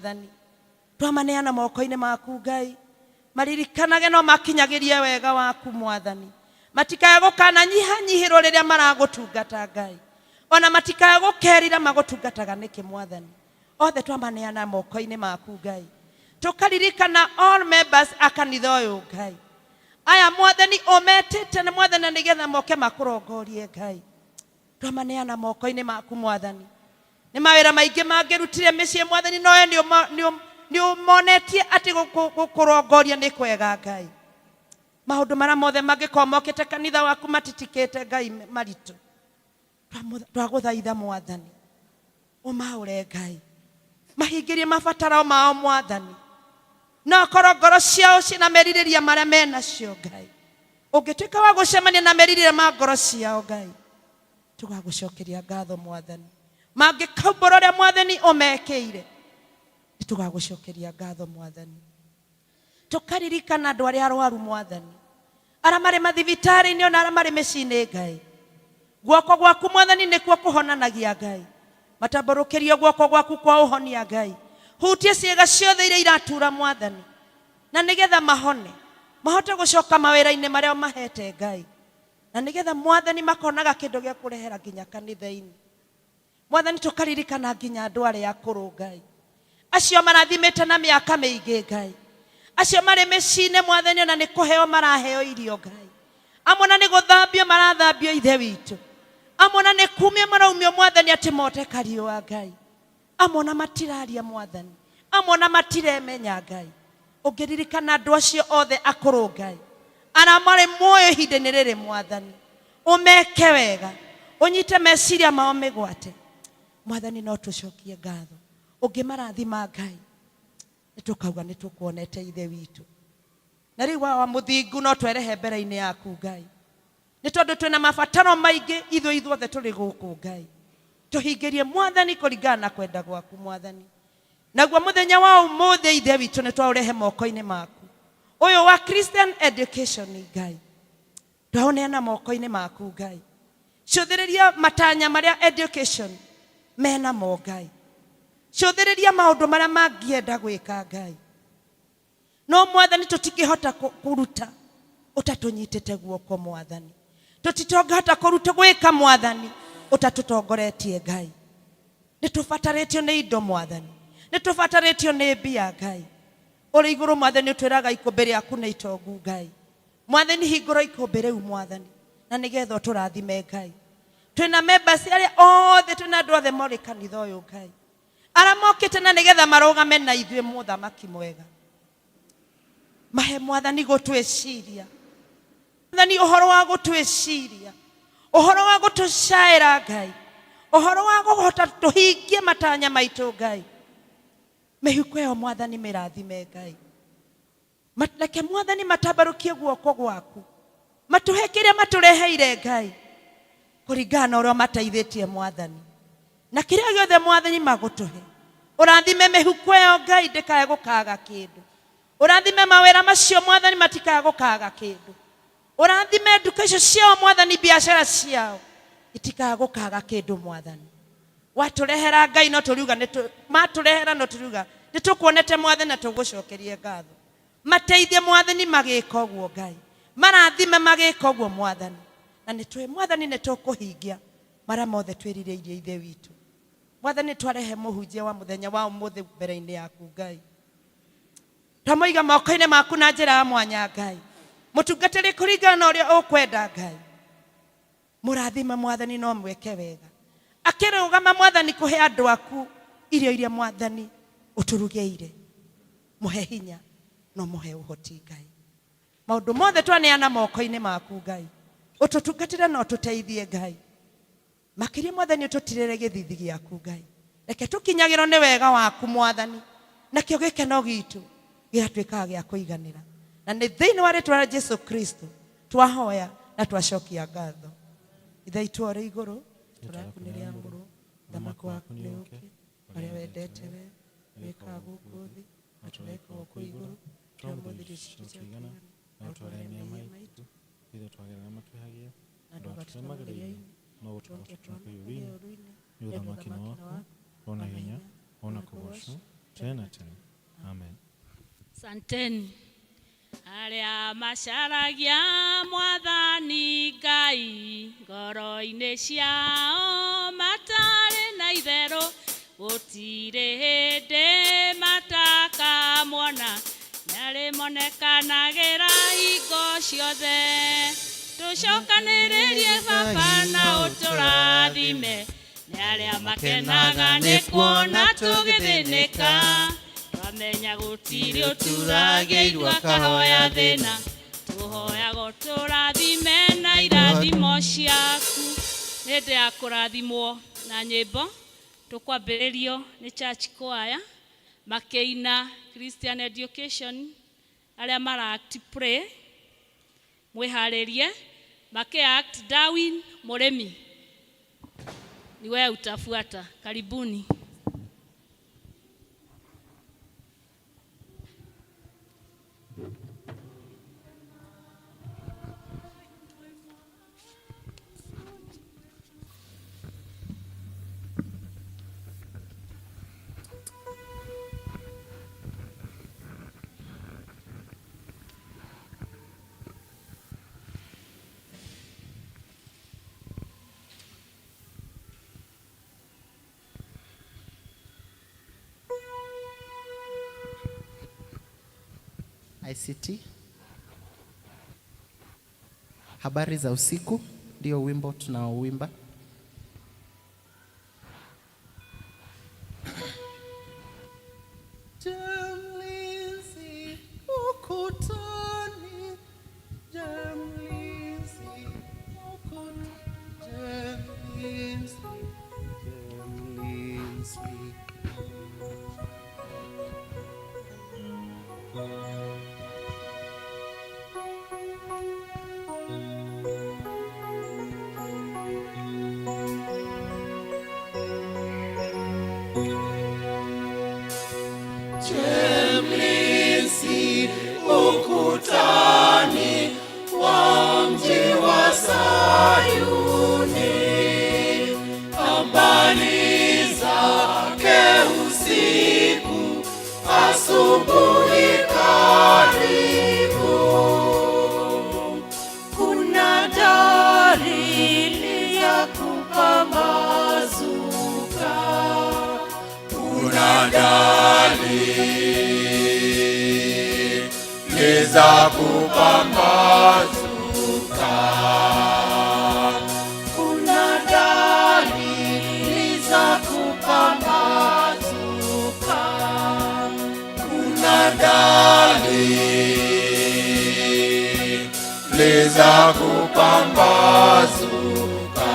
Mwathani. Twamaneana moko-inĩ maku Ngai, maririkanage no makinyagĩrie wega waku Mwathani, matikae gũkananyihanyihĩrwo rĩrĩa maragũtungata Ngai, ona matikae gũkerira magũtungataga nĩkĩ Mwathani. Othe twamaneana moko-inĩ maku Ngai, tũkaririkana all members a kanitha ũyũ Ngai, aya Mwathani ũmetĩte na Mwathani na nĩgetha moke makũrongorie Ngai, twamaneana moko-inĩ maku Mwathani. Nĩ mawĩra maingĩ mangĩrutire mĩciĩ Mwathani, nowe nĩ ũmonetie atĩ gũkũrongoria nĩ kwega Ngai. Maũndũ marĩa mothe mangĩkorwo mokĩte kanitha waku matitikĩte Ngai maritũ, twagũthaitha Mwathani ũmaũre Ngai, mahingĩrie mabataro mao Mwathani, no korwo ngoro ciao ciĩna merirĩria marĩa menacio Ngai, ũngĩtuĩka wa gũcemania na merirĩria ma ngoro ciao Ngai, tũgagũcokeria ngatho Mwathani. Mangĩkaumbũra ũrĩa Mwathani ũmekĩire, nĩ tũgagũcokeria ngatho Mwathani. Tũkaririkana andũ arĩa arwaru Mwathani, arĩa marĩ mathibitarĩ-inĩ ona arĩa marĩ mĩciĩ-inĩ Ngai. Guoko gwaku Mwathani nĩkuo kũhonanagia Ngai. Matambũrũkĩrie guoko gwaku kwa ũhonia Ngai. Hutia ciĩga ciothe iria iratura Mwathani, na nĩgetha mahone, mahote gũcoka mawĩra-inĩ marĩa ũmahete Ngai. Na nĩgetha Mwathani makonaga kĩndũ gĩa kũrehera nginya kanitha-inĩ. Mwathani tũkaririkana nginya andũ arĩa akũrũ Ngai, acio marathimĩte na mĩaka mĩingĩ Ngai, acio marĩ mĩciĩ-inĩ Mwathani ona nĩ kũheo maraheo irio Ngai, amwe ona nĩ gũthambio marathambio Ithe witũ, amwe ona nĩ kumio maraumio Mwathani atĩ mote kariũa Ngai, amwe ona matiraria Mwathani, amwe ona matiremenya Ngai. Ũngĩririkana andũ acio othe akũrũ Ngai, arĩa marĩ muoyo ihinda-inĩ rĩrĩ Mwathani, ũmeke wega, ũnyite meciria mao mĩgwate Mwathani, no tũcokie ngatho. Ũngĩmarathima Ngai, nĩ tũkauga nĩ tũkuonete Ithe witũ. Na rĩu Awa mũthingu, no twerehe mbere-inĩ yaku Ngai, nĩ tondũ twĩna mabataro maingĩ ithuĩ ithuothe tũrĩ gũkũ Ngai. Tũhingĩrie Mwathani kũringana na kwenda gwaku Mwathani. Naguo mũthenya wa ũmũthĩ Ithe witũ nĩ twaũrehe moko-inĩ maku, ũyũ wa Christian education Ngai, twaũneana moko-inĩ maku Ngai. Cũthĩrĩria matanya marĩa education menamo Ngai, cũthĩrĩria maũndũ marĩa mangĩenda gwĩka Ngai. No Mwathani tũtingĩhota kũruta ũtatũnyitĩte guoko Mwathani, tũtitongĩhota kũruta gwĩka Mwathani ũtatũtongoretie Ngai. Nĩ tũbatarĩtio nĩ indo Mwathani, nĩ tũbatarĩtio nĩ mbia Ngai. Ũrĩ igũrũ Mwathani ũtwĩraga ikũmbĩ rĩaku nĩ itongu Ngai. Mwathani hingũra ikũmbĩ rĩu Mwathani, na nĩgetha ũtũrathime Ngai. Twĩna members arĩa othe, twĩna andũ othe marĩ kanitha ũyũ Ngai, arĩa mokĩte na nĩgetha marũgame na ithuĩ mũthamaki mwega. Mahe Mwathani gũtwĩciria, Mwathani ũhoro wa gũtwĩciria, ũhoro wa gũtũcaĩra Ngai, ũhoro wa kũhota tũhingie matanya maitũ Ngai. Mĩhuko ĩyo Mwathani mĩrathime Ngai. Reke Mwathani matambarũkie guoko gwaku, matũhe kĩrĩa matũreheire Ngai, kũringana na ũrĩa ũmateithĩtie Mwathani, na kĩrĩa gĩothe Mwathani magũtũhe. Ũrathime mĩhuko ĩyo Ngai, ndĩkae gũkaga kĩndũ. Ũrathime mawĩra macio Mwathani, matikae gũkaga kĩndũ. Ũrathime nduka icio ciao Mwathani, biacara ciao itikae gũkaga kĩndũ Mwathani. Watũrehera Ngai no tũriuga nĩ matũrehera no tũriuga nĩ tũkuonete Mwathani na tũgũcokerie ngatho. Mateithie Mwathani magĩka ũguo Ngai, marathime magĩka ũguo Mwathani, na nĩ tũĩ Mwathani nĩ tũkũhingia marĩa mothe twĩrirĩirie Ithe witũ. Mwathani twarehe mũhunjia wa mũthenya wa ũmũthĩ mbere-inĩ yaku Ngai, twamũiga moko-inĩ maku na njĩra ya mwanya Ngai, mũtungatĩre kũringana na ũrĩa ũkwenda Ngai. Mũrathime Mwathani no mwĩke wega. Akĩrũgama Mwathani kũhe andũ aku irio iria Mwathani ũtũrugĩire. Mũhe hinya no mũhe ũhoti Ngai. Maũndũ mothe twaneana moko-inĩ maku Ngai. Ũtũtungatĩre na ũtũteithie Ngai. Makĩria Mwathani ũtũtirĩre gĩthithi gĩaku Ngai. Reke tũkinyagĩrwo nĩ wega waku Mwathani, nakĩo gĩkeno gitũ gĩgatuĩkaga gĩa kũiganĩra. Na nĩ thĩinĩ wa rĩtwa rĩa Jesu Kristo twahoya na twacokia ngatho. Ithe witũ ũrĩ igũrũ, rĩtwa rĩaku nĩ rĩamũrwo, ũthamaki waku nĩ ũke, ũrĩa wendete we wĩkaga gũkũ thĩ no ta ũrĩa wĩkagwo kũu igũrũ. Tũhe ũmũthĩ irio citũ cia kũigana, na ũtũohere mehia maitũ, ithuĩ twagĩrĩra matwĩhagia, na ndũgatũtware magerio-inĩ, no ũtũhonokie ũũru-inĩ, nĩ ũthamaki nĩ waku, o na hinya, o na kũgoocwo, Tene na tene. Amen. Asanteni. Arĩa macaragia Mwathani Ngai ngoro-inĩ ciao matarĩ na itherũ, gũtirĩ hĩndĩ matakamwona, nĩarĩmonekanagĩra hingo ciothe. Tũcokanĩrĩrie Baba na ũtũrathime, nĩ arĩa makenaga nĩ kuona tũgĩthĩnĩka. Twamenya gũtirĩ ũturagĩirwo akahoya thĩna, tũhoyaga ũtũrathime na irathimo ciaku. Nĩ hĩndĩ ya kũrathimwo na nyĩmbo, tũkwambĩrĩrio nĩ church choir makĩina Christian Education, arĩa mara act pray, mwĩharĩrie, makĩ act Darwin Mũrĩmi, ni wewe utafuata. Karibuni. ICT. Habari za usiku ndio wimbo tunaouimba. Je, mlinzi ukutani, je, mlinzi ukutani, je, mlinzi, je, mlinzi. Je, mlinzi ukutani wa mji wa Sayuni, habari zake usiku, asubuhi karibu. Kuna dalili ya kupambazuka, Kuna dalili za kupambazuka, kuna dalili za kupambazuka, kuna dalili za kupambazuka.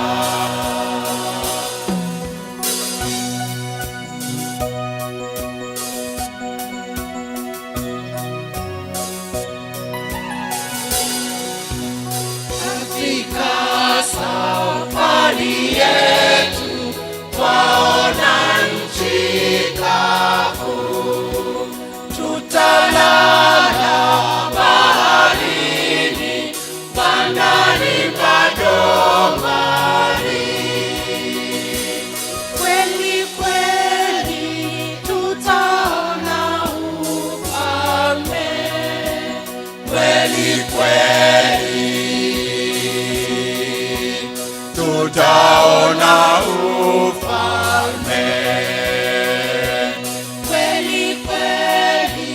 Katika safari yetu twaona nchi kavu, tutalala baharini, bandari bado mbali. Kweli kweli tutaona ufalme, Kweli kweli tutaona ufalme, kweli kweli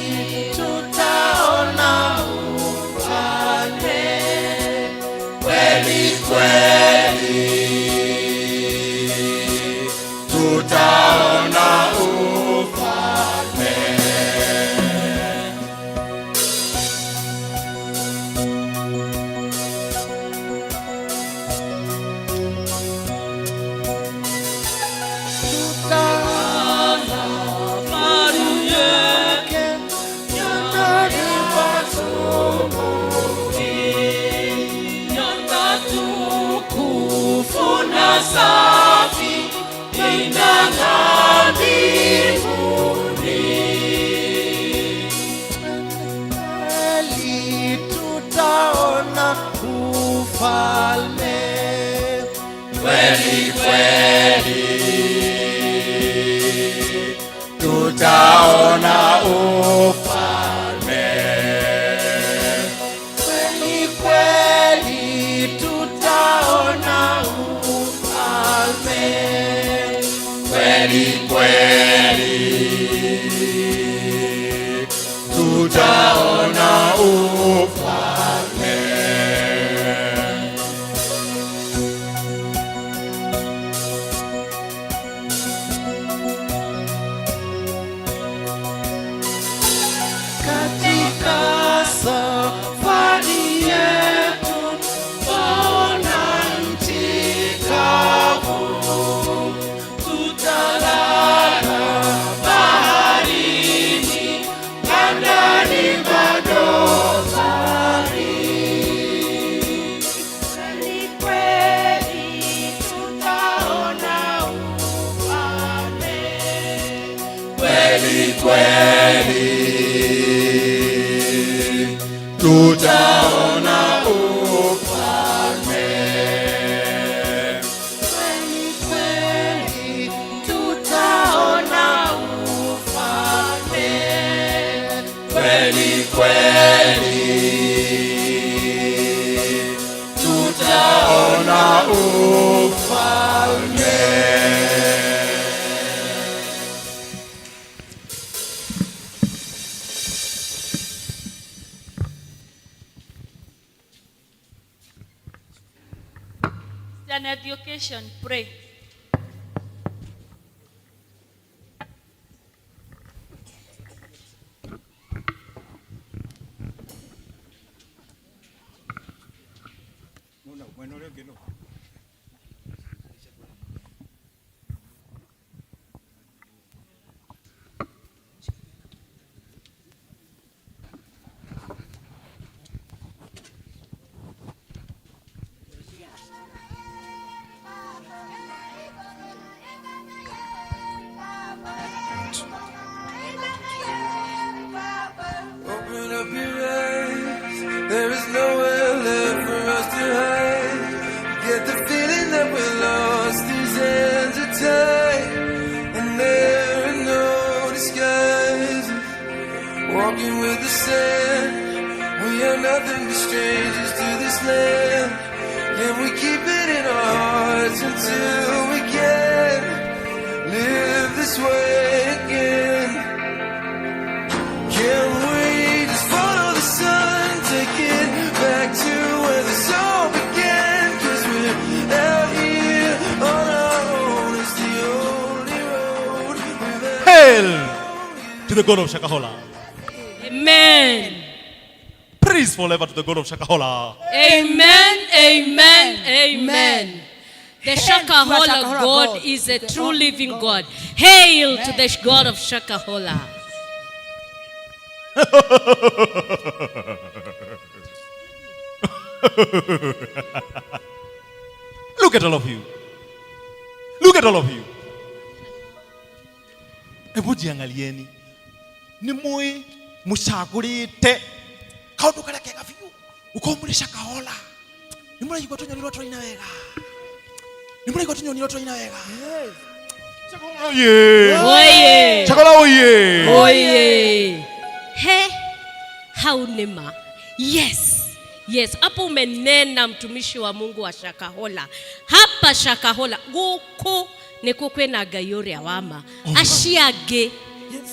tutaona ufalme, kweli kweli tutaona ufalme. Tutaona habari yake nyakati asubuhi, nyota tukufu na safi inang'aa mbinguni. Kweli tutaona ufalme, Kweli kweli tutaona Tutaona ufalme. Kweli kweli tutaona ufalme. Kweli kweli tutaona ufalme. Katika safari yetu twaona nchi kavu, tutalala baharini, bandari bado safari. Kweli kweli tutaona ufalme. Kweli kweli tutaona ufalme. Kweli kweli tutaona ufalme. Kweli kweli tutaona ufalme. Christian education, pray. Open up your eyes. There is nowhere left for us to hide. Get the feeling that we're lost. These hands are tied, and there are no disguises. Walking with the sand, we are nothing but strangers to this land. Can we keep it in our hearts until we can live this way again? Can we just follow the sun, take it back to where this all began? 'Cause we're out here on our own. It's the only road we've ever Hail to the God of Shakahola. Amen. Praise forever to the God of Shakahola. Amen, amen, amen. The Hail to Shakahola Shakahola God God, is a the true only living God. God. Hail to the God of Shakahola. Look at all of you. Look at all of you. Hebu jiangalieni. Ni mui mucagurite kaundu karia kega biu ukorwo muri Shakahola. Ni muraigua tunyoni twaina wega. Ni muraigua tunyoni twaina wega. Shakahola oye. Oye. Shakahola oye. Oye. He, hau nĩ ma. Yes. Yes, hapo umenena mtumishi wa Mungu wa Shakahola. Hapa Shakahola guku nĩkuo kwĩna Ngai ũrĩa wa ma. Acio angĩ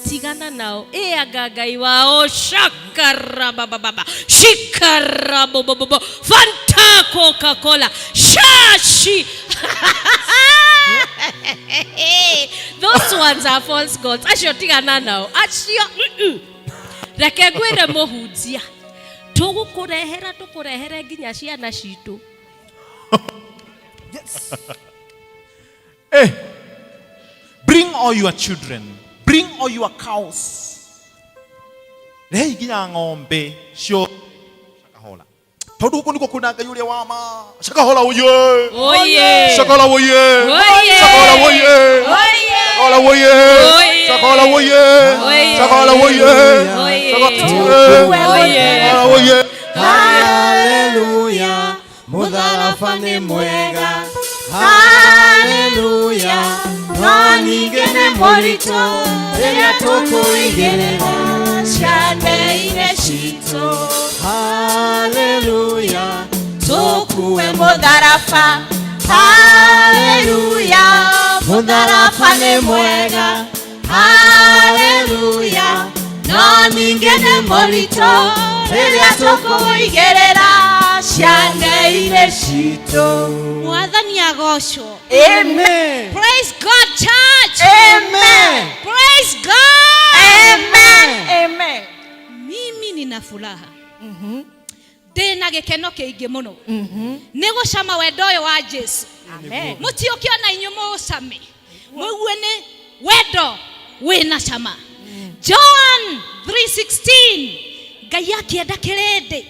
tigana nao, ĩ anga Ngai wao shakarabababa shikarabobobobo Fanta, Coca-Cola, shashi. Those ones are false gods. Acio tigana nao, acio Reke ngwĩre mũhunjia, tũgũkũrehera, tũkũrehere nginya ciana citũ. Eh, bring all your children. Bring all your cows. Rehei nginya ng'ombe cio Shakahola. Tondu guku nikuo kwina Ngai uria wa ma. Shakahola oye. Oye. Shakahola oye. Oye. Shakahola oye. Oye. Shakahola oye. Oye. Shakahola oye. Oye. Shakahola oye. Oye. Shakahola Oye. Shakahola oye. Haleluya, mutharaba nĩ mwega. Haleluya, No ningĩ nĩ mũritũ rĩrĩa tũkũigĩrĩra ciande-inĩ citũ. Haleluya, Tũkue mũtharaba. Haleluya, mũtharaba nĩ mwega. Haleluya, no ningĩ nĩ mũritũ rĩrĩa tũkũigĩrĩra ciande-inĩ citũ. Mwathani agocwo. Amen. Praise God, church. Amen. Praise God. Amen. Amen. Mimi nina furaha, ndĩna gĩkeno kĩingĩ mũno nĩ gũcama wendo ũyũ wa Jesu. Amen. Mũtiũke ona inyuĩ mũũcame, mũigue nĩ wendo wĩna cama. John 3:16, Ngai akĩenda kĩrĩndĩ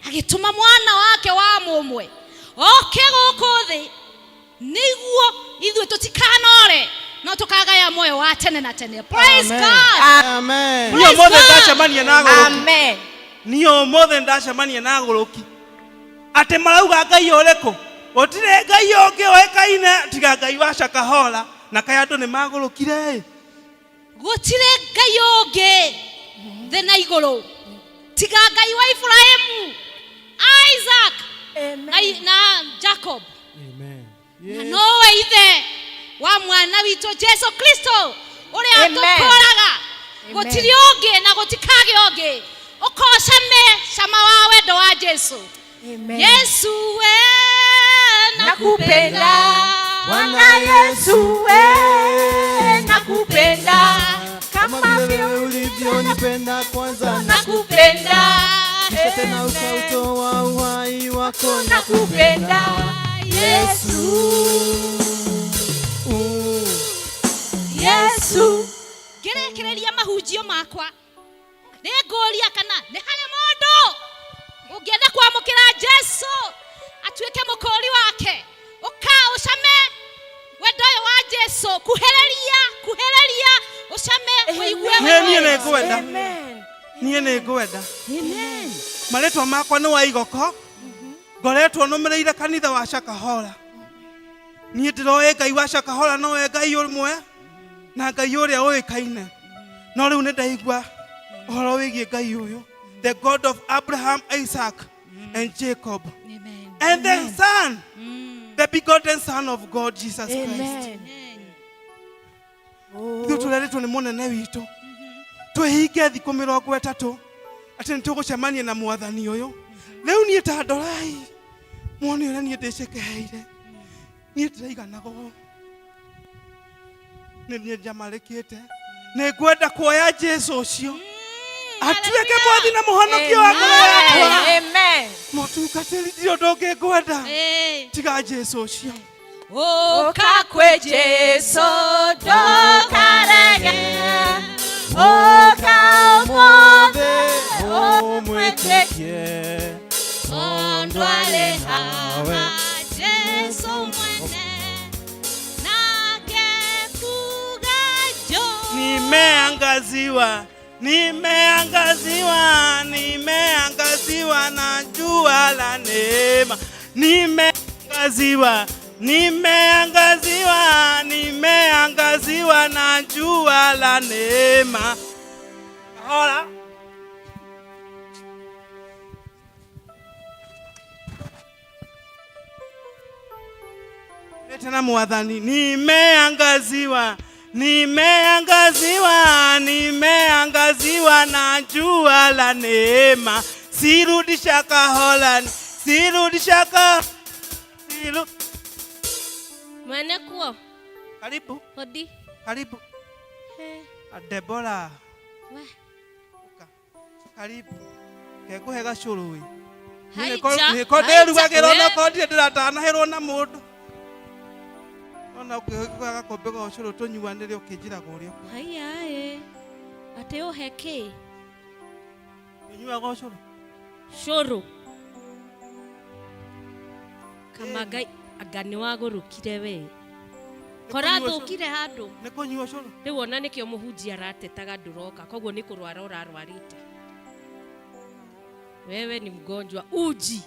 agĩtũma mwana wake wa mũmwe oke gũkũ thĩ nĩguo ithuĩ tũtikanore no tũkagaya muoyo wa tene na tene. Praise God. Amen. Niĩ Praise ũmũthĩ God. ndacemania na agũrũki. Amen. Niĩ ũmũthĩ ndacemania na agũrũki atĩ marauga Ngai ũrĩkũ, gũtirĩ Ngai ũngĩ ũĩkaine tiga Ngai wa Shakahola, na kaĩ andũ nĩ magũrũkire ĩ. Gũtirĩ Ngai ũngĩ thĩ na igũrũ tiga Ngai wa Ibrahimu, Isaac na Jacob. Amen. Na nowe ithe wa mwana witũ Jesu Kristo ũrĩa Amen. tũkũraga. Gũtirĩ ũngĩ na gũtikagĩa ũngĩ. Ũkocame cama wa wendo wa Jesu. Amen. Yesu we Nakupenda. Bwana Yesu we nakupenda Kama kama vile wewe ulivyonipenda kwanza, nakupenda kisha tena ukautoa uhai wako, nakupenda Yesu. Yesu. Ngĩrĩkĩrĩria mahunjio makwa nĩngũria kana nĩ harĩ mũndũ ũngĩenda kwamũkĩra Jesu atuĩke mũkũri wake. Ũka ũcame wendo ũyũ wa Jesu, kuhĩrĩria kuhĩrĩria, ũcame ũigue. Niĩ nĩ ngwenda. Amen. Niĩ nĩ ngwenda. Amen. Marĩtwa makwa nĩ wa Igoko, ngoretwo nũmĩrĩire kanitha wa Shakahola. Niĩ ndĩroĩ Ngai wa Shakahola nowe Ngai ũmwe na Ngai ũrĩa ũĩkaine, no rĩu nĩ ndaigua ũhoro wĩgiĩ Ngai ũyũ, the God of Abraham, Isaac and Jacob, Amen. and the son, the begotten Son of God, Jesus Christ. Amen. Ithuĩ tũrerĩtwo nĩ mũnene witũ twĩhinge thikũ 30 atĩ nĩ tũgũcemania na mwathani ũyũ. Rĩu niĩ ta ndorai muone ũrĩa niĩ ndĩcekeheire, niĩ ndĩraiganagwo nĩ niĩ njamarĩkĩte, nĩ ngwenda kuoya Jesu ũcio atuĩke mwathi na mũhonokia wa ngoro yakwa. Amen. Mũtungatĩri, ndirĩ ũndũ ũngĩ ngwenda Eh. tiga Jesu ũcio. Ũka kwĩ Jesu ndũkarege, ũka ũmũthĩ Umwitikie, Tondũ arĩ haha Jesu mwene nake kuga njũ. Nimeangaziwa, nimeangaziwa, nimeangaziwa na jua la neema. Nimeangaziwa, nimeangaziwa, nimeangaziwa na jua la neema. Hola. Tena mwathani, nimeangaziwa, nimeangaziwa, nimeangaziwa na jua la neema. Sirudi Shakahola, sirudi Shaka, siru. Mwene kuo. Karibu. Hodi. Karibu. He. Debora. We. Karibu. Kekuhe gacũrũ ĩ. Haija, Nĩko ndĩrugagĩra haija, ona korwo ndirĩ ndĩratanahĩrwo na mũndũ. Ona ũkĩhe gakombe ga ũcũrũ tũnyuanĩre ũkĩnjĩraga ũrĩa. Haiya ĩ. Atĩ ũhe kĩ? Ũnyuaga ũcũrũ? Cũrũ. Kama Ngai anga nĩ wagũrũkire we. Kora thũkire handũ. Nĩ kũnyua ũcũrũ? Rĩu ona nĩkĩo mũhunjia aratetaga ndũroka, koguo nĩ kũrwara ũrarwarĩte. Wewe ni mgonjwa uji.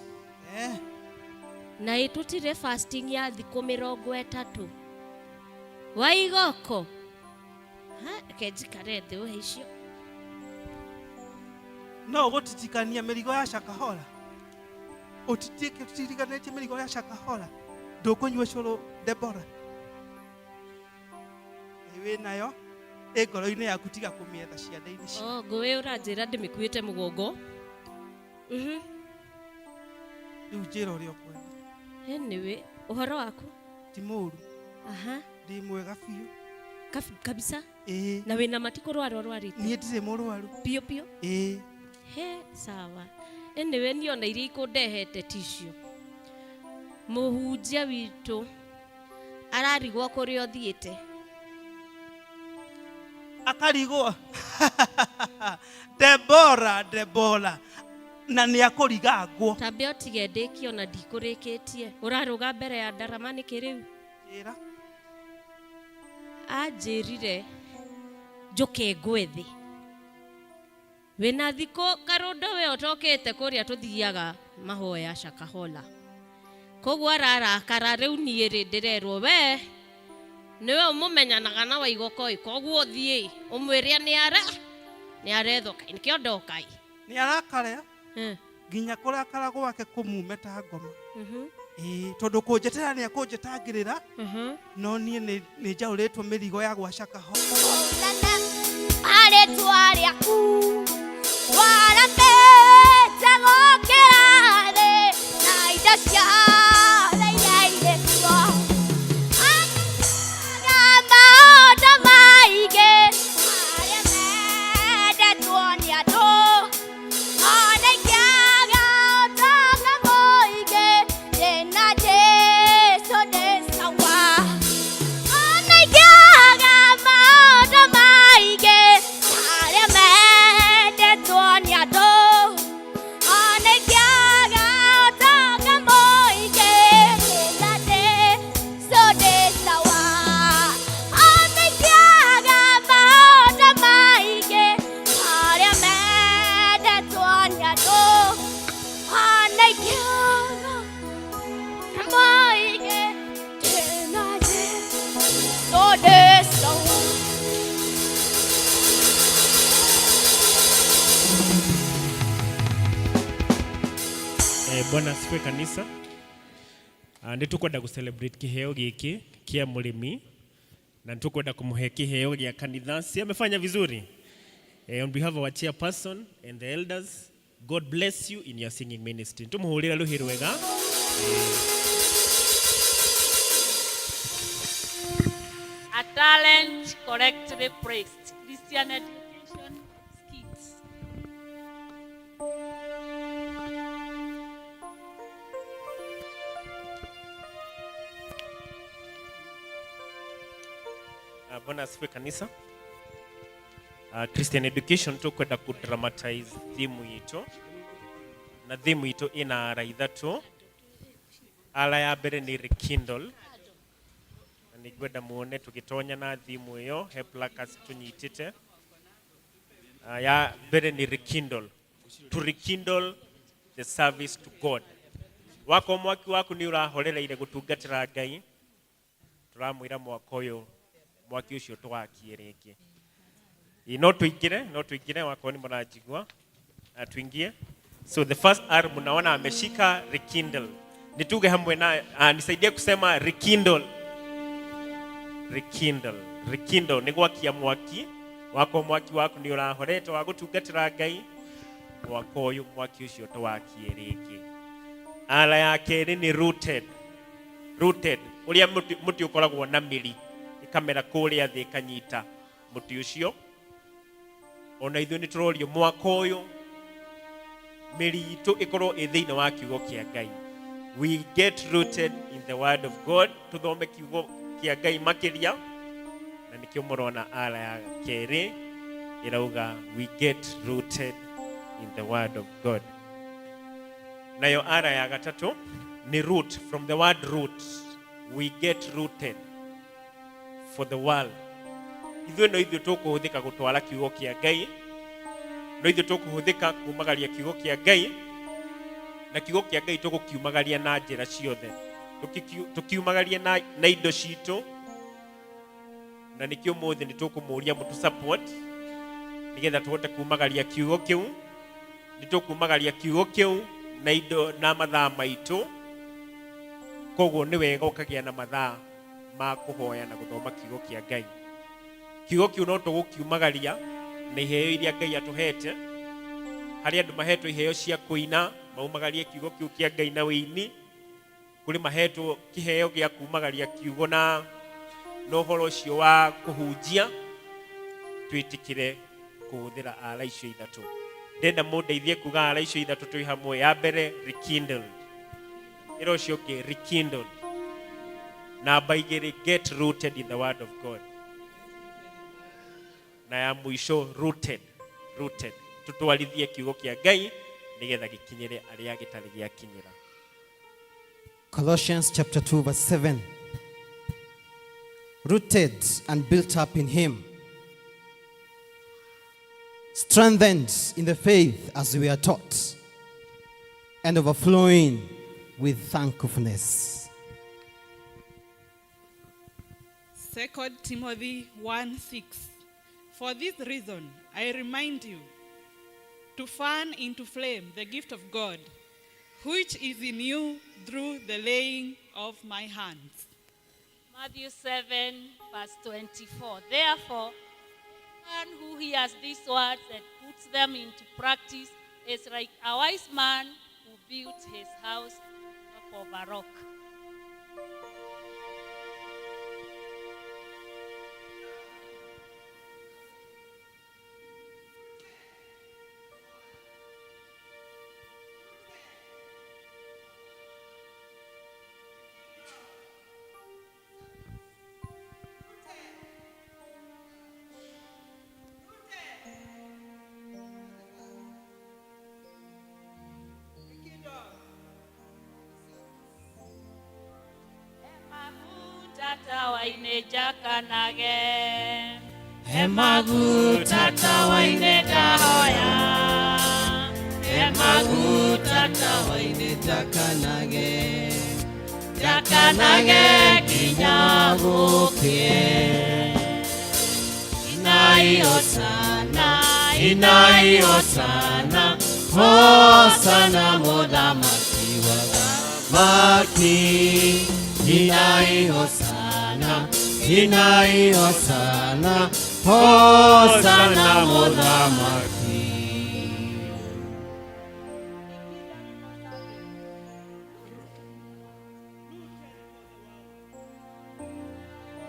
Na ĩ tũtirĩ fasting ya thikũ 30. Waigoko. Ha, reke njikare thĩ ũhe icio. No ũgũtitikania mĩrigo ya Shakahola. Ũtitiriganĩtie mĩrigo ya Shakahola. Ndũkũnyua cũrũ Debora. Ĩ wĩ nayo ĩ ngoro-inĩ yaku tiga kũmĩetha ciande-inĩ cia. Oh, ngũĩ ũranjĩra ndĩmĩkuĩte mũgongo. Rĩu njĩra ũrĩa ũkwenda. Anyway, ũhoro waku? Ti mũru. Aha. Ndĩ mwega biũ. Kabisa? Ĩĩ. Na wĩna mati kũrwara ũrwarĩte? Niĩ ndirĩ mũrwaru. Biũ biũ? Ĩĩ. He, sawa. Anyway, niĩ ona iria ikũndehete ticio. Mũhunjia witũ ararigwo kũrĩa ũthiĩte. Akarigwo. Debora, Debora. Na nĩ akũrigangwo. Tambe ũtige ndĩkie ona ndikũrĩkĩtie. Ũrarũga mbere ya ndarama nĩkĩ rĩu? Njĩra. Anjĩrire njũke ngwe thĩ. Wĩna thikũ karũndo we ũtokĩte kũrĩa tũthiaga mahoya Shakahola. Koguo ararakara rĩu niĩ rĩ ndĩrerwo we nĩwe ũmũmenyanaga na Waigoko ĩ, koguo thiĩ ũmwĩre nĩ ara nĩ arethwo kai nĩkĩo ndoka ĩ. Nĩ arakara nginya kũrakara gwake kũmume ta ngoma. Ĩĩ, tondũ kũnjetera nĩ akũnjetangĩrĩra no niĩ nĩ njaũrĩtwo mĩrigo ya gwa Shakahola. Arĩtwa rĩaku waramĩte gũkĩra thĩ na indo ciothe iria irĩ kuo. Anaga maũndũ maingĩ marĩa mendetwo nĩ andũ, ona ingĩaga ũtonga mũingĩ, ndĩna Jesũ ndĩ sawa. Ona ingĩaga maũndũ maingĩ marĩa mendetwo nĩ andũ, ona ingĩaga ũtonga mũingĩ, ndĩna Jesũ ndĩ sawa. Ona ingĩaga maũndũ maingĩ marĩa mendetwo nĩ andũ, ona ingĩaga maingĩ, ndĩna Jesũ ndĩ sawa. Bwana asifiwe kanisa. Nĩ tũkwenda gũ celebrate kĩheo gĩkĩ kĩa mũrĩmi na nĩ tũkwenda kũmũhe kĩheo gĩa kanitha. Si amefanya vizuri? On behalf of our chairperson and the elders, God bless you in your singing ministry. Tũmũhũrĩre rũhĩ rwega. A talent correctly placed. Christian education skits. Bwana asifiwe kanisa. Christian education tũkwenda ku dramatize theme itũ na theme itũ ina ara ithatũ. Ara ya mbere nĩ rekindle, na nĩngwenda muone tũgĩtonya na theme ĩyo, he placards tũnyitĩte. Ya mbere nĩ rekindle, to rekindle the service to God. Wako mwaki waku nĩ ũrahorereire gũtungatĩra Ngai, tũramwĩra mwaka ũyũ mwaki ũcio tũwakie rĩngĩ. Ĩ, no tũingĩre, no tũingĩre wakorwo nĩ mũranjigua. Tuingie. So the first R mnaona ameshika rekindle. Nituge hamwe na nisaidie kusema rekindle. Rekindle. Rekindle nĩ gwakia mwaki wako, mwaki waku nĩ ũrahorete wa gũtungatĩra Ngai, mwaka ũyũ mwaki ũcio tũwakie rĩngĩ. Ara ya kerĩ nĩ rooted. Rooted ũrĩa mũtĩ ũkoragwo na mĩri ĩkamera kũrĩa thĩ ĩkanyita mũtĩ ũcio. Ona ithuĩ nĩ tũrorio mwaka ũyũ mĩri itũ ĩkorwo ĩ thĩinĩ wa kiugo kĩa Ngai. We get rooted in the word of God. Tũthome kiugo kĩa Ngai makĩria, na nĩkĩo mũrona ara ya kerĩ ĩrauga we get rooted in the word of God. Nayo ara ya gatatũ nĩ root, from the word root. We get rooted for the world. Ithuĩ no ithuĩ tũkũhũthĩka gũtwara kiugo kĩa Ngai, no ithuĩ tũkũhũthĩka kumagaria kiugo kĩa Ngai, na kiugo kĩa Ngai tũgũkiumagaria na njĩra ciothe. Tũkiumagaria na indo citũ, Na nĩkĩo ũmũthĩ nĩ tũkũmũria mũtũ support nĩgetha tũhote kumagaria kiugo kĩu. Nĩ tũkumagaria kiugo kĩu na indo na mathaa maitũ, koguo nĩ wega ũkagĩa na mathaa ma kũhoya na gũthoma kiugo kĩa Ngai. Kiugo kĩu no tũgũkiumagaria na iheo iria Ngai atũhete. Harĩ andũ mahetwo iheo cia kũina, maumagarie kiugo kĩu kĩa Ngai na wĩini. Kũrĩ mahetwo kĩheo gĩa kumagaria kiugo na ũhoro ũcio wa kũhunjia. Twĩtĩkĩre kũhũthĩra ala icio ithatũ. Ndenda mũndeithie kuga ala icio ithatũ twĩ hamwe. Ya mbere, rekindled. Ĩra ũcio ũngĩ, rekindled. Namba igĩrĩ, get rooted in the word of God. Na ya mũico, rooted. Rooted. Tũtwarithie kiugo kĩa Ngai nĩgetha gĩkinyĩre arĩa gĩtarĩ gĩakinyĩra. Colossians chapter 2, verse 7. Rooted and built up in him, strengthened in the faith as we are taught, and overflowing with thankfulness. 2 Timothy 1:6. For this reason, I remind you to fan into flame the gift of God, which is in you through the laying of my hands. Matthew 7, verse 24. Therefore, one who hears these words and puts them into practice is like a wise man who built his house on top of a rock. Tawa-inĩ njakanage, he maguta tawa-inĩ ndahoya, he maguta tawa-inĩ njakanage, njakanage nginya gũkĩe. Inai hosana, inai hosana, hosana mũthamaki wa thamaki. Inai hosana, inai hosana, hosana mũthamaki.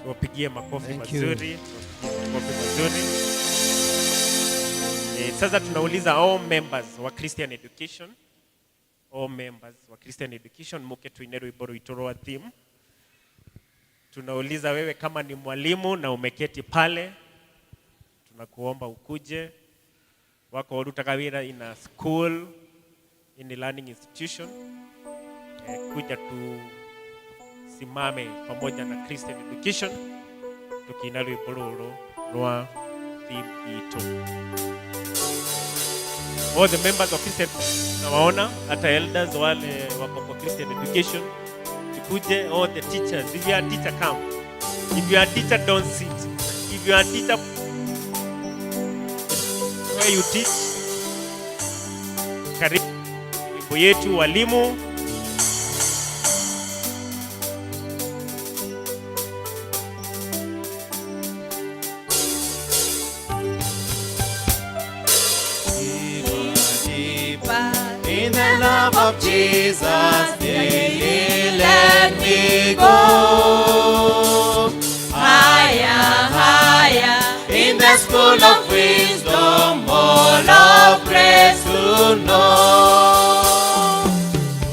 Tuwapigie makofi Thank you. mazuri, tuwapigie makofi mazuri. Sasa tunauliza all members wa Christian Education, all members wa Christian Education muke tuine rwimbo rwitũ rwa theme. Tunauliza wewe kama ni mwalimu na umeketi pale, tunakuomba ukuje. Wako urutaga wĩra in a school, in a learning institution, kuja tusimame pamoja na Christian Education tukiina rwimbo rũrũ rwa theme itũ. All the members of Christian nawaona, hata elders wale wako kwa Christian Education, tukuje. All the teachers, if you are a teacher, come. If you are a teacher, don't sit. If you are a teacher, where you teach, karibu wimbo yetu walimu. In the love of Jesus, daily let me go. Higher, higher, in the school of wisdom, all of grace to know.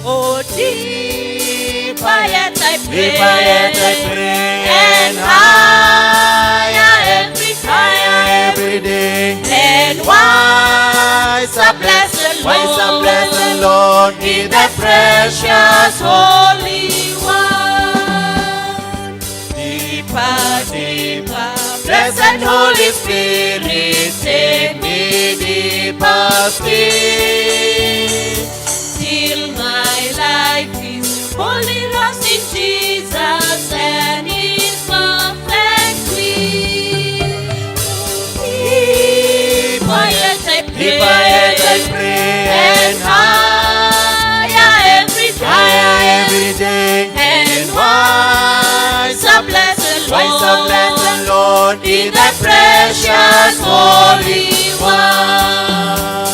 Oh, deeper yet I pray, Deeper yet I pray, and higher every higher every day, and wiser, blessed wiser, Lord, blessed Lord, in the precious Holy One. Deeper, deeper, blessed Holy Spirit, take me deeper still, till my life is wholly lost in Jesus and His perfect will. precious Holy One.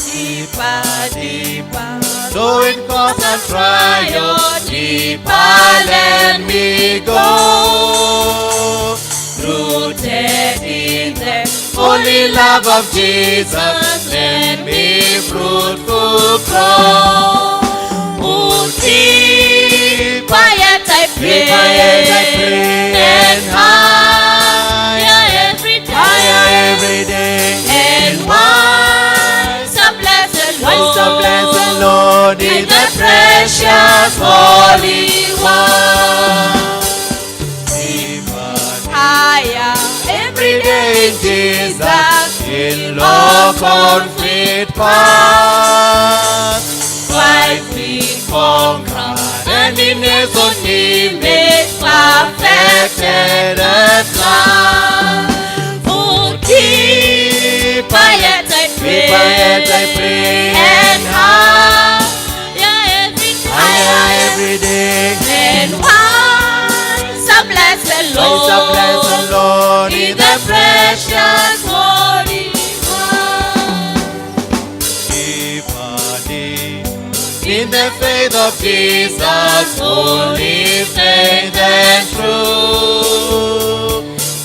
Deeper, deeper, Though in constant trial, deeper let me go. Rooted in the Holy love of Jesus, let me fruitful grow. Oh, deeper yet I pray, Deeper yet I pray, and higher every day, higher every day, and once a blessed Lord, once a blessed Lord in the precious Holy One. Deeper, higher every day in Jesus, in low conflict path, wisely conquer, and in His own image perfected at last. Oh, deeper yet I pray, Deeper yet I pray, and higher every day, higher every day, and once a blessed Lord, once a blessed Lord in in the the precious Holy One. Deeper, deep in the faith of Jesus, holy faith and true.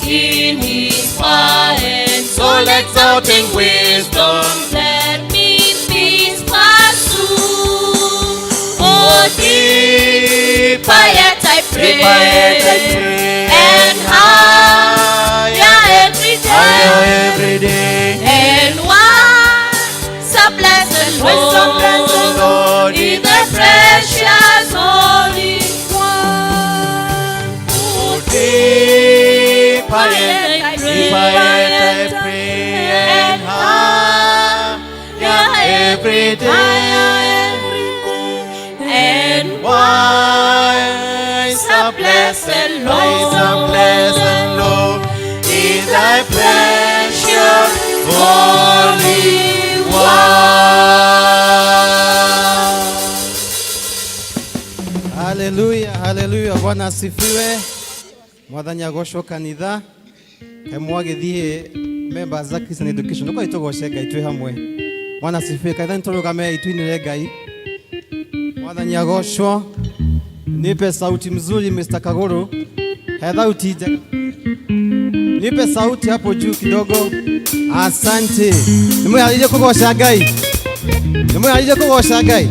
In His power and Soul exalting wisdom, let me peace pursue. Oh, deeper yet I pray, deeper yet I pray, and higher every day, higher every day, and once a blessed once a blessed Lord Lord in the precious Holy One. Oh, deeper yet I pray, deeper yet I pray, and higher every day, And once a blessed Lord, a blessed Lord in thy precious Holy One. Haleluya, haleluya. Bwana asifiwe. Mwathani agocwo kanitha. Kaĩ mwagĩthiĩ members a Christian Education ũkai tũgoce Ngai twĩ hamwe. Bwana asifiwe. Kanitha nĩtũrũgame tuinĩre Ngai. Mwathani agocwo. Nipe sauti mzuri Mr. Kaguru. He sauti njega. Nipe sauti hapo juu kidogo. Asante. Nĩmwĩharĩirie kũgoca Ngai? Nĩmwĩharĩirie kũgoca Ngai?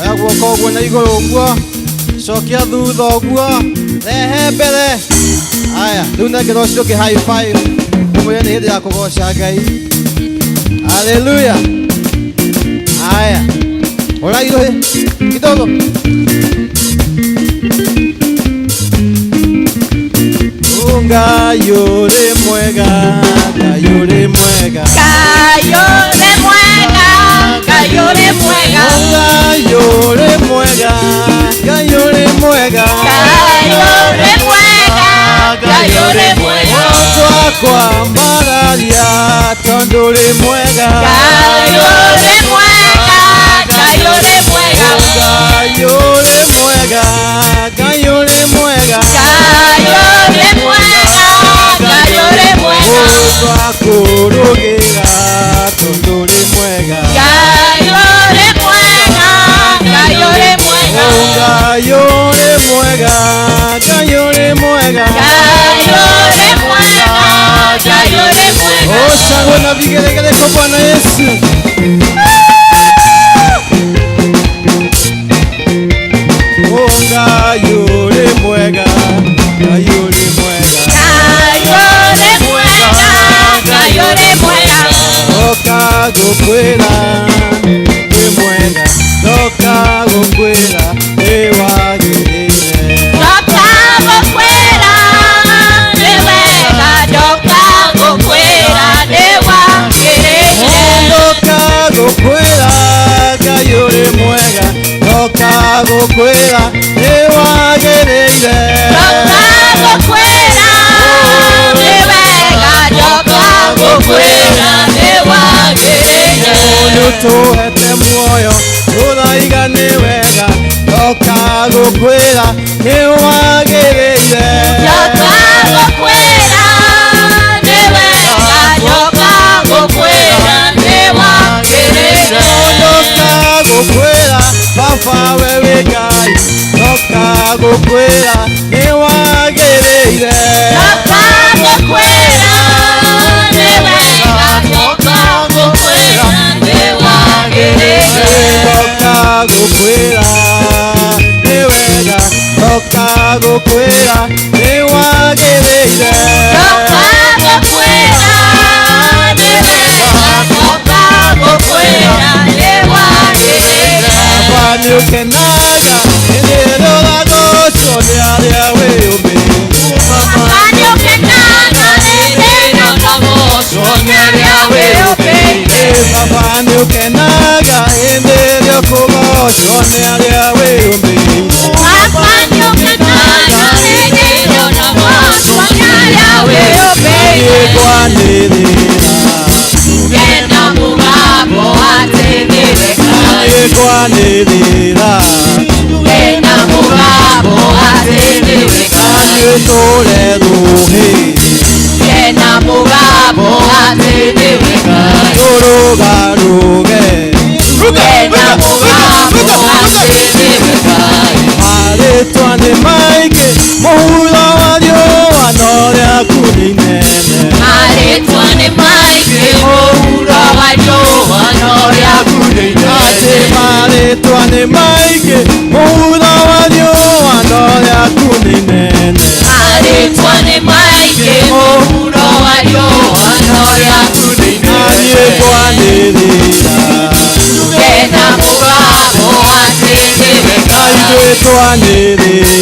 Oya guoko ũguo na igũrũ ũguo, cokia thutha ũguo, rehe mbere. Aya, rĩu nengera ũcio ũngĩ high five, ũmwĩre nĩ hĩndĩ ya kũgoca Ngai. Haleluya. Aya, ũra irũhĩ kidogo. Ngai ũrĩ mwega, Ngai ũrĩ mwega. Ngai ũrĩ mwega, Ngai ũrĩ mwega. Ngai ũrĩ mwega, Ngai ũrĩ mwega. Ngai ũrĩ mwega, Ngai ũrĩ mwega. Twakwambararia tondũ ũrĩ mwega. Ngai ũrĩ mwega, Ngai ũrĩ mwega. Ngai ũrĩ mwega, Ngai ũrĩ mwega. Ngai ũrĩ mwega, Ngai ũrĩ mwega. Twakũrũgĩra tondũ ũrĩ mwega. Ngai ũrĩ mwega, Ngai ũrĩ mwega. Ngai ũrĩ mwega, Ngai ũrĩ mwega. Ngai ũrĩ mwega, Ngai ũrĩ mwega. Oh, shangwe na vigelegele kwa Bwana Yesu. Oh, Ngai ũrĩ mwega, Ngai ũrĩ mwega. Ngai ũrĩ mwega, Ngai ũrĩ mwega. Ndoka gũkwĩra wĩ mwega, ndoka gũkwĩra nĩ wagĩrĩire. Ndoka gũkwĩra nĩ wega, ndoka gũkwĩra nĩ wagĩrĩire. Ndoka gũkwĩra Ngai ũrĩ mwega, ndoka gũkwĩra nĩ wagĩrĩire. Ndoka gũkwĩra nĩ wega, ndoka gũkwĩra nĩ wagĩrĩire. Nĩ ũtũhete muoyo tũraiga nĩ wega, ndoka gũkwĩra nĩ wagĩrĩire. Ndoka gũkwĩra nĩ Gũkwĩra nĩ wagĩrĩire. Ndoka gũkwĩra nĩ wega, ndoka gũkwĩra nĩ wagĩrĩire. Ndoka gũkwĩra nĩ wega, ndoka gũkwĩra nĩ wagĩrĩire. Ndoka gũkwĩra nĩ wega, ndoka gũkwĩra nĩ wagĩrĩire. Baba nĩũkenaga hĩndĩ ĩrĩa ũragocwo nĩ arĩa wĩyũmbĩire. Baba nĩũkenaga hĩndĩ ĩrĩa ũragocwo nĩ arĩa wĩyũmbĩire. Baba nĩũkenaga hĩndĩ ĩrĩa ũkũgocwo nĩ arĩa wĩyũmbĩire. Baba nĩũkenaga hĩndĩ ĩrĩa ũragocwo nĩ arĩa wĩyũmbĩire. Nĩngwanĩrĩra, Tuge na mũgambo atĩ nĩwe Ngai. nĩngwanĩrĩra, Tuge na mũgambo atĩ nĩwe Ngai. nĩtũre rũhĩ, Tuge na mũgambo atĩ nĩwe Ngai. tũrũgarũge. Tuge na mũgambo atĩ nĩwe Ngai. Marĩtwa nĩ maingĩ mũhuro wa riũa no rĩaku nĩ inene. Marĩtwa nĩ maingĩ mũhuro wa riũa no rĩaku nĩ inene. Atĩ marĩtwa nĩ maingĩ mũhuro wa riũa no rĩaku nĩ inene. Marĩtwa nĩ maingĩ mũhuro wa riũa no rĩaku nĩ inene. Niĩ ngwanĩrĩra, Tuge na mũgambo atĩ nĩwe na Ngai. ithuĩ twanĩrĩre.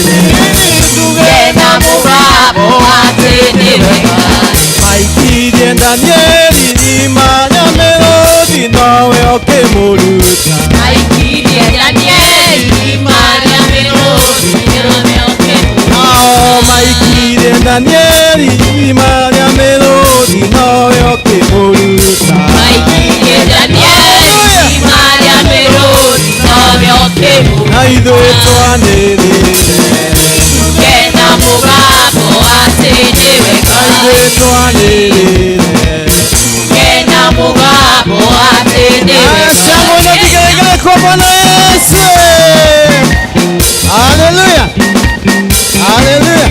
Tuge na mũgambo atĩ nĩwe Ngai. Maikirie Danieli irima rĩa mĩrũthi nowe ũkĩmũruta. Maikirie Danieli irima rĩa mĩrũthi nowe ũkĩmũruta. Nao maikirie Danieli irima rĩa mĩrũthi nowe ũkĩmũruta. Maikirie Danieli irima rĩa mĩrũthi nowe ũkĩmũruta. Na ithuĩ twanĩrĩre, Tuge na mũgambo atĩ nĩwe na Ngai. ithuĩ twanĩrĩre. Tuge na mũgambo atĩ nĩwe Ngai. Shangwe na vigelegele kwa Bwana Yesu. Haleluya. Haleluya.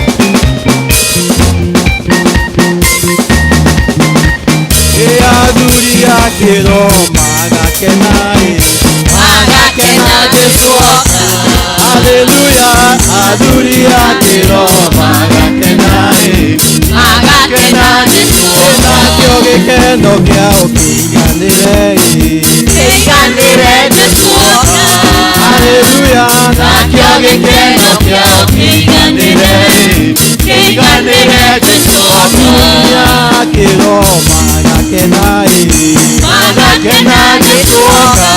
Athuri a kĩro magakena ĩ. Magakena Jesũ oka. Haleluya. Athuri a kĩro magakena ĩ. Magakena Jesũ oka. Nakĩo gĩkeno kĩao kĩiganĩre ĩ. Kĩiganĩre Jesũ oka. Haleluya. Nakĩo gĩkeno kĩao kĩiganĩre ĩ. Kĩiganĩre Jesũ oka. Atumia a kĩro magakena ĩ. Magakena Jesũ oka.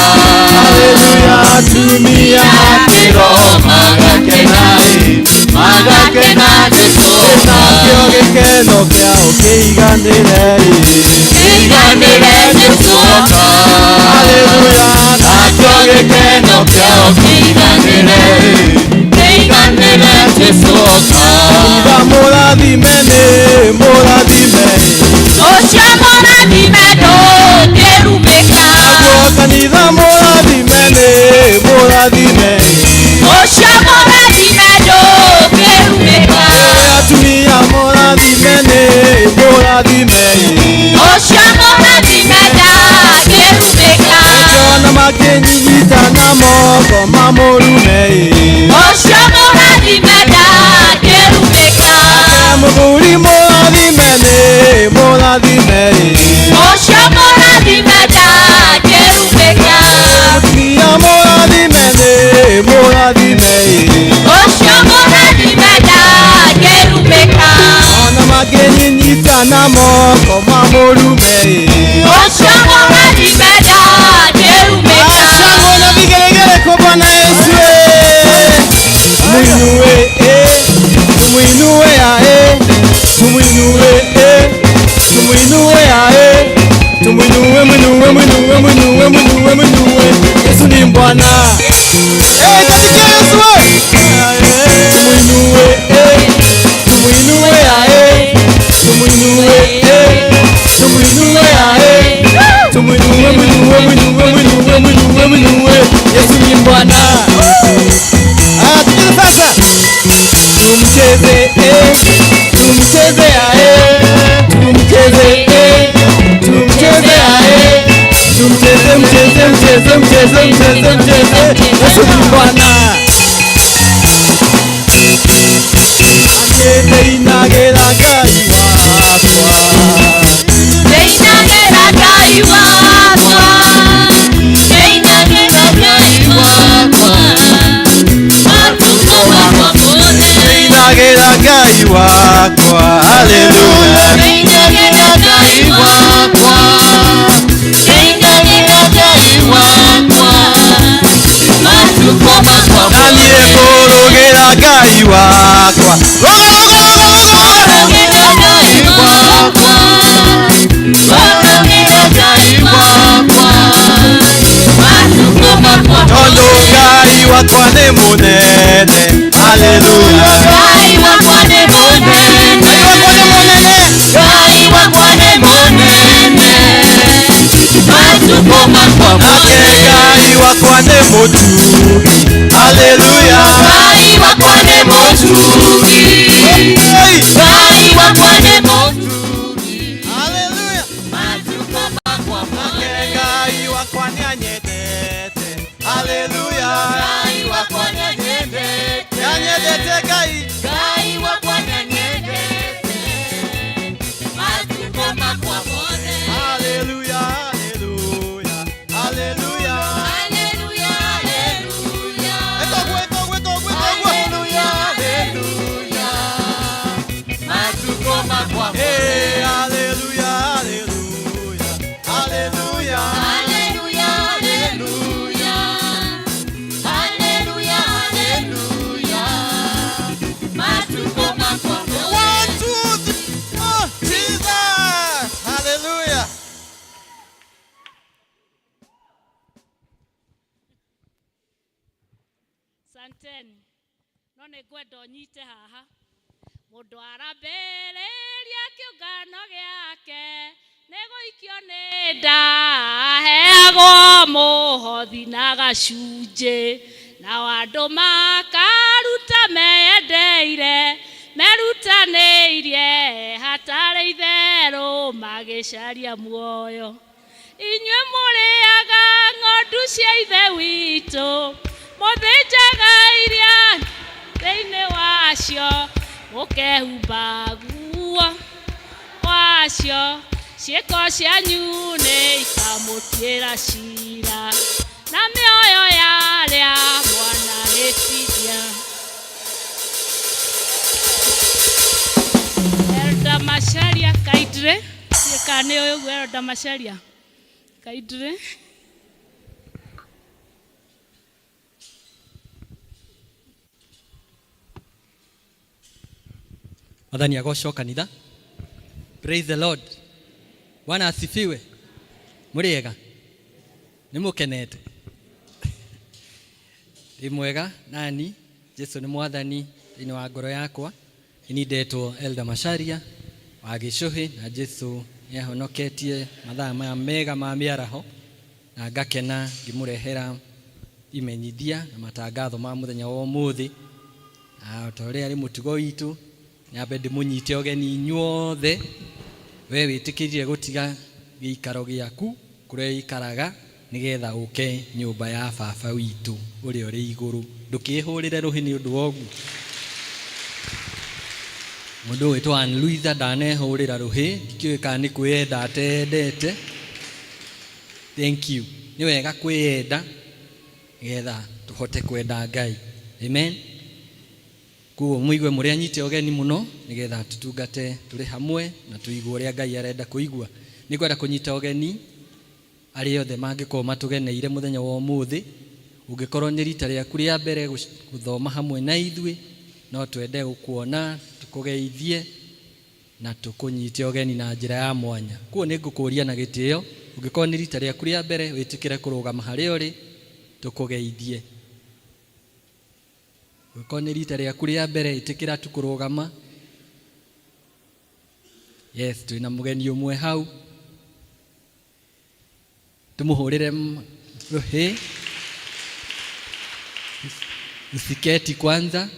Haleluya. Atumia a kĩro magakena ĩ. Magakena Jesũ oka. Nakĩo gĩkeno kĩao kĩiganĩre ĩ. Kĩiganĩre Jesũ oka. Haleluya. Nakĩo gĩkeno kĩao kĩiganĩre ĩ. Kĩiganĩre Jesũ oka. Kanitha mũrathime nĩ mũrathime ĩ. Ũcio mũrathime ndũngĩrumĩka. Naguo kanitha mũrathime nĩ mũrathime ĩ. Ũcio mũrathime ndũngĩrumĩka. Atumia mũrathime nĩ mũrathime ĩ. Ũcio mũrathime ndangĩrumĩka. Ona makĩnyitana moko mamũrume ĩ. Ũcio mũrathime ndangĩrumĩka. Mũthuri mũrathime nĩ mũrathime ĩ. Ũcio mũrathime ndangĩrumĩka. Mũtumia mũrathime nĩ mũrathime ĩ. Ũcio mũrathime ndangĩrumĩka. Ona makĩnyitana moko mamũrume ĩ. Ũcio mũrathime ndangĩrumĩka. Shangwe na vigelegele kwa Bwana Yesu. Tumuinue eh, tumuinue ae, tumuinue eh, tumuinue ae, tumuinue muinue muinue muinue muinue muinue. Yesu ni Bwana. Eh, katika Yesu we. Tumuinue eh, tumuinue ae, tumuinue eh, tumuinue ae, tumuinue muinue muinue muinue muinue muinue. Yesu ni Bwana. Ah, tucheze sasa. Mcheze, mcheze, mcheze, mcheze. Yesu ni Bwana. Ndeinagĩra Ngai wakwa. Ndeinagĩra Ngai wakwa. Ndeinagĩra Ngai wakwa. Matukũ makwa mothe. Ndeinagĩra Ngai wakwa. Haleluya. Ndeinagĩra Ngai wakwa. Ndeinagĩra Ngai wakwa. Matukũ makwa Na niĩ ngũrũgĩra Ngai wakwa. Rũga, rũga, rũga, rũga. Ngũrũgĩra Ngai wakwa. Ngũrũgĩra Ngai wakwa. Matukũ makwa Tondũ Ngai wakwa nĩ mũnene. Haleluya. Ngai wakwa nĩ mũnene. Ngai wakwa nĩ mũnene. Ngai wakwa nĩ mũnene. Matukũ makwa Nake Ngai wakwa nĩ mũtugi. Haleluya. Ngai wakwa nĩ mũtugi. Hey. Ngai wakwa nĩ mũtugi. Haleluya. Matukũ makwa Nake Ngai wakwa nĩ anyendete. Haleluya. Ngai wakwa nĩ anyendete. Nĩ anyendete Ngai. Ngai wakwa nĩ anyendete. Matukũ makwa mothe. Haleluya. Haleluya. Haleluya. Haleluya, haleluya. Ĩkoguo, ĩkoguo, ĩkoguo, ĩkoguo. Haleluya, haleluya. Matukũ makwa Hey, mothe. haleluya, haleluya. Haleluya. Haleluya, haleluya. Haleluya, haleluya. Matukũ makwa mothe. One, two, three, four. Jesus. Hallelujah. Santeni no nĩ ngwenda ũnyite haha mũndũ arambĩrĩria kĩũngano gĩake nĩ gũikio nĩ nda aheagwo mũhothi na gacunjĩ nao andũ makaruta meyendeire merutanĩirie hatarĩ itherũ magĩcaria muoyo inyuĩ mũrĩaga ng'ondu cia ithe witũ mũthĩnjaga iria thĩinĩ wacio mũkehumba guo wacio ciĩko cianyu nĩ ikamũtuĩra cira na mĩoyo ya arĩa mwanahĩtithia. Elda Macharia Kaidre, kana nĩ ũyũ ũguo Elda Macharia Kaidre. Mwathani agocwo kanitha. Praise the Lord. Bwana asifiwe. Mũrĩega? Nĩ mũkenete? Ndĩ mwega nani Jesu nĩ mwathani thĩinĩ wa ngoro yakwa. Nĩ ndetwo Elda Macharia wa Gĩcũhĩ na Jesu nĩ ahonoketie mathaa maya mega ma mĩaraho na ngakena ngĩmũrehera imenyithia na matangatho ma mũthenya wa ũmũthĩ. Na ta ũrĩa arĩ mũtugo witũ nyambe ndĩmũnyite ũgeni inyuothe we wĩtĩkĩrire gũtiga gĩikaro gĩaku kũrĩa ũikaraga nĩgetha ũke nyũmba ya baba witũ ũrĩa ũrĩ igũrũ. Ndũkĩhũrĩre rũhĩ nĩ ũndũ wa ũguo. Mũndũ ũgwĩtwo Ann Luitha ndanehũrĩra rũhĩ, ndikĩũĩ kana nĩ kwĩyenda ateyendete. Thank you. Nĩ wega kwĩyenda nĩgetha tũhote kwenda Ngai. Amen. Koguo mũigue mũrĩ anyite ũgeni mũno nĩgetha tũtungate tũrĩ hamwe na tũigue ũrĩa Ngai arenda kũigua. Nĩ ngwenda kũnyita ũgeni arĩa othe mangĩkorwo matũgeneire mũthenya wa ũmũthĩ. Ũngĩkorwo nĩ rita rĩaku rĩa mbere gũthoma hamwe na ithuĩ, no twende gũkuona, tũkũgeithie na tũkũnyite ũgeni na njĩra ya mwanya. Koguo nĩ ngũkũria na gĩtĩo, ũngĩkorwo nĩ rita rĩaku rĩa mbere wĩtĩkĩre kũrũgama harĩa ũrĩ, tũkũgeithie. Ũngĩkorwo nĩ rita rĩaku rĩa mbere ĩtĩkĩra tu kũrũgama. Yes, twĩna mũgeni ũmwe hau. Tũmũhũrĩre rũhĩ. Usiketi kwanza.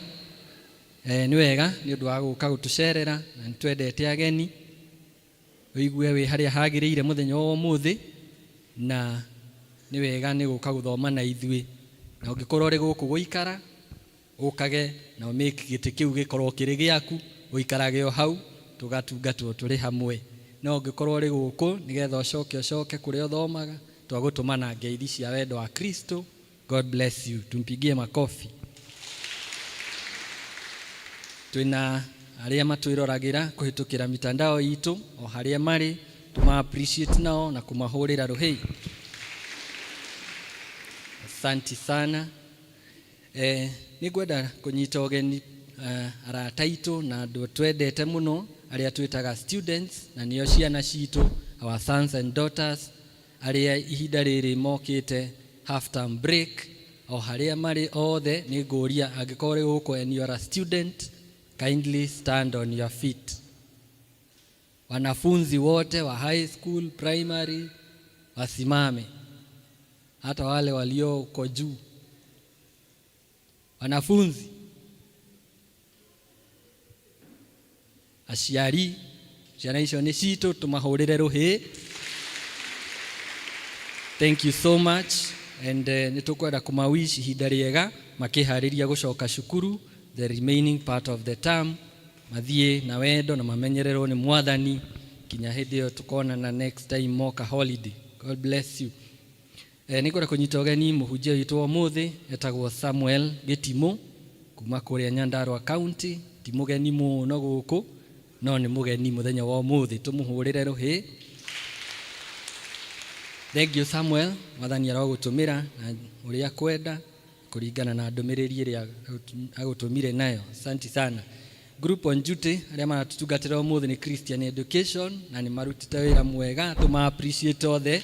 Nĩ wega nĩ ũndũ wa gũka gũtũcerera na nĩ twendete ageni. Ũigue wĩ harĩa hagĩrĩire mũthenya wa ũmũthĩ na Nĩ wega nĩ gũka gũthoma na ithuĩ, na ũngĩkorwo ũrĩ gũkũ gũikara ũkage na ũmake gĩtĩ kĩu gĩkorwo kĩrĩ gĩaku, ũikarage o hau tũgatungatwo tũrĩ hamwe. No ũngĩkorwo ũrĩ gũkũ nĩgetha ũcoke ũcoke kũrĩa ũthomaga, twagũtũma na ngeithi cia wendo wa Kristo. God bless you. Tumpigie makofi. Twĩna arĩa matwĩroragĩra kũhĩtũkĩra mitandao itũ o harĩa marĩ, tũma appreciate nao na kũmahũrĩra rũhĩ. Asanti sana. Nĩ ngwenda kũnyita ũgeni arata aitũ na andũ twendete mũno arĩa twĩtaga students, na nĩo ciana citũ, our sons and daughters, arĩa ihinda rĩrĩ mokĩte half term break. O harĩa marĩ othe, nĩ ngũria angĩkorwo ũrĩ gũkũ and you are a student, kindly stand on your feet. Wanafunzi wote wa high school, primary wasimame, hata wale walioko juu. Wanafunzi, aciari, ciana icio nĩ citũ, tũmahũrĩre rũhĩ. Thank you so much, and nĩ tũkwenda kũmawish ihinda rĩega makĩharĩria gũcoka cukuru the remaining part of the term, mathiĩ na wendo na mamenyererwo nĩ Mwathani kinya hĩndĩ ĩyo tũkonana next time moka holiday. God bless you. Nĩ ngwenda kũnyita ũgeni mũhunjia witũ wa ũmũthĩ, etagwo Samuel Gĩtimũ kuma kũrĩa Nyandarua County. Ti mũgeni mũno gũkũ, no nĩ mũgeni mũthenya wa ũmũthĩ, tũmũhũrĩre rũhĩ. Thank you, Samuel. Mwathani arogũtũmĩra na ũrĩa kwenda kũringana na ndũmĩrĩri ĩrĩa agũtũmire nayo. Asante sana. Group on duty arĩa maratũtungatĩra ũmũthĩ nĩ Christian Education, na nĩ marutĩte wĩra mwega, tũma appreciate othe.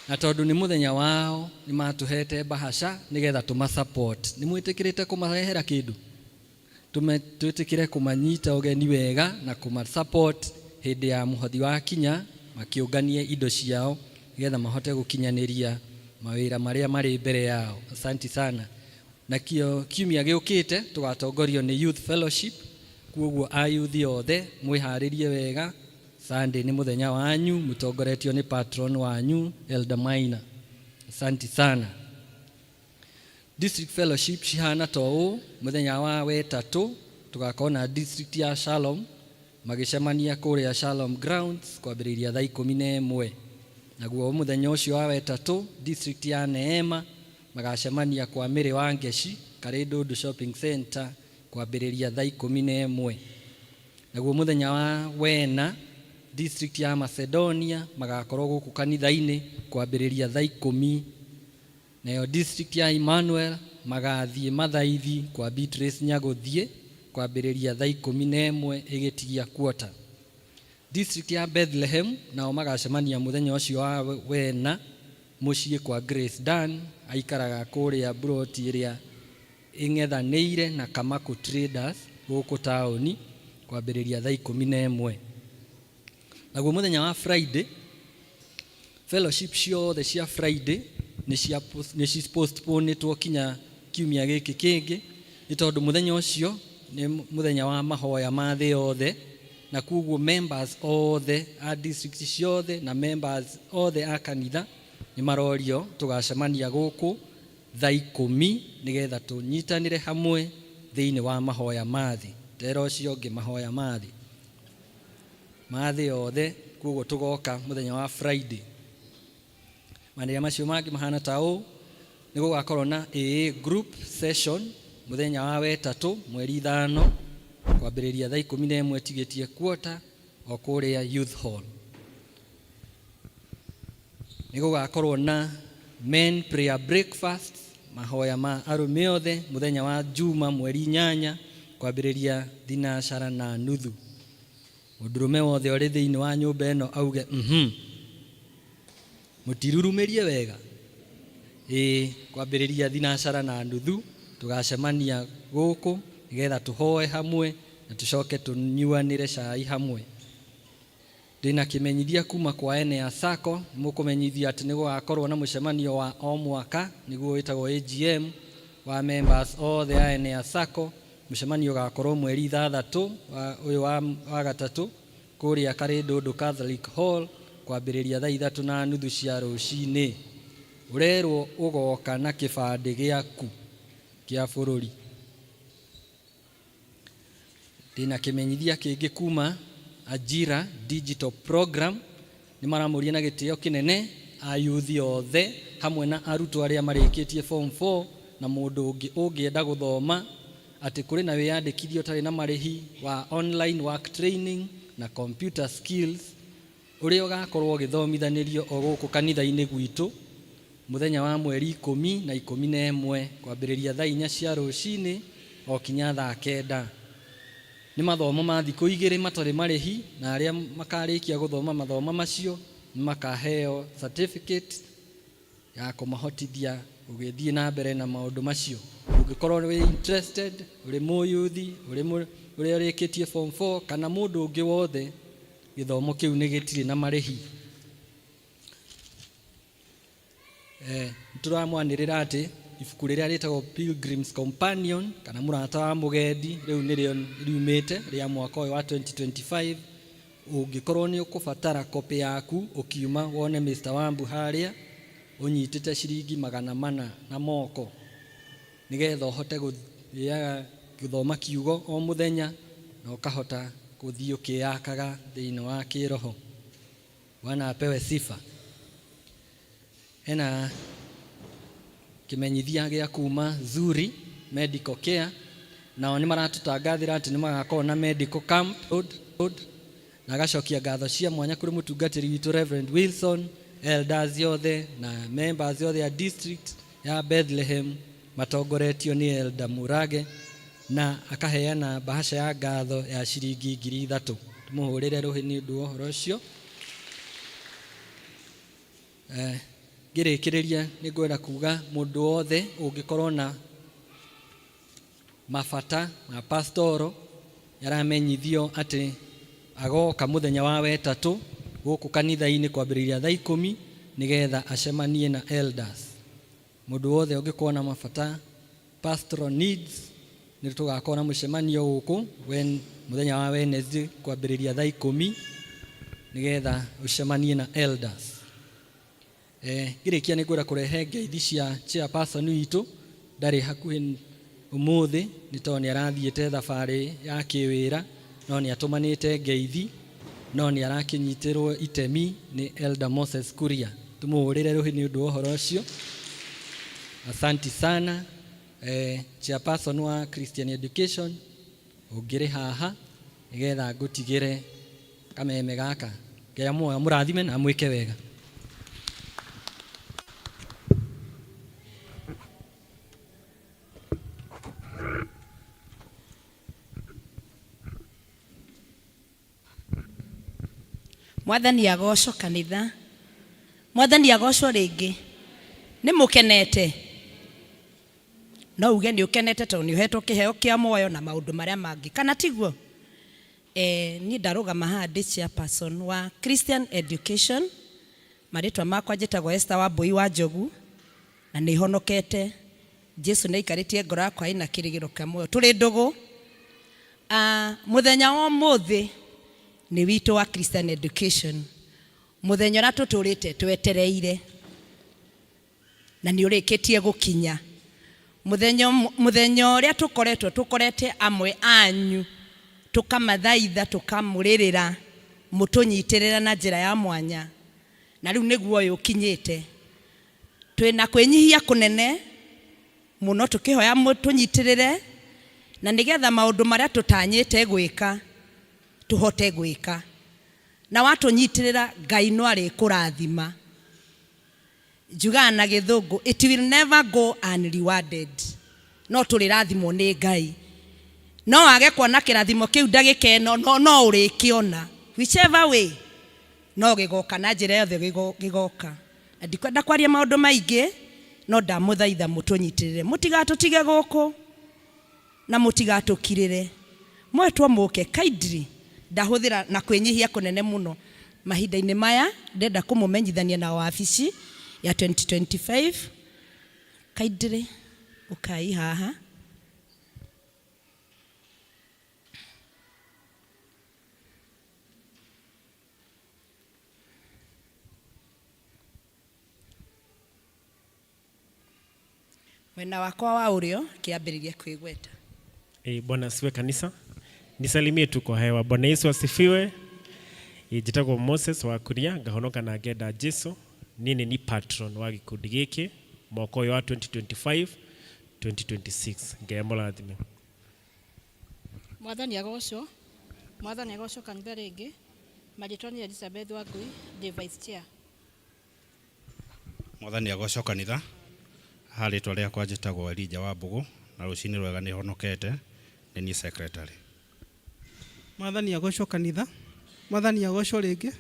Na tondũ nĩ mũthenya wao, nĩ matũhete bahasha nĩgetha tũma support. Nĩ mwĩtĩkĩrĩte kũmarehera kĩndũ? Twĩtĩkĩre kũmanyita ũgeni wega na kũma support hĩndĩ ya mũhothi wa kinya, makĩũnganie indo ciao nĩgetha mahote gũkinyanĩria mawĩra marĩa marĩ mbere yao. Asante sana. Nakĩo kiumia gĩũkĩte tũgatongorio nĩ Youth Fellowship, kuoguo ayuthi othe mwĩharĩrie wega. Sunday nĩ mũthenya wanyu, mũtongoretio nĩ patron wanyu Elder Maina. Asante sana. District Fellowship cihana ta ũũ: mũthenya wa wetatũ tũgakorwo na district ya Shalom magĩcemania kũrĩa Shalom Grounds kwambĩrĩria thaa 11. Naguo mũthenya ũcio wa wetatũ, district ya Neema magacemania kwa Mĩrĩ wa Ngeci, Karĩndũndũ Shopping Center, kwambĩrĩria thaa 11. Naguo mũthenya wa wena, district ya Macedonia magakorwo gũkũ kanitha-inĩ kwambĩrĩria thaa 10. Nayo district ya Emmanuel magathiĩ Mathaithi kwa Beatrice Nyagũthiĩ kwambĩrĩria thaa 11 ĩgĩtigia quarter. District ya Bethlehem nao magacemania mũthenya ũcio wa wena mũciĩ kwa Grace Dan, aikaraga kũrĩa broti ĩrĩa ĩng'ethanĩire na Kamaku Traders gũkũ taũni kwambĩrĩria thaa 11. Naguo mũthenya wa Friday, fellowship ciothe cia Friday nĩ postponetwo kinya kiumia gĩkĩ kĩngĩ, nĩ tondũ mũthenya ũcio nĩ mũthenya wa mahoya ma thĩ yothe, na koguo members othe a district ciothe na members othe a kanitha nĩ marorio tũgacemania gũkũ thaa 10 nĩgetha tũnyitanĩre hamwe thĩinĩ wa mahoya ma thĩ. Tera ũcio ũngĩ, mahoya ma thĩ, ma thĩ yothe, koguo tũgoka mũthenya wa Friday. Manĩrĩa macio mangĩ mahana ta ũũ: nĩ gũgakorwo na AA group session mũthenya wa wetatũ mweri 5 kwambĩrĩria thaa 11 tigĩtie quarter o kũrĩa Youth Hall. Nĩ gũgakorwo na men prayer breakfast, mahoya ma arũme othe, mũthenya wa Juma mweri 8 kwambĩrĩria 9:30. Mũndũrũme wothe ũrĩ thĩinĩ wa nyũmba ĩno auge mũtirurumĩrie wega. Ĩĩ, kwambĩrĩria 9:30 tũgacemania gũkũ nĩgetha tũhoe hamwe na tũcoke tũnyuanĩre cai hamwe. Ndĩna kĩmenyithia kuma kwa ene Sacco, mũkũmenyithio atĩ nĩ gũgakorwo na mũcemanio wa o mwaka nĩguo wĩtagwo AGM wa members othe a ene Sacco. Mũcemanio ũgakorwo mweri 6 ũyũ wa gatatũ kũrĩa Karĩndũndũ Catholic Hall. Kwambĩrĩria thaa ithatũ na nuthu cia rũcinĩ. Ũrerwo ũgoka na kĩbandĩ gĩaku kĩa bũrũri. Ndĩna kĩmenyithia kĩngĩ kuma Ajira Digital Program. Nĩ maramũria na gĩtĩo kĩnene ayuthi othe hamwe na arutwo arĩa marĩkĩtie form 4 na mũndũ ũngĩ ũngĩenda gũthoma atĩ kũrĩ na wĩyandĩkithia ũtarĩ na marĩhi wa online work training na computer skills ũrĩa ũgakorwo ũgĩthomithanĩrio o gũkũ kanitha-inĩ gwitũ mũthenya wa mweri 10 na 11 kwambĩrĩria thaa 4 cia rũcinĩ o kinya thaa 9. Nĩ mathomo ma thikũ 2 matarĩ marĩhi na arĩa makarĩkia gũthoma mathomo macio nĩ makaheo certificate ya kũmahotithia gũgĩthiĩ na mbere na maũndũ macio. Ũngĩkorwo wĩ interested, ũrĩ mũyuthi, ũrĩ ũrĩa ũrĩkĩtie form 4 kana mũndũ ũngĩ wothe, gĩthomo kĩu nĩ gĩtirĩ na marĩhi. Nĩtũramwanĩrĩra atĩ ibuku rĩrĩa rĩtagwo Pilgrim's Companion kana mũrata wa mũgendi rĩu nĩrĩo riumĩte rĩa mwaka ũyũ wa 2025. Ũngĩkorwo nĩ ũkũbatara copy yaku ũkiuma wone Mr. Wambu harĩa ũnyitĩte ciringi 400 na moko nĩgetha ũhote gũthiaga gũthoma kiugo o mũthenya na ũkahota gũthiĩ ũkĩyakaga thĩinĩ wa kĩroho. Bwana apewe sifa. Hena kĩmenyithia gĩa kuma Zuri Medical Care, nao nĩ maratũtangathĩra atĩ nĩ magakorwo na medical camp road, na agacokia ngatho cia mwanya kũrĩ mũtungatĩri witũ Reverend Wilson, elders othe na members othe a district ya Bethlehem matongoretio nĩ Elder Murage, na akaheana bahasha ya ngatho ya ciringi 3,000. Tũmũhũrĩre rũhĩ nĩ ũndũ wa ũhoro ũcio. Ngĩrĩkĩrĩria nĩ ngwenda kuga mũndũ wothe ũngĩkorwo na mabata ma pastoro nĩaramenyithio atĩ agoka mũthenya wa wetatũ gũkũ kanitha-inĩ kwambĩrĩria thaa 10 nĩgetha acemanie na elders. Mũndũ wothe ũngĩkorwo na mabata pastoral needs nĩ tũgakorwo na mũcemanio gũkũ mũthenya wa Wednesday kwambĩrĩria thaa 10 nĩgetha ũcemanie na elders. Ngĩrĩkia nĩ ngwenda kũrehe ngeithi cia chairperson witũ, ndarĩ hakuhĩ ũmũthĩ nĩ tondũ nĩ arathiĩte thabarĩ ya kĩwĩra, no nĩ atũmanĩte ngeithi, no nĩ arakĩnyitĩrwo itemi nĩ Elder Moses Kuria. Tũmũhũrĩre rũhĩ nĩ ũndũ wa ũhoro ũcio. Asanti sana. Chairperson wa Christian Education ũngĩrĩ haha nĩgetha ngũtigĩre kameme gaka. Ngai amũrathime na amwĩke wega. Mwathani agocwo kanitha. Mwathani agocwo rĩngĩ. Nĩ mũkenete? No uge nĩ ũkenete tondũ nĩ ũhetwo kĩheo kĩa muoyo na maũndũ marĩa mangĩ, kana tiguo? Niĩ ndarũgama haha ndĩ chairperson wa Christian Education. Marĩtwa makwa njĩtagwo Esther Wambui wa Njogu na nĩ honokete. Jesu nĩ aikarĩtie ngoro yakwa ĩna kĩrĩgĩro kĩa muoyo. Tũrĩ ndũgũ. Mũthenya wa ũmũthĩ nĩ witũ wa Christian Education. Mũthenya ũrĩa tũtũrĩte twetereire na nĩ ũrĩkĩtie gũkinya. Mũthenya ũrĩa tũkoretwo tũkorete amwe anyu tũkamathaitha tũkamũrĩrĩra mũtũnyitĩrĩra na njĩra ya mwanya, na rĩu nĩguo ũyũ ũkinyĩte. Twĩna kwĩnyihia kũnene mũno tũkĩhoya mũtũnyitĩrĩre na nĩgetha maũndũ marĩa tũtanyĩte gwĩka tũhote gwĩka. Na watũnyitĩrĩra Ngai no arĩkũrathima. Njugaga na gĩthũngũ, it will never go unrewarded. No tũrĩrathimwo nĩ Ngai. No wage kuona kĩrathimo kĩu ndagĩka ĩno, no ũrĩkĩona. Whichever way, no gĩgoka na njĩra yothe gĩgoka. Na ndikwenda kwaria maũndũ maingĩ, no ndamũthaitha mũtũnyitĩrĩre. Mũtigatũtige gũkũ na mũtigatũkirĩre. Mwetwo mũke kindly, ndahũthĩra na kwĩnyihia kũnene mũno. Mahinda-inĩ maya ndenda kũmũmenyithania na wabici ya 2025. Kindly ũkai haha. Mwena wakwa wa ũrĩo kĩambĩrĩrie kwĩgweta. Bwana asifiwe kanisa. Nisalimie tu kwa hewa. Bwana Yesu asifiwe. Njĩtagwo Moses wa Kuria, ngahonoka na ngenda Jesu. Niĩ nĩ ni patron wa gĩkundi gĩkĩ mwaka ũyũ wa 2025 2026. Ngai amũrathime. Mwathani agocwo. Mwathani agocwo kanitha rĩngĩ. Marĩtwa nĩ Elizabeth Wangui, ndĩ vice chair. Mwathani agocwo kanitha. Haha rĩtwa rĩakwa njĩtagwo Elijah wa Mbũgũ na rũcinĩ rwega nĩ honokete, nĩ niĩ secretary. Mwathani agocwo kanitha. Mwathani agocwo rĩngĩ.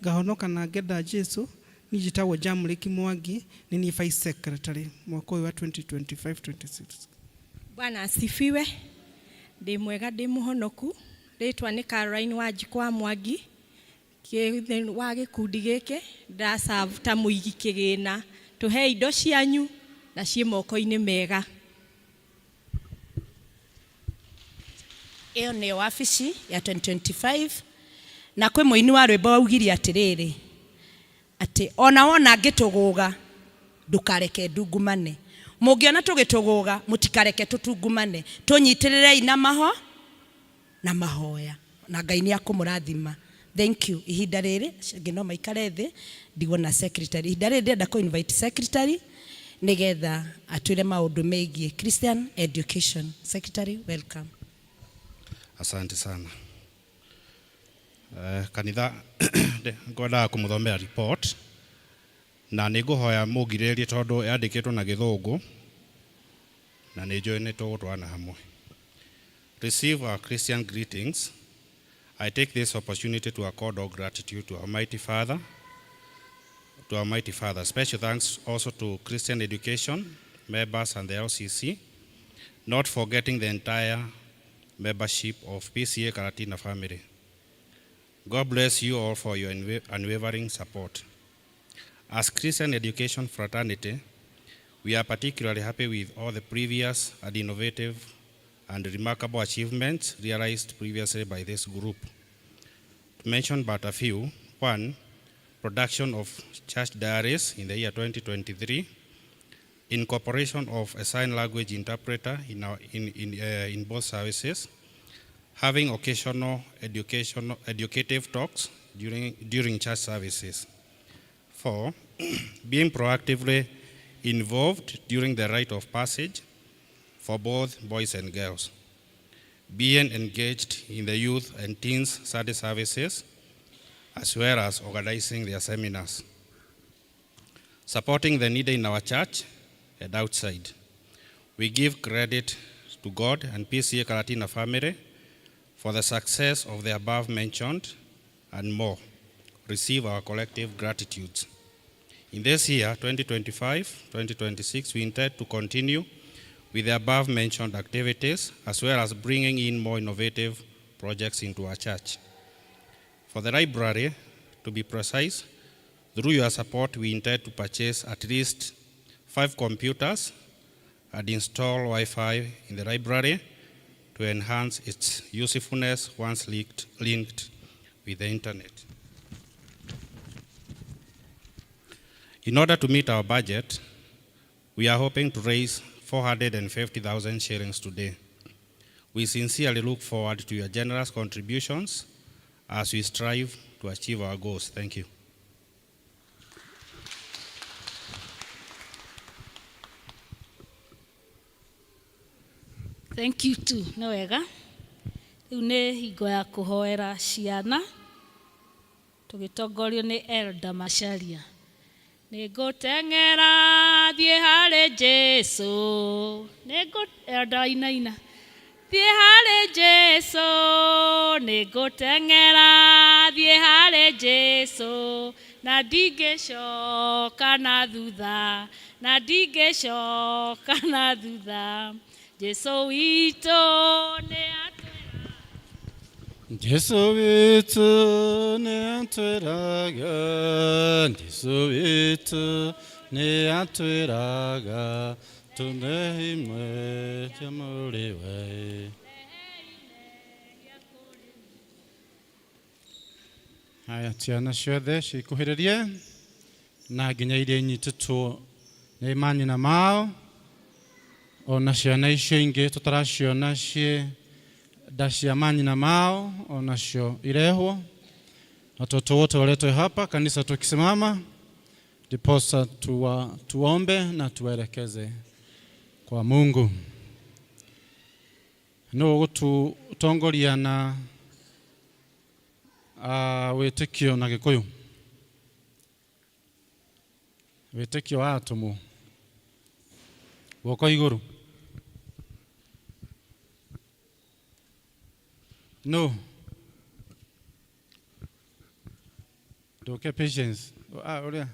Ngahonoka na ngenda Jesu. Niĩ njĩtagwo Jamrick Mwangi, nĩ niĩ vice secretary mwaka ũyũ wa 2025-26. Bwana asifiwe. Ndĩ mwega, ndĩ mũhonoku. Rĩtwa nĩ Caroline Wanjikũ wa Mwangi, wa gĩkundi gĩkĩ. Ndĩraserve ta mũigi kĩgĩna. Tũhe indo cianyu na ciĩ moko-inĩ mega. Ĩyo nĩyo wabici ya 2025, na kwĩ mũini wa rwĩmbo waugire atĩrĩrĩ, atĩ ona wona ngĩtũgũga ndũkareke ndungumane. Mũngĩona tũgĩtũgũga, mũtikareke tũtungumane, tũnyitĩrĩrei na maho na mahoya, na Ngai nĩ akũmũrathima. Thank you. Ihinda rĩrĩ acio angĩ no maikare thĩ, ndigwo na secretary. Ihinda rĩrĩ ndĩrenda kũ invite secretary nĩgetha atwĩre maũndũ megiĩ Christian education. Secretary, welcome. Asante sana. Kanitha, ngwendaga kũmũthomera report na nĩ ngũhoya mũngirĩrĩrie tondũ yandĩkĩtwo na Gĩthũngũ na nĩ njũĩ nĩ tũgũtwarana hamwe. Receive our Christian greetings. I take this opportunity to accord all gratitude to Almighty Father, to Almighty Father. Special thanks also to Christian Education members and the LCC, not forgetting the entire membership of PCA Karatina family. God bless you all for your unwavering support. As Christian Education Fraternity, we are particularly happy with all the previous and innovative and remarkable achievements realized previously by this group. To mention but a few: 1, production of church diaries in the year 2023, incorporation of a sign language interpreter in both services, having occasional educative talks during church services. 4, being proactively involved during the rite of passage for both boys and girls, being engaged in the youth and teens Sunday services, as well as organizing their seminars, supporting the needy in our church and outside. We give credit to God and PCA Karatina family for the success of the above mentioned and more. Receive our collective gratitudes. In this year, 2025-2026, we intend to continue with the above mentioned activities, as well as bringing in more innovative projects into our church. For the library, to be precise, through your support, we intend to purchase at least 5 computers and install Wi-Fi in the library to enhance its usefulness once linked with the internet. In order to meet our budget, we are hoping to raise 450,000 shillings today. We sincerely look forward to your generous contributions as we strive to achieve our goals. Thank you. Thank you too. Nĩ wega. Rĩu nĩ hingo ya kũhoera ciana tũgĩtongorio nĩ Elder Macharia. Nĩngũteng'era thiĩ harĩ Jesũ. Elder inaina. Thiĩ harĩ Jesũ. Nĩngũteng'era thiĩ harĩ Jesũ. Na ndingĩcoka na thutha. Na ndingĩcoka na thutha. Jesũ witũ nĩ atwĩraga. Jesũ witũ nĩ atwĩraga, Jesũ witũ nĩ atwĩraga, tũnehe imwe cia mũrĩ we. Haya, ciana ciothe cikuhĩrĩrie na nginya iria inyitĩtwo nĩ manyina mao. Ona ciana icio ingĩ tũtaraciona ciĩ nda cia manyina mao onacio irehwo. Watoto wote waletwe hapa kanisa tukisimama, ndiposa tuombe na tuwaelekeze kwa Mungu. Nũ ũgũtũtongoria na wĩtĩkio na Gĩkũyũ, wĩtĩkio wa atũmwo, guoko igũrũ. No nduke Patience. Ah, ũrĩa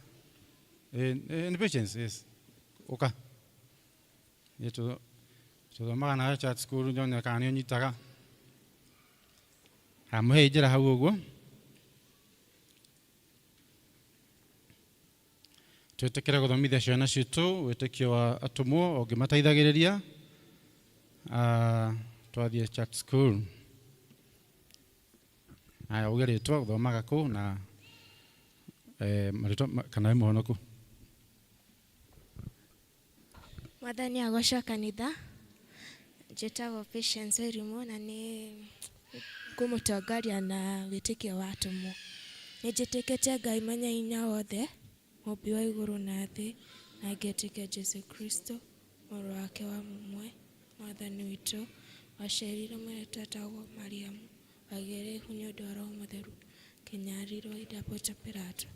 nĩ Patience, yes, ũka. Nĩ tũthomaga nawe church school, nyone kana nĩ ũnyitaga. Amũhe njĩra hau ũguo. Twĩtĩkĩre gũthomithia ciana citũ wĩtĩkio wa atũmwo ũngĩmateithagĩrĩria twathiĩ church school. Haya, uge rĩtwa, gũthomaga kũ na marĩtwa kana wĩ mũhonoku. Mwathani agocwo kanitha. Njĩtagwo Patience Wairimu na nĩ ngũmũtongoria na wĩtĩkio wa atũmwo. Nĩ njĩtĩkĩtie Ngai mwene hinya wothe, mũmbi wa igũrũ na thĩ, na ngetĩkia Jesu Kristo, mũrũ wake wa mũmwe, Mwathani witũ, waciarirwo mũirĩtu etagwo Mariamu, wagĩire ihu nĩ ũndũ wa Roho Mũtheru, akĩnyarirwo hĩndĩ ya Pontio Pilato,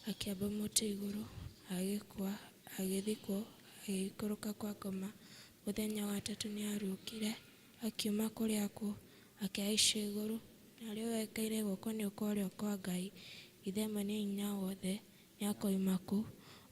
akĩambwo mũtĩ igũrũ, agĩkua, agĩthikwo, agĩikũrũka kwa ngoma, mũthenya wa tatũ nĩ ariũkire, akiuma kũrĩ akuũ, akĩhaicio igũrũ, na rĩu aikaire guoko-inĩ kwa ũrĩo kwa Ngai, Ithe mwene hinya wothe, nĩ akoima kũu,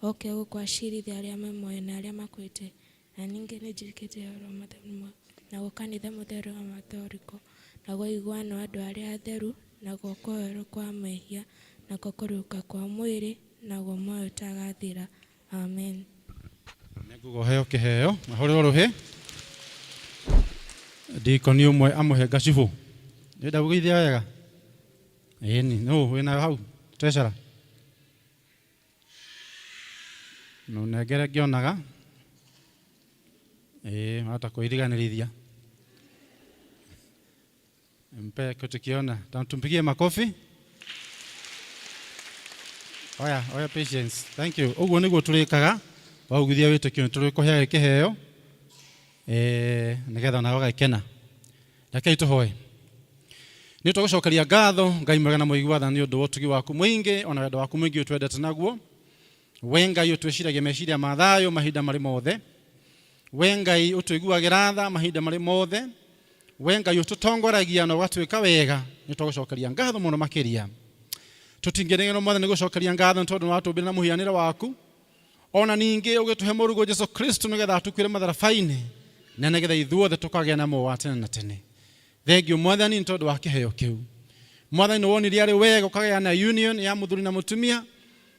oke gũkũ acirithie arĩa me muoyo na arĩa makuĩte. Na ningĩ nĩ njĩtĩkĩtie Roho Mũtheru, naguo kanitha mũtheru wa Gatoriko, naguo ũiguano wa andũ arĩa atheru, naguo kũoherwo kwa mehia, nakuo kũriũka kwa mwĩrĩ, naguo muoyo ũtagathira. Amen. Nĩnguga ũheo kĩheo, ahũrĩrwo rũhĩ. Ndikoni ũmwe amũhe ngacibũ. Nĩ ndagũgeithia wega? Ĩni, nũ wĩnayo hau? Treasurer. Nũnengere ngĩonaga. Ĩĩ, wahota kwĩriganĩrithia. Mpe tukiona. Tumpigie makofi. Oya, oya Patience. Thank you. Ũguo nĩguo tũrĩkaga waugithia wĩtĩkio nĩ tũrĩkũheaga kĩheo nĩgetha nawe ũgagĩkena. Rekei tũhoe. Nĩ tũgũcokeria ngatho Ngai mwega na mũigua tha nĩ ũndũ wa ũtugi waku mũingĩ ona wendo waku mũingĩ ũtwendete naguo. We Ngai ũtwĩciragia meciria ma thayũ mahinda marĩ mothe. We Ngai ũtũiguagĩra tha mahinda marĩ mothe. We Ngai ũtũtongoragia na ũgatwĩka wega. Nĩ tũgũcokeria ngatho mũno makĩria. Tũtingĩregerwo Mwathani gũcokeria ngatho nĩ tondũ nĩwatũmbire na mũhianĩre waku. Ona ningĩ ũgĩtũhe mũrũguo Jesu Kristo nĩgetha atũkuĩre matharaba-inĩ na nĩgetha ithuothe tũkagĩa na muoyo wa tene na tene. Thengiũ Mwathani nĩ tondũ wa kĩheo kĩu. Mwathani nĩ wonire arĩ wega ũkagĩa na union ya mũthuri na mũtumia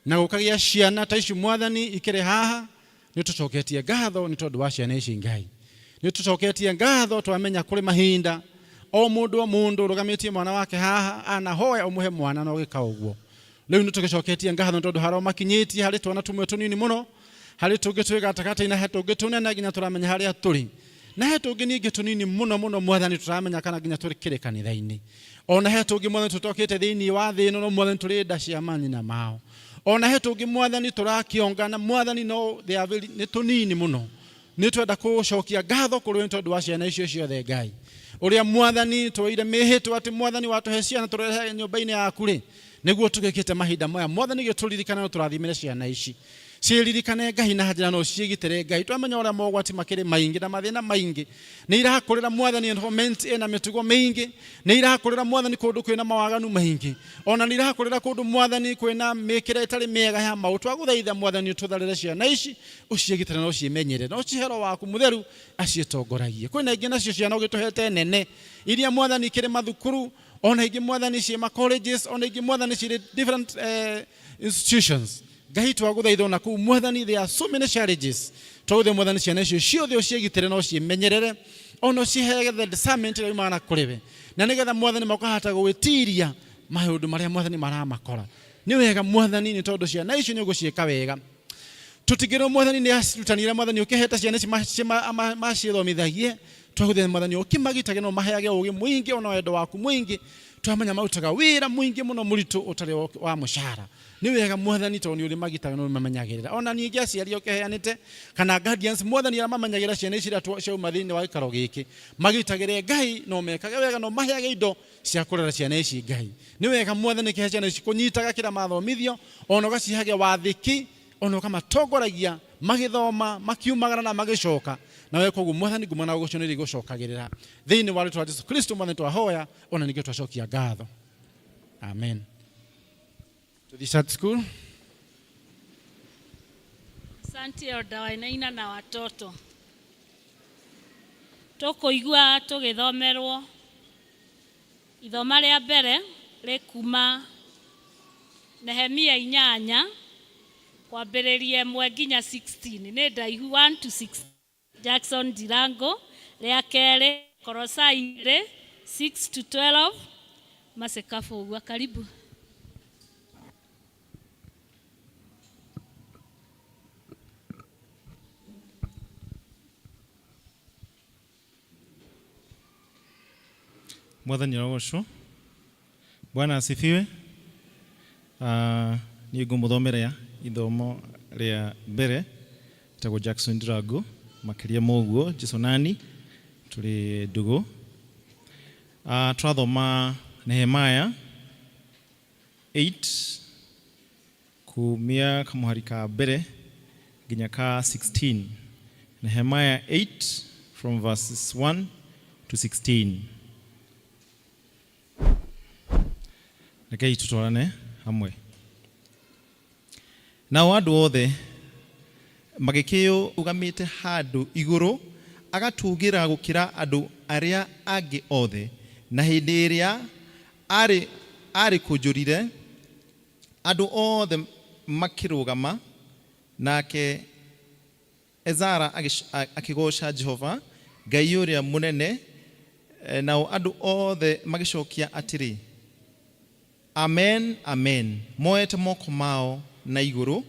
na gũkagĩa ciana ta ici Mwathani ikĩrĩ haha. Nĩ tũcoketie ngatho nĩ tondũ wa ciana ici Ngai. Nĩ tũcoketie ngatho twamenya kũrĩ mahinda o mũndũ o mũndũ ũrũgamĩtie mwana wake haha anahoya ũmũhe mwana na ũgĩka ũguo. Rĩu nĩ tũgĩcoketie ngatho nĩ tondũ harĩa ũmakinyĩtie harĩ twana tũmwe tũnini mũno, harĩ tũngĩ twĩ gatagatĩ na he tũngĩ tũnene nginya tũramenya harĩa tũrĩ. Na he tũngĩ ningĩ tũnini mũno mũno Mwathani tũramenya kana nginya tũrĩ kĩrĩ kanitha-inĩ. Ona he tũngĩ Mwathani tũtokĩte thĩinĩ wa thĩ ĩno no Mwathani tũrĩ nda cia manyina mao. Ona he tũngĩ Mwathani tũrakĩongana Mwathani no they are very, nĩ tũnini mũno. Nĩ twenda gũcokia ngatho kũrĩ we nĩ tondũ wa ciana icio ciothe Ngai. Ũrĩa Mwathani twoire mĩhĩtwa atĩ Mwathani watũhe ciana tũrehe nyũmba-inĩ yaku rĩ, nĩguo tũgĩkĩte mahinda maya. Mwathani gĩtũririkane no tũrathimĩre ciana ici. Ciĩririkane Ngai na njĩra no ciĩgitĩre Ngai. Twamenya ũrĩa mogwati makĩrĩ maingĩ na mathĩna maingĩ. Nĩ irakũrĩra Mwathani environment ĩna mĩtugo mĩingĩ. Nĩ irakũrĩra Mwathani kũndũ kwĩna mawaganu maingĩ. Ona nĩ irakũrĩra kũndũ Mwathani kwĩna mĩkĩre ĩtarĩ mĩega ya maũndũ. Twagũthaitha Mwathani ũtũtharĩre ciana ici, ũciĩgitĩre na ũciĩmenyerere. Na ũcihe Roho waku mũtheru aciĩtongoragie. Kwĩna ingĩ nacio ciana ũgĩtũhete nene iria Mwathani ikĩrĩ mathukuru, ona ingĩ Mwathani ciĩ ma colleges, ona ingĩ Mwathani cirĩ different institutions. Ngai twagũthaitha ona kũu Mwathani, there are so many challenges. Twagũthaitha Mwathani ciana icio ciothe ũciĩgitĩre na ũciĩmenyerere, ona ũcihe the discernment ĩrĩa yumaga na kũrĩ we, na nĩgetha Mwathani makahota gwĩtiria maũndũ marĩa Mwathani maramakora. Nĩ wega Mwathani nĩ tondũ ciana icio nĩ ũgũciĩka wega. Tũtingĩrwo mwathani nĩ acirutanire mwathani ũkĩhete ciana ici macithomithagie. Twagũthaitha mwathani ũkĩmagitage na ũmaheage ũgĩ mũingĩ ona wendo waku mũingĩ. Twamenya marutaga wĩra mũingĩ mũno mũritũ ũtarĩ wa mũcara. Nĩ wega mwathani tondũ nĩ ũrĩmagitaga na ũrĩmamenyagĩrĩra. Ona ningĩ aciari ũkĩheanĩte kana guardians mwathani arĩa mamenyagĩrĩra ciana ici iria ciauma thĩinĩ wa gĩikaro gĩkĩ. Magitagĩre Ngai na ũmekage wega na ũmaheage indo cia kũrera ciana ici Ngai. Nĩ wega mwathani kĩhe ciana ici kũnyitaga kĩrĩa mathomithio ona ũgacihage wathĩki ona ũkamatongoragia magĩthoma makiumagara na magĩcoka. Nawe koguo mwathani ngumo na ũgoco nĩ irĩgũcokagĩrĩra. Thĩinĩ wa rĩtwa rĩa Jesu Kristo mwathani twahoya ona ningĩ twacokia ngatho. Amen. To the Sabbath school. Asante Elder Wainaina na watoto. Tũkũigua tũgĩthomerwo ithoma rĩa mbere rĩkuma Nehemia 8 kwambĩrĩria 1 nginya 16 nĩ ndaihu 1 to 6 Jackson Ndirango. Rĩa kerĩ Kolosai 2 6 to 12 Masekabu ũguo. Karibu. Mwathani arogocwo. Bwana asifiwe. Niĩ ngũmũthomera ithomo rĩa mbere ĩtagwo Jackson Drago makĩria ma ũguo Jesu nani tũrĩ ndũgũ. Tũrathoma Nehemiah 8 kumia kamũhari ka mbere nginya ka 16. Nehemiah 8 from verses 1 to 16. Rekei tutwarane hamwe. Nao andũ othe magĩkĩũgamĩte handũ igũrũ agatũgĩra gũkĩra andũ arĩa angĩ othe, na hĩndĩ ĩrĩa arĩ kũnjũrire andũ othe makĩrũgama, nake Ezara akĩgooca Jehova Ngai ũrĩa mũnene, nao andũ othe magĩcokia atĩrĩ, Amen, amen, moete moko mao na igũrũ,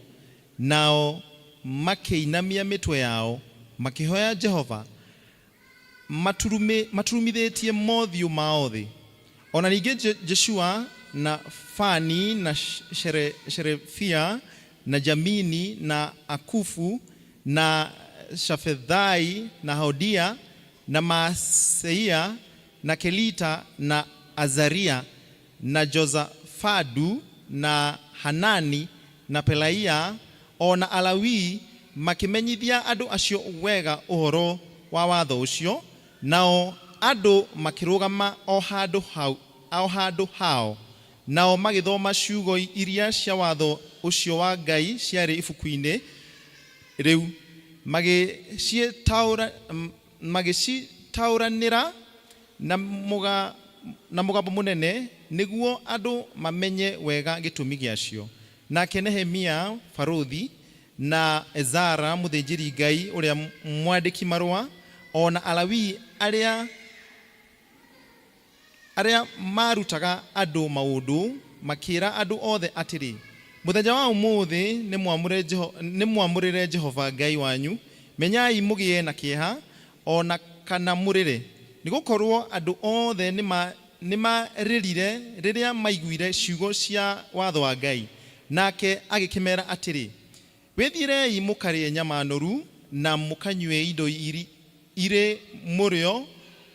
nao makĩinamia mĩtwe yao makĩhoya Jehova maturumithĩtie mothiũ mao thĩ. Ona ningĩ Jeshua na Fani na Sherebia na Jamini na Akufu na Shafethai na Hodia na Maaseia na Kelita na Azaria na Josafadu na Hanani na Pelaia o na Alawii makĩmenyithia andũ acio wega ũhoro wa watho ũcio, nao andũ makĩrũgama o handũ hao, nao magĩthoma ciugo iria cia watho ũcio wa Ngai ciarĩ ibuku-inĩ rĩu, magĩcitaũranĩra na mũgambo mũnene nĩguo andũ mamenye wega gĩtũmi gĩacio. Nake Nehemia barũthi na Ezara mũthĩnjĩri Ngai ũrĩa mwandĩki marũa o na Alawii arĩa marutaga andũ maũndũ makĩĩra andũ othe atĩrĩ, mũthenya wa ũmũthĩ nĩ mwamũrĩre Jehova Ngai wanyu, menyai mũgĩe na kĩeha o na kana mũrĩre, nĩgũkorwo andũ othe nĩmarĩrire rĩrĩa maiguire ciugo cia watho wa Ngai. Nake agĩkĩmera atĩrĩ, wĩthiĩrei mũkarĩe nyama noru na mũkanyue indo irĩ mũrĩo,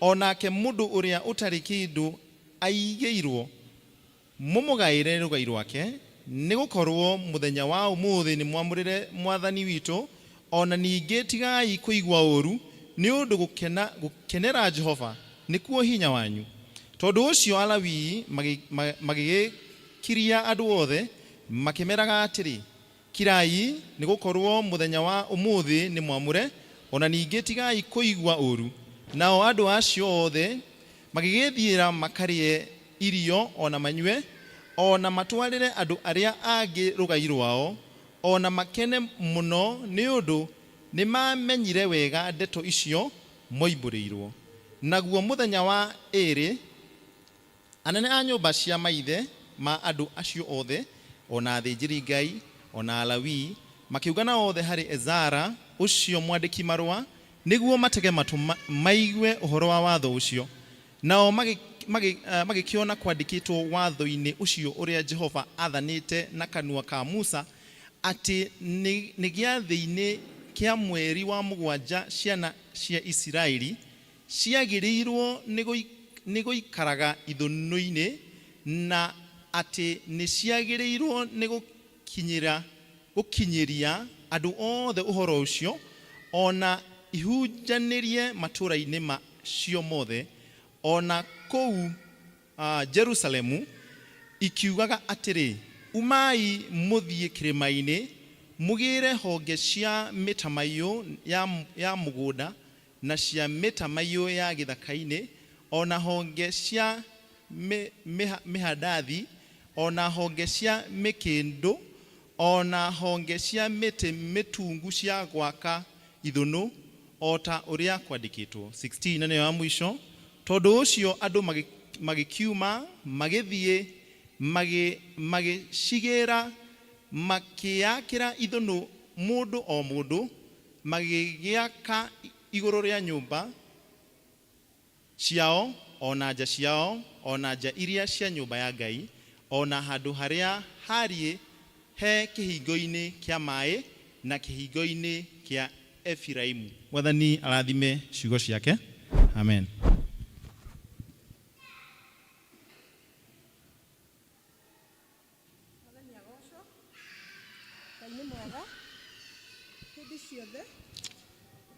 o nake mũndũ ũrĩa ũtarĩ kĩndũ aigĩirwo mũmũgaĩre rũgai rwake, nĩgũkorwo mũthenya wa ũmũthĩ nĩ mwamũrĩre Mwathani witũ. O na ningĩ tigai kũigua ũũru, nĩ ũndũ gũkenera Jehova nĩkuo hinya wanyu. Tondũ ũcio Alawii magĩgĩkiria andũ othe makĩmeraga atĩrĩ, kirai, nĩgũkorwo mũthenya wa ũmũthĩ nĩ mwamũre, o na ningĩ tigai kũigua ũũru. Nao andũ acio othe magĩgĩthiĩra makarĩe irio o na manyue, o na matwarĩre andũ arĩa angĩ rũgai rwao, o na makene mũno nĩ ũndũ nĩmamenyire wega ndeto icio moimbũrĩirwo. Naguo mũthenya wa ĩĩrĩ anene a nyũmba cia maithe ma andũ acio othe, o na athĩnjĩri Ngai, o na Alawii, Makĩũngana othe harĩ Ezara ũcio mwandĩki marũa, nĩguo matege matũ maigue ũhoro wa watho ũcio. Nao magĩkĩona kwandĩkĩtwo watho-inĩ ũcio ũrĩa Jehova aathanĩte na kanua ka Musa, atĩ nĩ gĩathĩ-inĩ kĩa mweri wa mũgwanja ciana cia Isiraeli ciagĩrĩirũo nĩ gũikaraga ithũnũ-inĩ, na atĩ nĩciagĩrĩirũo nĩ gũkinyĩria andũ othe ũhoro ũcio, o na ihunjanĩrie matũũra-inĩ macio mothe, o na kũu Jerusalemu, ikiugaga atĩrĩ, Umai mũthiĩ kĩrĩma-inĩ, mũgĩre honge cia mĩtamaiyũ ya mũgũnda, na cia mĩtamaiyũ ya gĩthaka-inĩ, o na honge cia mĩhandathi, o na honge cia mĩkĩndũ, o na honge cia mĩtĩ mĩtungu cia gwaka ithũnũ, o ta ũrĩa kwandĩkĩtwo. 16 na nĩyo ya mũico. Tondũ ũcio andũ magĩkiuma, magĩthiĩ, magĩcigĩra, makĩĩakĩra ithũnũ mũndũ o mũndũ, magĩgĩaka igũrũ rĩa nyũmba ciao, o na nja ciao, o na nja iria cia nyũmba ya Ngai, o na handũ harĩa haariĩ he kĩhingo-inĩ kĩa maĩ na kĩhingo-inĩ kĩa Efiraimu. Mwathani arathime ciugo ciake. Amen. Mwathani agocwo. Ngai nĩ mwega hĩndĩ ciothe.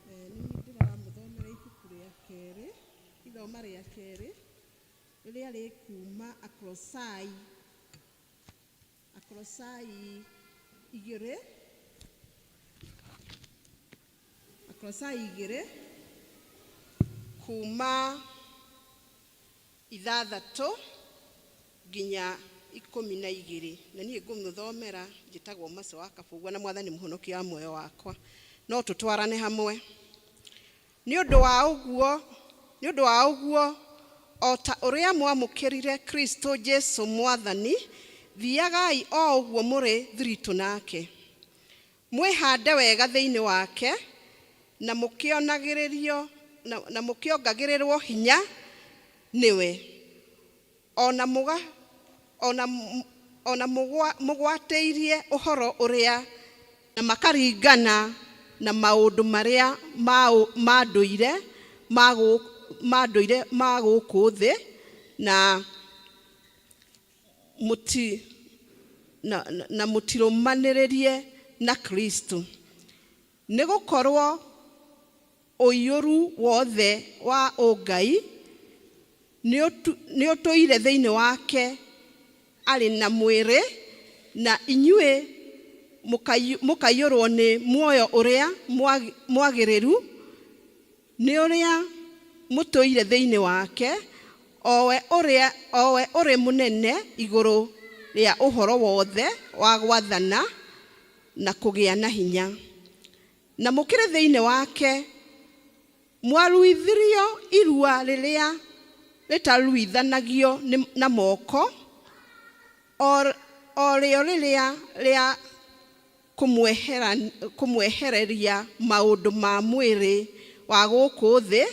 Nĩ niĩ ndĩramũthomera ibuku rĩa kerĩ, ithoma rĩa kerĩ rĩrĩa rĩkuma Akolosai, Akolosai igĩrĩ, Akolosai igĩrĩ kuma ithathatũ nginya ikũmi na igĩrĩ. Na niĩ ngũmũthomera njĩtagwo Mercy wa Kabũgua na Mwathani mũhonokia wa muoyo wakwa. No tũtwarane hamwe. Nĩ ũndũ wa ũguo, nĩ ũndũ wa ũguo, o ta ũrĩa mwamũkĩrire Kristo Jesu Mwathani, thiagai o ũguo mũrĩ thiritũ nake. Mwĩhande wega thĩinĩ wake, na mũkĩonagĩrĩrio, na mũkĩongagĩrĩrwo hinya nĩwe, o na mũga, o na, o na mũgwatĩirie ũhoro ũrĩa na makaringana na maũndũ marĩa ma ndũire ma ndũire ma gũkũ thĩ, na mũti, na, na mũtirũmanĩrĩrie na Kristo. Nĩ gũkorwo ũiyũru wothe wa ũngai nĩ ũtũire thĩinĩ wake arĩ na mwĩrĩ, na inyuĩ mũkaiyũrwo nĩ muoyo ũrĩa mwagĩrĩru nĩ ũrĩa mũtũire thĩinĩ wake, o we ũrĩa, o we ũrĩ mũnene igũrũ rĩa ũhoro wothe wa gwathana na kũgĩa na hinya. Na mũkĩrĩ thĩinĩ wake mwaruithirio irua rĩrĩa rĩtaruithanagio na moko, o rĩo rĩrĩa rĩa kũmwehereria maũndũ ma mwĩrĩ wa gũkũ thĩ,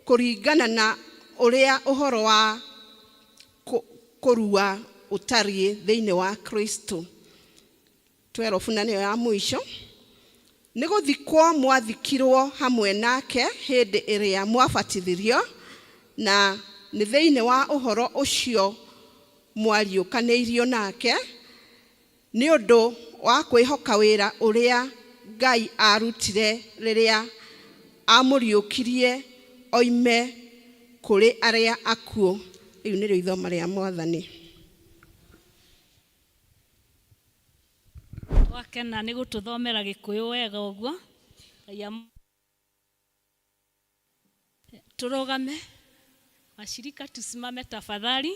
kũringana na ũrĩa ũhoro wa kũrua ũtariĩ thĩinĩ wa Kristo. 12 na nĩyo ya mũico. Nĩ gũthikwo mwathikirwo hamwe nake hĩndĩ ĩrĩa mwabatithirio, na nĩ thĩinĩ wa ũhoro ũcio mwariũkanĩirio nake, nĩ ũndũ wa kwĩhoka wĩra ũrĩa Ngai aarutire rĩrĩa amũriũkirie oime kũrĩ arĩa akuũ. Rĩu nĩrĩo ithoma rĩa Mwathani. Twakena nĩ gũtũthomera gĩkũyũ wega ũguo. Ngai Tũrũgame, washirika tusimame tafadhali.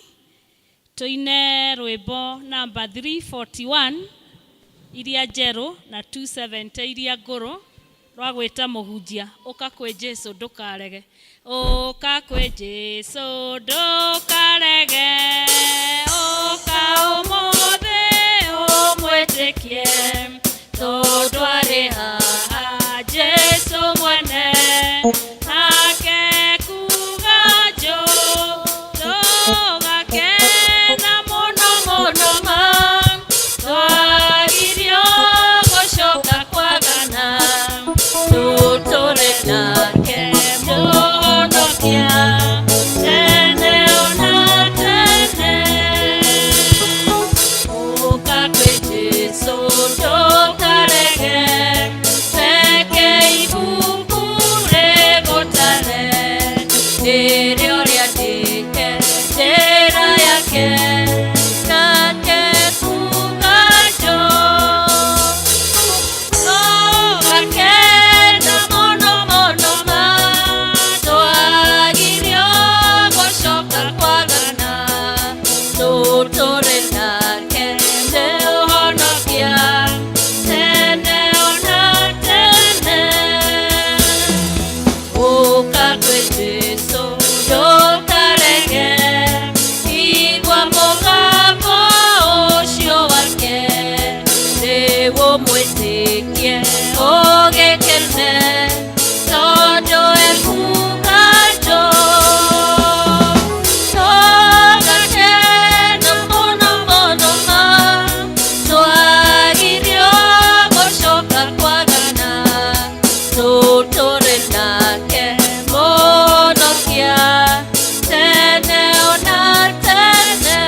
Tũine rwĩmbo namba 341 iria njerũ na 270 iria ngũrũ rwa gwĩta mũhunjia ũka kwĩ Jesu ndũkarege. Ũka kwĩ Jesu ndũkarege, ũka ũmũthĩ ũmwĩtĩkie, tondũ Arĩ haha Jesũ mwene, nake kuga njũ, tũgakena mũno mũno ma, twagirio gũcoka kwagana, tũtũre nake Mũhonokia, tene ona tene. Ũka kwĩ Jesũ ndũkarege, reke ibuku rĩgũtare, nĩrĩo rĩandĩke njĩra yake, nake kuga njũ. Tũgakena mũno mũno ma, twagirio gũcoka kwagana, tũtũre nake Mũhonokia, tene ona tene. Ũka kwĩ Jesũ ndũkarege, igua mũgambo ũcio wake, rĩu ũmwĩtĩkie ũgĩkene, tondũ ekuga njũ. Tũgakena mũno mũno ma, twagirio gũcoka kwagana, tũtũre nake Mũhonokia, tene ona tene.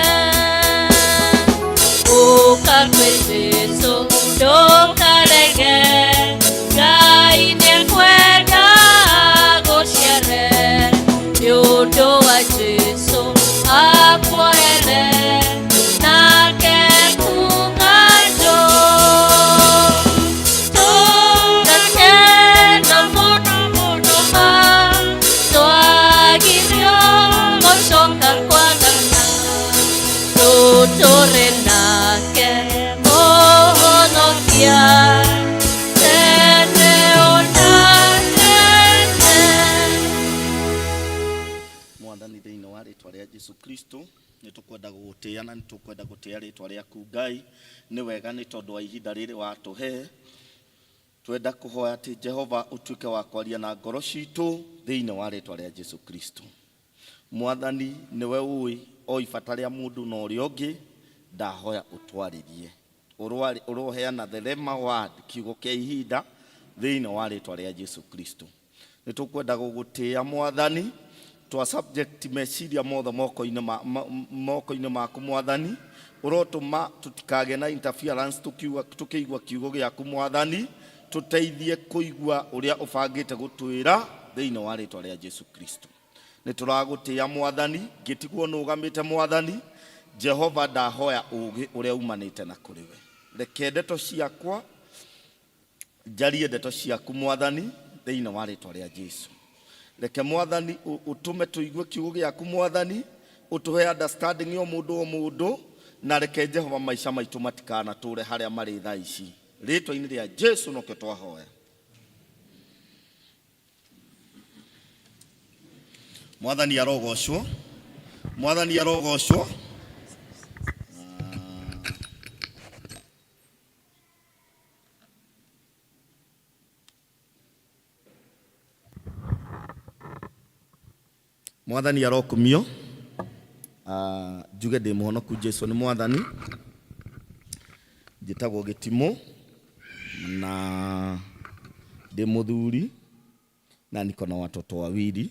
Ũka kwĩ Jesũ ndũkarege, Ngai nĩekwenda agũciare, nĩ ũndũ wa Jesũ akuohere, nake kuga njũ. Tũgakena mũno mũno ma, twagirio gũcoka kwagana, tũtũre nake Mũhonokia, tene ona tene. Mwathani, thĩinĩ wa rĩtwa rĩa Jesu Kristo, nĩ tũkwenda gũgũtĩĩa na nĩ tũkwenda gũtĩĩa rĩtwa rĩaku Ngai. Nĩ wega nĩ tondũ wa ihinda rĩrĩ watũhe. Twenda kũhoya atĩ Jehova ũtuĩke wa kwaria na ngoro citũ thĩinĩ wa rĩtwa rĩa Jesu Kristo. Mwathani, nĩwe ũĩ o ibata rĩa mũndũ na ũrĩa ũngĩ, ndahoya ũtwarĩrie. Ũroheana the rhema word, kiugo kĩa ihinda thĩinĩ wa rĩtwa rĩa Jesu Kristo. Nĩ tũkwenda gũgũtĩĩa Mwathani, twa subject meciria mothe moko-inĩ moko-inĩ maku Mwathani, ũrotũma tũtikagĩe na interference tũkĩigua kiugo gĩaku Mwathani, tũteithie kũigua ũrĩa ũbangĩte gũtwĩra thĩinĩ wa rĩtwa rĩa Jesu Kristo. Nĩ tũragũtĩĩa Mwathani, ngĩtigwo nũgamĩte Mwathani, Jehova ndahoya ũũgĩ ũrĩa umanĩte na kũrĩ we. Reke ndeto ciakwa njarie ndeto ciaku Mwathani thĩinĩ wa rĩtwa rĩa Jesu. Reke Mwathani ũtũme tũigue kiugo gĩaku Mwathani, ũtũhe understanding o mũndũ o mũndũ, na reke Jehova maica maitũ matikanatũre harĩa marĩ thaa ici. Rĩtwa-inĩ rĩa Jesu nokĩo twahoya. Mwathani arogocwo. Mwathani arogocwo. Mwathani arokumio. Njuge ndĩ mũhonoku, Jesu nĩ Mwathani. Njĩtagwo Gĩtimũ na ndĩ mũthuri na niko na watoto wawili,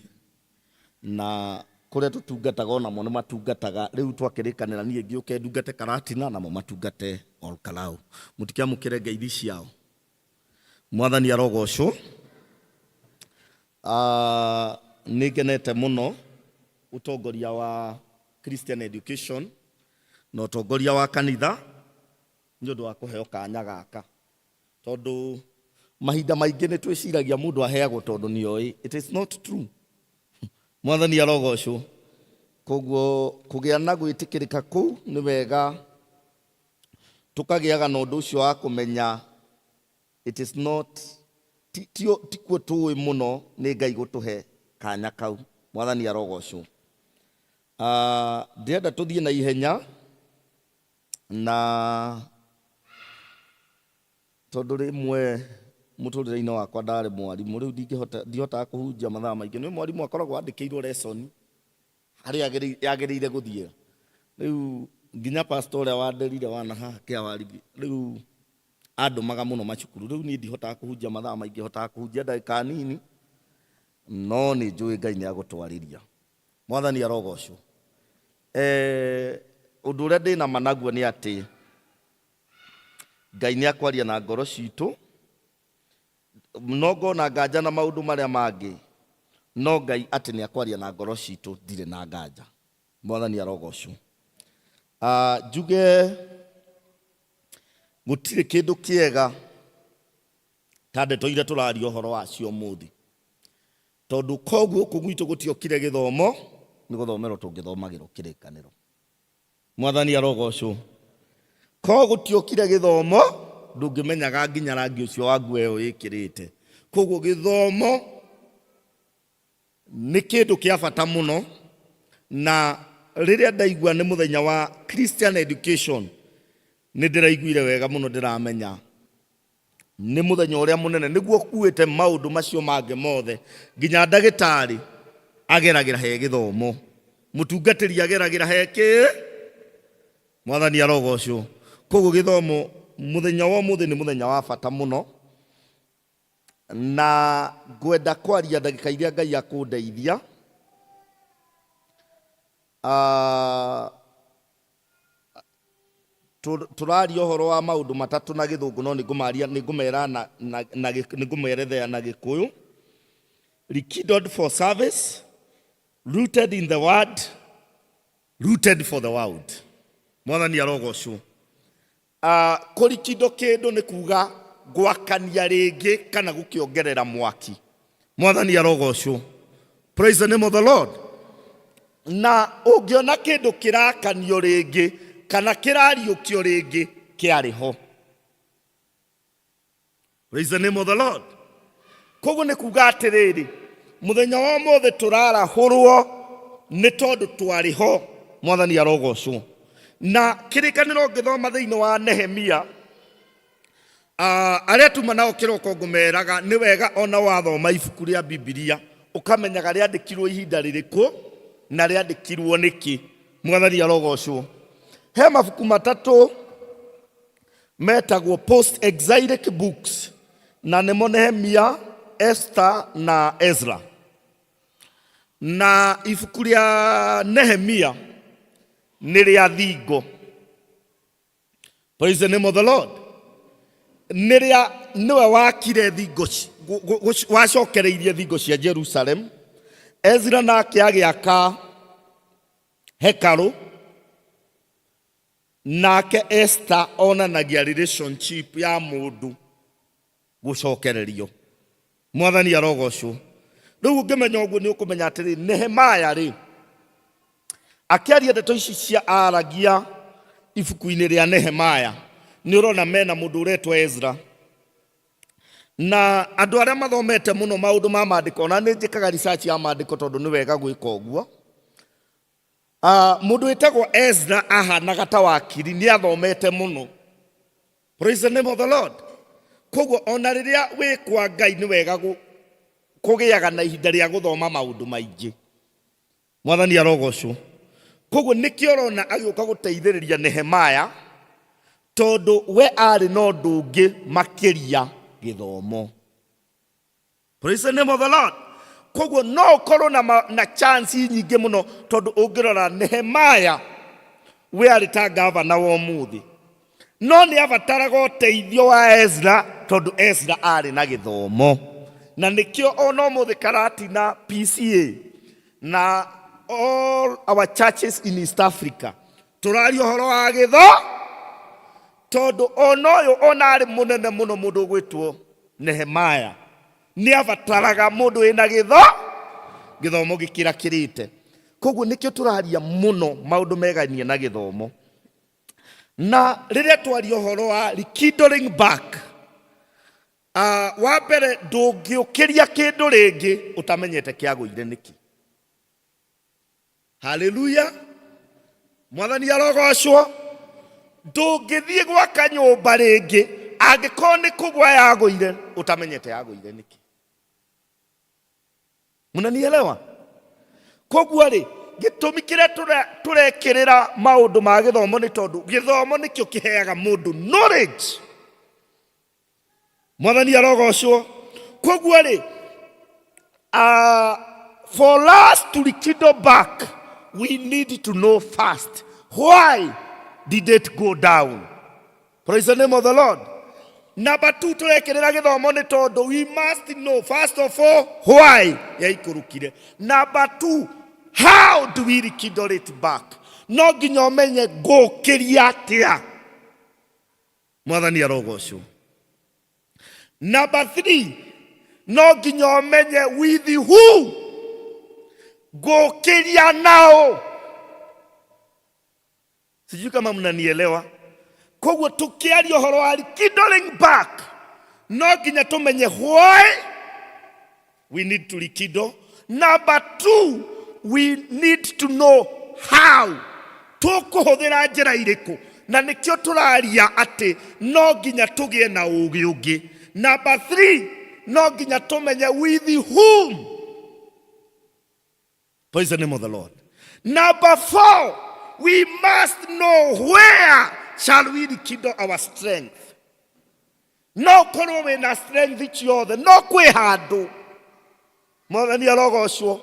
na kũrĩa tũtungataga onamo nĩ matungataga. Rĩu twakĩrĩkanĩra niĩ ngĩũke ndungate Karatina namo matungate Olkalau. Mũtikĩamũkĩre ngeithi ciao. Mwathani arogocwo. Nĩ ngenete mũno ũtongoria wa Christian Education na ũtongoria wa kanitha nĩ ũndũ wa kũheo kanya gaka, tondũ mahinda maingĩ nĩ twĩciragia mũndũ aheagwo tondũ nĩ oĩ. It is not true. Mwathani arogocwo. Koguo kũgĩa na gwĩtĩkĩrĩka kũu nĩ wega, tũkagĩaga na ũndũ ũcio wa kũmenya it is not tikuo tũĩ mũno, nĩ Ngai gũtũhe kanya kau. Mwathani arogocwo. Ndĩrenda tũthiĩ na ihenya, na tondũ rĩmwe Mũtũrĩre-inĩ wakwa ndarĩ mwarimũ, rĩu ndingĩhota, ndihotaga kũhunjia mathaa maingĩ. Nĩ mwarimũ akoragwo andĩkĩirwo lesson harĩa yagĩrĩire gũthiĩra. Rĩu nginya pastor ũrĩa wanderire wana haha Kĩawarigi, rĩu andũmaga mũno macukuru. Rĩu niĩ ndihotaga kũhunjia mathaa maingĩ, hotaga kũhunjia ndagĩka nini, no nĩ njũĩ Ngai nĩ agũtwarĩria. Mwathani arogocwo. Ũndũ ũrĩa ndĩna ma naguo nĩ atĩ Ngai nĩ akwaria na ngoro citũ, no ngona nganja na maũndũ marĩa mangĩ, no Ngai atĩ nĩ akwaria na ngoro citũ ndirĩ na nganja. Mwathani arogocwo. Njuge gũtirĩ kĩndũ kĩega ta ndeto iria tũraria ũhoro wacio ũmũthĩ, tondũ koguo gũkũ gwitũ gũtiokire gĩthomo, nĩ gũthomerwo tũngĩthomagĩrwo kĩrĩkanĩro. Mwathani arogocwo. Ko gũtiokire gĩthomo, ndũngĩmenyaga nginya rangi ũcio wa nguo ĩyo wĩkĩrĩte. Koguo gĩthomo nĩ kĩndũ kĩa bata mũno, na rĩrĩa ndaigua nĩ mũthenya wa Christian Education, nĩ ndĩraiguire wega mũno ndĩramenya nĩ mũthenya ũrĩa mũnene nĩguo ũkuĩte maũndũ macio mangĩ mothe nginya ndagĩtarĩ ageragĩra he gĩthomo mũtungatĩri ageragĩra he kĩ mwathani arogocwo koguo gĩthomo mũthenya wa ũmũthĩ nĩ mũthenya wa bata mũno na ngwenda kwaria ndagĩka iria Ngai akũndeithia. Ah, tũraria ũhoro wa maũndũ matatũ na gĩthũngũ no nĩngũmaria nĩngũmera na, na, na, nĩngũmerethea na gĩkũyũ. Rekindled for service, rooted in the word, rooted for the world. Mwathani arogocwo. Kũrikindo kĩndũ nĩ kuga gwakania rĩngĩ kana gũkĩongerera mwaki. Mwathani arogocwo. Praise the name of the Lord. Na ũngĩona kĩndũ kĩrakanio rĩngĩ kana kĩrariũkio rĩngĩ kĩarĩ ho. Praise the name of the Lord. Koguo nĩ kuga atĩrĩrĩ, mũthenya wa ũmũthĩ tũrarahũrwo nĩ tondũ twarĩ ho. Mwathani arogocwo. Na kĩrĩkanĩro ũngĩthoma thĩinĩ wa Nehemia, arĩa tuma nao kĩroko ngũmeraga nĩ wega ona wathoma ibuku rĩa Bibilia ũkamenyaga rĩandĩkirwo ihinda rĩrĩkũ na rĩandĩkirwo nĩkĩ. Mwathani arogocwo. He mabuku matatũ metagwo post exilic books na nĩmo Nehemia, Esther na Ezra. Na ibuku rĩa Nehemia nĩ rĩa thingo. Praise the name of the Lord. Nĩ rĩa nĩwe wakire thingo wacokereirie thingo cia Jerusalem. Ezra nake agĩaka hekarũ. Nake Esther onanagia relationship ya mũndũ gũcokererio. Mwathani arogocwo. Rĩu ũngĩmenya ũguo nĩ ũkũmenya atĩrĩ, Nehemaya rĩ, akĩaria ndeto ici cia aragia ibuku-inĩ rĩa Nehemaya, nĩ ũrona mena mũndũ ũretwo Ezra. Na andũ arĩa mathomete mũno maũndũ ma maandĩko, ona nĩ njĩkaga research ya maandĩko tondũ nĩ wega gwĩka ũguo. Mũndũ wĩtagwo Ezra ahanaga ta wakiri, nĩ athomete mũno. Praise the name of the Lord. Koguo ona rĩrĩa wĩ kwa Ngai nĩ wega kũgĩaga na ihinda rĩa gũthoma maũndũ maingĩ. Mwathani arogocwo. Koguo nĩkĩo ũrona agĩũka gũteithĩrĩria Nehemaya, tondũ we arĩ na ũndũ ũngĩ makĩria gĩthomo. Praise the name of the Lord. Koguo no ũkorwo na, na chance nyingĩ mũno tondũ ũngĩrora Nehemaya we arĩ ta gavana wa ũmũthĩ, no nĩ abataraga ũteithio wa Ezra tondũ Ezra arĩ na gĩthomo, na nĩkĩo ona ũmũthĩ Karatina PCA na all our churches in East Africa tũraria ũhoro wa gĩtho tondũ ona ũyũ ona arĩ mũnene mũno mũndũ ũgwĩtwo Nehemaya nĩ abataraga mũndũ wĩna gĩtho gĩthomo gĩkĩrakĩrĩte. Koguo nĩkĩo tũraria mũno maũndũ meganie na gĩthomo. Na rĩrĩa twaria ũhoro wa rekindling back, wa mbere ndũngĩũkĩria kĩndũ rĩngĩ ũtamenyete kĩagũire nĩkĩ. Haleluya, mwathani arogocwo. Ndũngĩthiĩ gwaka nyũmba rĩngĩ Angĩkorwo nĩ kũgwa yagũire, ũtamenyete yagũire nĩkĩ. Mnanielewa? Koguo rĩ, gĩtũmi kĩrĩa tũrekĩrĩra maũndũ ma gĩthomo nĩ tondũ gĩthomo nĩkĩo kĩheaga mũndũ knowledge. Mwathani arogocwo. Koguo rĩ, for us to rekindle back, we need to know first why did it go down. Praise the name of the Lord. Number two, tũrekĩrĩra gĩthomo nĩ tondũ we must know first of all why yaikũrũkire. Number two, how do we rekindle it back? No nginya ũmenye ngũkĩria atĩa. Mwathani arogocwo. Number three, no nginya ũmenye with who ngũkĩria nao. Sijui kama mnanielewa. Koguo tukiaria ũhoro wa rekindling back, no nginya tũmenye why we need to rekindle. Number two, we need to know how tũkũhũthĩra njĩra irĩkũ, na nĩkĩo tũraria atĩ no nginya tũgĩe na ũũgĩ ũngĩ. Number three, no nginya tũmenye with whom. Praise the name of the Lord. Number four, we must know where shall we rekindle our strength. No korwo wĩna strength ciothe, no kwĩ handũ. Mwathani arogocwo.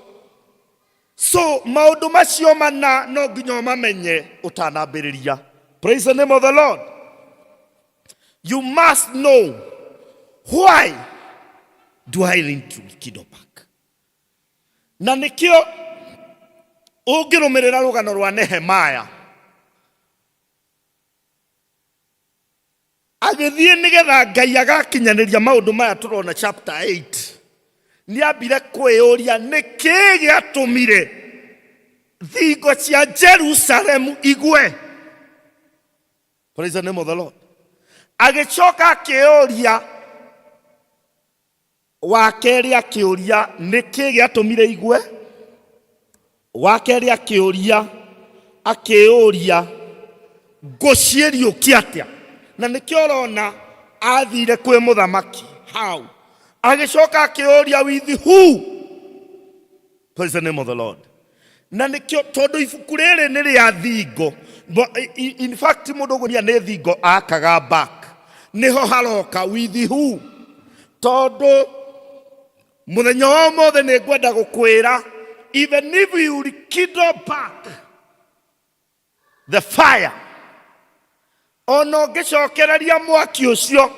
So maũndũ macio mana no nginya ũmamenye ũtanambĩrĩria. Praise the name of the Lord. You must know why do I need to rekindle back. Na nĩkĩo ũngĩrũmĩrĩra rũgano rwa Nehemaya agĩthiĩ nĩgetha Ngai agakinyanĩria maũndũ maya tũrona chapter 8, nĩambire kwĩyũria nĩ kĩĩ gĩatũmire thingo cia Jerusalemu igwe. Praise the name of the Lord. Agĩcoka akĩyũria Wa kerĩ akĩũria nĩ kĩ gĩatũmire igue. Wa kerĩ akĩũria akĩũria ngũ ciĩriũkia atĩa, na nĩkĩo ũrona athire kwĩ mũthamaki how. Agĩcoka akĩũria with who. Praise the name of the Lord. Na nĩkĩo tondũ ibuku rĩrĩ nĩ rĩa thingo. In fact mũndũ ũgũria nĩ thingo akaga back, nĩho haroka with who. Tondũ mũthenya wa ũmũthĩ nĩ ngwenda gũkwĩra, even if you rekindle back the fire, ona ũngĩcokereria mwaki ũcio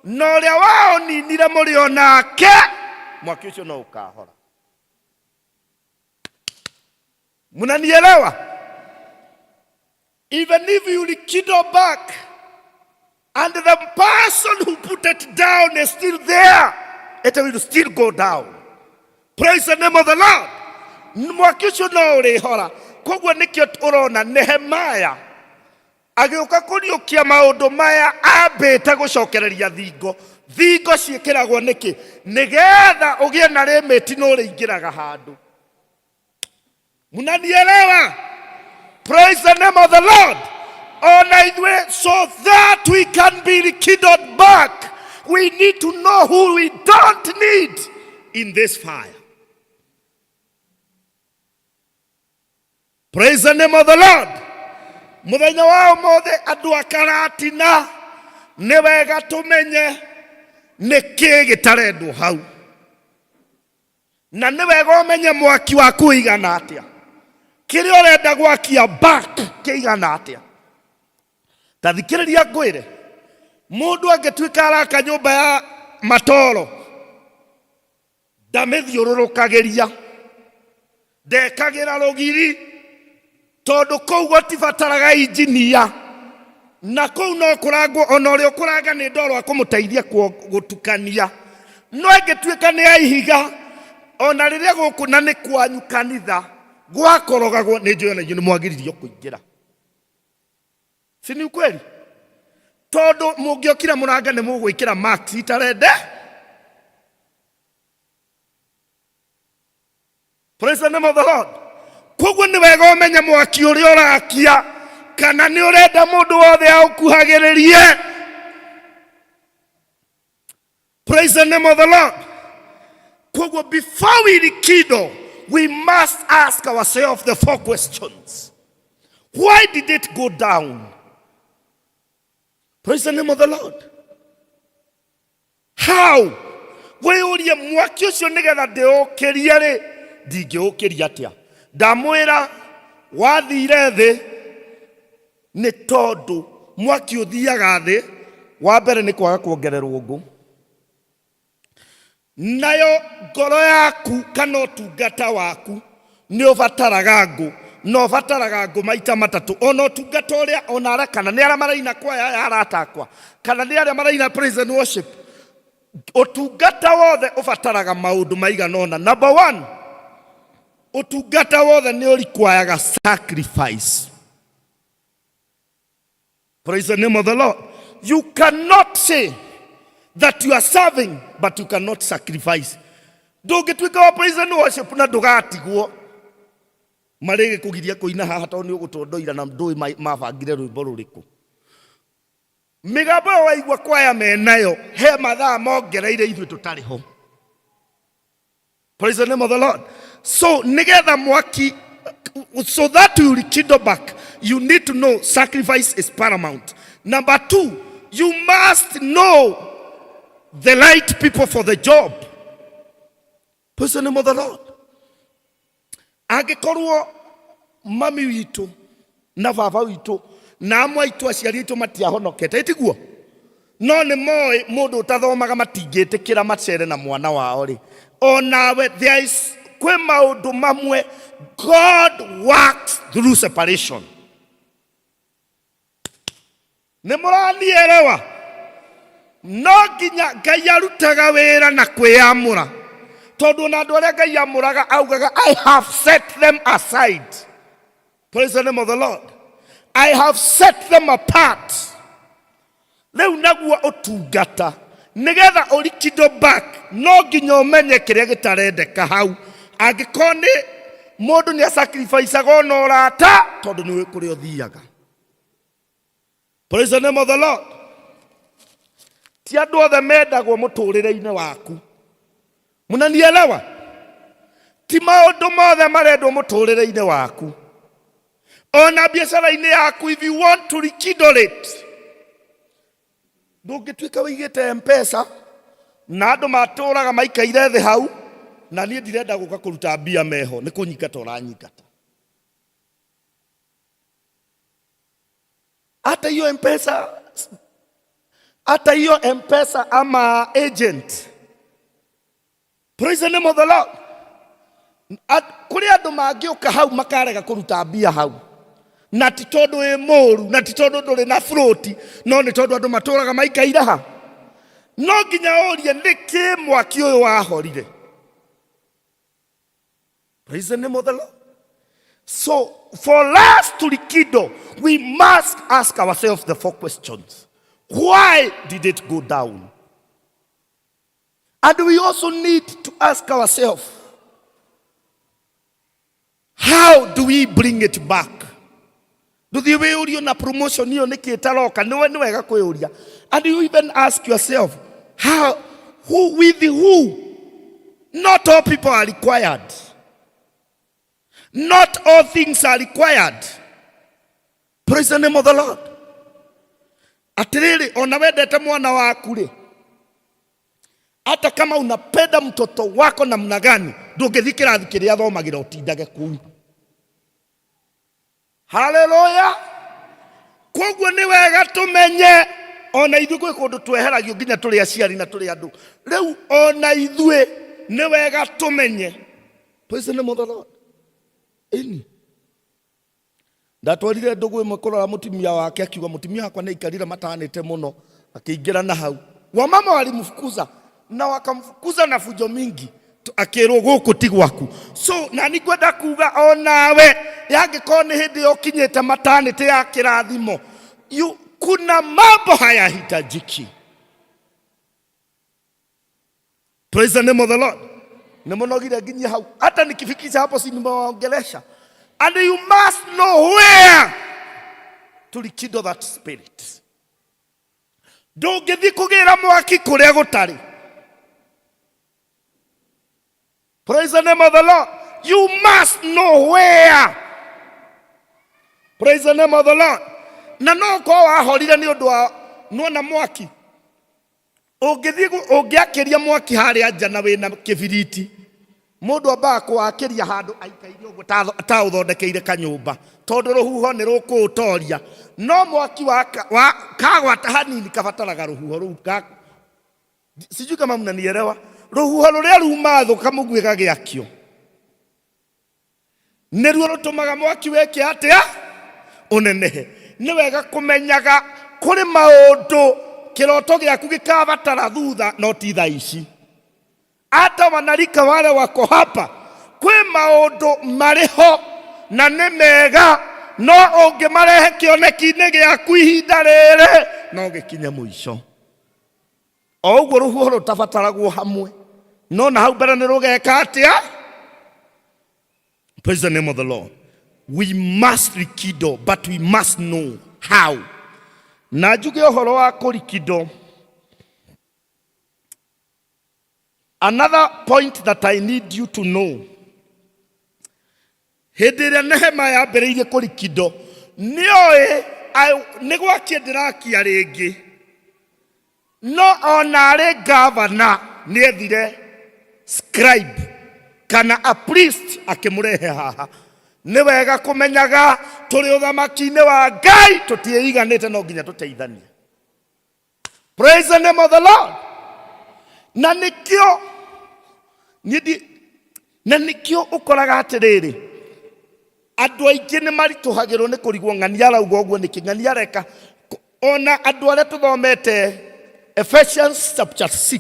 na ũrĩa waũninire mũrĩ o nake, mwaki ũcio no ũkahora. Mnanielewa? Even if you rekindle back and the person who put it down is still there, it will still go down. Praise the name of the Lord. Mwaki ũcio no ũrĩhora. Koguo nĩkĩo ũrona Nehemaya agĩũka kũriũkia maũndũ maya ambĩte gũcokereria thingo. Thingo ciĩkĩragwo nĩkĩ? Nĩgetha ũgĩe na rĩmĩti na ũrĩingĩraga handũ. Mnanielewa? Praise the name of the Lord. Ona ithuĩ, so that we can be rekindled back, we need to know who we don't need in this fire. Praise the name of the Lord. Mũthenya wa ũmũthĩ andũ a Karatina nĩ wega tũmenye nĩ kĩĩ gĩtarendwo hau, na nĩ wega ũmenye mwaki waku ũigana atĩa, kĩrĩa ũrenda gwakia back kĩigana atĩa. Ta thikĩrĩria ngwĩre, mũndũ angĩtuĩka araka nyũmba ya matoro, ndamĩthiũrũrũkagĩria, ndekagĩra rũgiri, tondũ kũu gũtibataraga injinia, na kũu no kũrangwo, ona ũrĩa ũkũranga nĩ ndoro akũmũteithia gũtukania. No ĩngĩtuĩka nĩ ya ihiga, ona rĩrĩa gũkũ na nĩ kwanyu kanitha gwakorogagwo, nĩ njũĩ ona inyuĩ nĩ mwagiririo kũingĩra. Si ni ukweli? Tondũ mũngĩokire mũrange nĩ mũgwĩkĩra marks itarende. Praise the name of the Lord. Koguo nĩ wega ũmenye mwaki ũrĩa ũrakia, kana nĩ ũrenda mũndũ wothe aũkuhagĩrĩrie. Praise the name of the Lord. Koguo before we rekindle, we must ask ourselves the four questions. Why did it go down? Praise the name of the Lord. How? Wĩyũrie mwaki ũcio nĩgetha ndĩũkĩrie rĩ, ndingĩũkĩria atĩa? Ndamwĩra wathire thĩ nĩ tondũ mwaki ũthiaga thĩ, wa mbere nĩ kwaga kuongererwo ngũ. Nayo ngoro yaku kana ũtungata waku nĩ ũbataraga ngũ na ũbataraga ngũ maita matatũ ona ũtungata ũrĩa ona arĩa kana nĩ arĩa maraina kwaya aya arata akwa kana nĩ arĩa maraina praise and worship ũtungata wothe ũbataraga maũndũ maigana ũna. Number one, ũtungata wothe nĩ ũrikwayaga sacrifice. Praise the name of the Lord. You cannot say that you are serving, but you cannot sacrifice. Ndũngĩtuĩka wa praise and worship na ndũgatigwo marĩgĩkũgiria kũina haha tondũ nĩ ũgũtondoira na ndũĩ mabangire rwĩmbo rũrĩkũ. Mĩgambo ĩyo waigua kwaya menayo he mathaa mongereire ithuĩ tũtarĩ ho. Praise the name of the Lord. So nigetha mwaki, so that you rekindle back, you need to know sacrifice is paramount. Number two, you must know the right people for the job. Praise the name of the Lord. Angĩkorwo mami witũ na baba witũ na amwe aitũ aciari aitũ matiahonokete, ĩtiguo? No nĩ moĩ mũndũ ũtathomaga matingĩtĩkĩra macere na mwana wao rĩ, onawe there is kwĩ maũndũ mamwe God works through separation. Nĩ mũranielewa? No nginya Ngai arutaga wĩra na kwĩyamũra, tondũ ona andũ arĩa Ngai amũraga augaga I have set them aside. Praise the name of the Lord. I have set them apart. Rĩu naguo ũtungata nĩgetha ũrikindo back no nginya ũmenye kĩrĩa gĩtarendeka hau. Angĩkorwo nĩ mũndũ nĩ asacrificaga ona ũrata tondũ nĩ kũrĩa ũthiaga. Praise the name of the Lord. Ti andũ othe mendagwo mũtũrĩre-inĩ waku. Mnanielewa? Ti maũndũ mothe marendwo mũtũrĩre-inĩ waku. Ona biacara-inĩ yaku, if you want to rekindle it, ndũngĩtuĩka wĩigĩte M-Pesa na andũ matũraga maikaire thĩ hau, na niĩ ndirenda gũka kũruta mbia meho, nĩ kũnyingata ũranyingata. Hata hiyo M-Pesa, hata hiyo M-Pesa ama agent. Praise the name of the Lord. Kũrĩ andũ mangĩũka hau makarega kũruta mbia hau, na ti tondũ wĩ mũru, na ti tondũ ndũrĩ na float, no nĩ tondũ andũ matũraga maikaire ha. No nginya ũrie nĩkĩ mwaki ũyũ wahorire. Praise the name of the Lord. So for us to rekindle, we must ask ourselves the four questions. Why did it go down? And we also need to ask ourselves, how do we bring it back? Ndũthiĩ wĩyũrie na promotion ĩyo nĩkĩ ĩtaroka, nĩ wega kwĩyũria. And you even ask yourself, how, who, with who? Not all people are required. Not all things are required. Praise the name of the Lord. Atĩrĩrĩ, ona wendete mwana waku rĩ, hata kama unapenda mtoto wako namna gani, ndũngĩthiĩ kĩrathi kĩrĩa athomagĩra ũtindage kũu. Haleluya. Koguo nĩ wega tũmenye ona ithuĩ gwĩ kũndũ tweheragio nginya tũrĩ aciari na tũrĩ andũ. Rĩu ona ithuĩ nĩ wega tũmenye. Praise the name of the Lord. Ĩni. Ndatwarire ndũgũ ĩmwe kũrora mũtumia wake, akiuga mũtumia wakwa nĩ aikarire matanĩte mũno, akĩingĩra na hau. Wamama walimfukuza na wakamfukuza na fujo mingi, akĩrwo gũkũ ti gwaku. So na nĩ ngwenda kuga onawe yangĩkorwo nĩ hĩndĩ ũkinyĩte matanĩte ya kĩrathimo, kuna mambo hayahitajiki. Praise the name of the Lord. Nimonogire nginya hau. Hata nikifikisha hapo si nimewaongelesha. And you must know where to rekindle that spirit. Ndũngĩthiĩ kũgĩra mwaki kũrĩa gũtarĩ. Praise the name of the Lord. You must know where. Praise the name of the Lord. Na no korwo wahorire nĩ ũndũ wa nĩwona mwaki ũngĩthiĩ ũngĩakĩria mwaki harĩa nja na wĩna kĩbiriti mũndũ ambaga kũwakĩria handũ aikaire ũguo ta ũthondekeire kanyũmba tondũ rũhuho nĩ rũkũũtoria no mwaki wa, wa kagwata hanini kabataraga rũhuho rũu sijui kama mnanielewa rũhuho rũrĩa ruma thũ kamũguĩ gagĩakio nĩruo rũtũmaga mwaki wĩke atĩa ũnenehe nĩ wega kũmenyaga kũrĩ maũndũ kĩroto gĩaku gĩkabatara thutha no ti thaa ici hata wanarika wale wako hapa kwĩ maũndũ marĩ ho na nĩ mega no ũngĩmarehe kĩoneki-inĩ gĩaku ihinda rĩrĩ no gĩkinye mũico o ũguo rũhuho rũtabataragwo hamwe no na hau mbere nĩ rũgeka atĩa Praise the name of the Lord. We must rekindle, but we must know how. Na njuge ũhoro wa kũrikindwo. Another point that I need you to know. Hĩndĩ ĩrĩa Nehemia yambĩrĩirie kũrikindwo, nĩoĩ nĩ gwakia ndĩrakia rĩngĩ. No ona arĩ gavana nĩ ethire scribe kana a priest akĩmũrehe haha. Nĩ wega kũmenyaga tũrĩ ũthamaki-inĩ wa Ngai tũtiĩiganĩte no nginya tũteithanie. Praise the name of the Lord. Na nĩkĩo niĩ ndi na nĩkĩo ũkoraga atĩrĩrĩ andũ aingĩ nĩ maritũhagĩrwo nĩ kũrigwo ng'ania arauga ũguo nĩkĩ ng'ania areka ona andũ arĩa tũthomete Ephesians chapter 6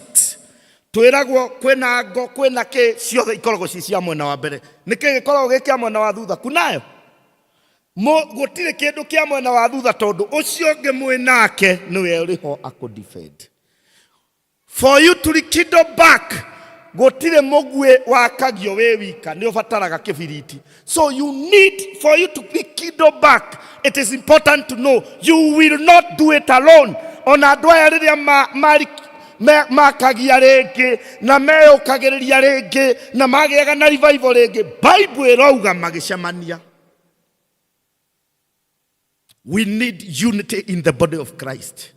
twĩragwo kwĩna ngo kwĩna kĩ ciothe ikoragwo ci cia mwena wa mbere nĩkĩ gĩkoragwo gĩ kĩa mwena wa thutha kunayo gũtirĩ kĩndũ kĩa mwena wa thutha tondũ ũcio ũngĩ mwĩ nake nĩwe ũrĩ ho akũ defend for you to rekindle back gũtirĩ mũguĩ wakagio wĩ wika nĩ ũbataraga kĩbiriti so you need for you to rekindle back it is important to know you will not do it alone ona andũ aya rĩrĩa makagia rĩngĩ na meyũkagĩrĩria rĩngĩ na magĩaga na revival rĩngĩ Bible ĩrauga magĩcemania. We need unity in the body of Christ.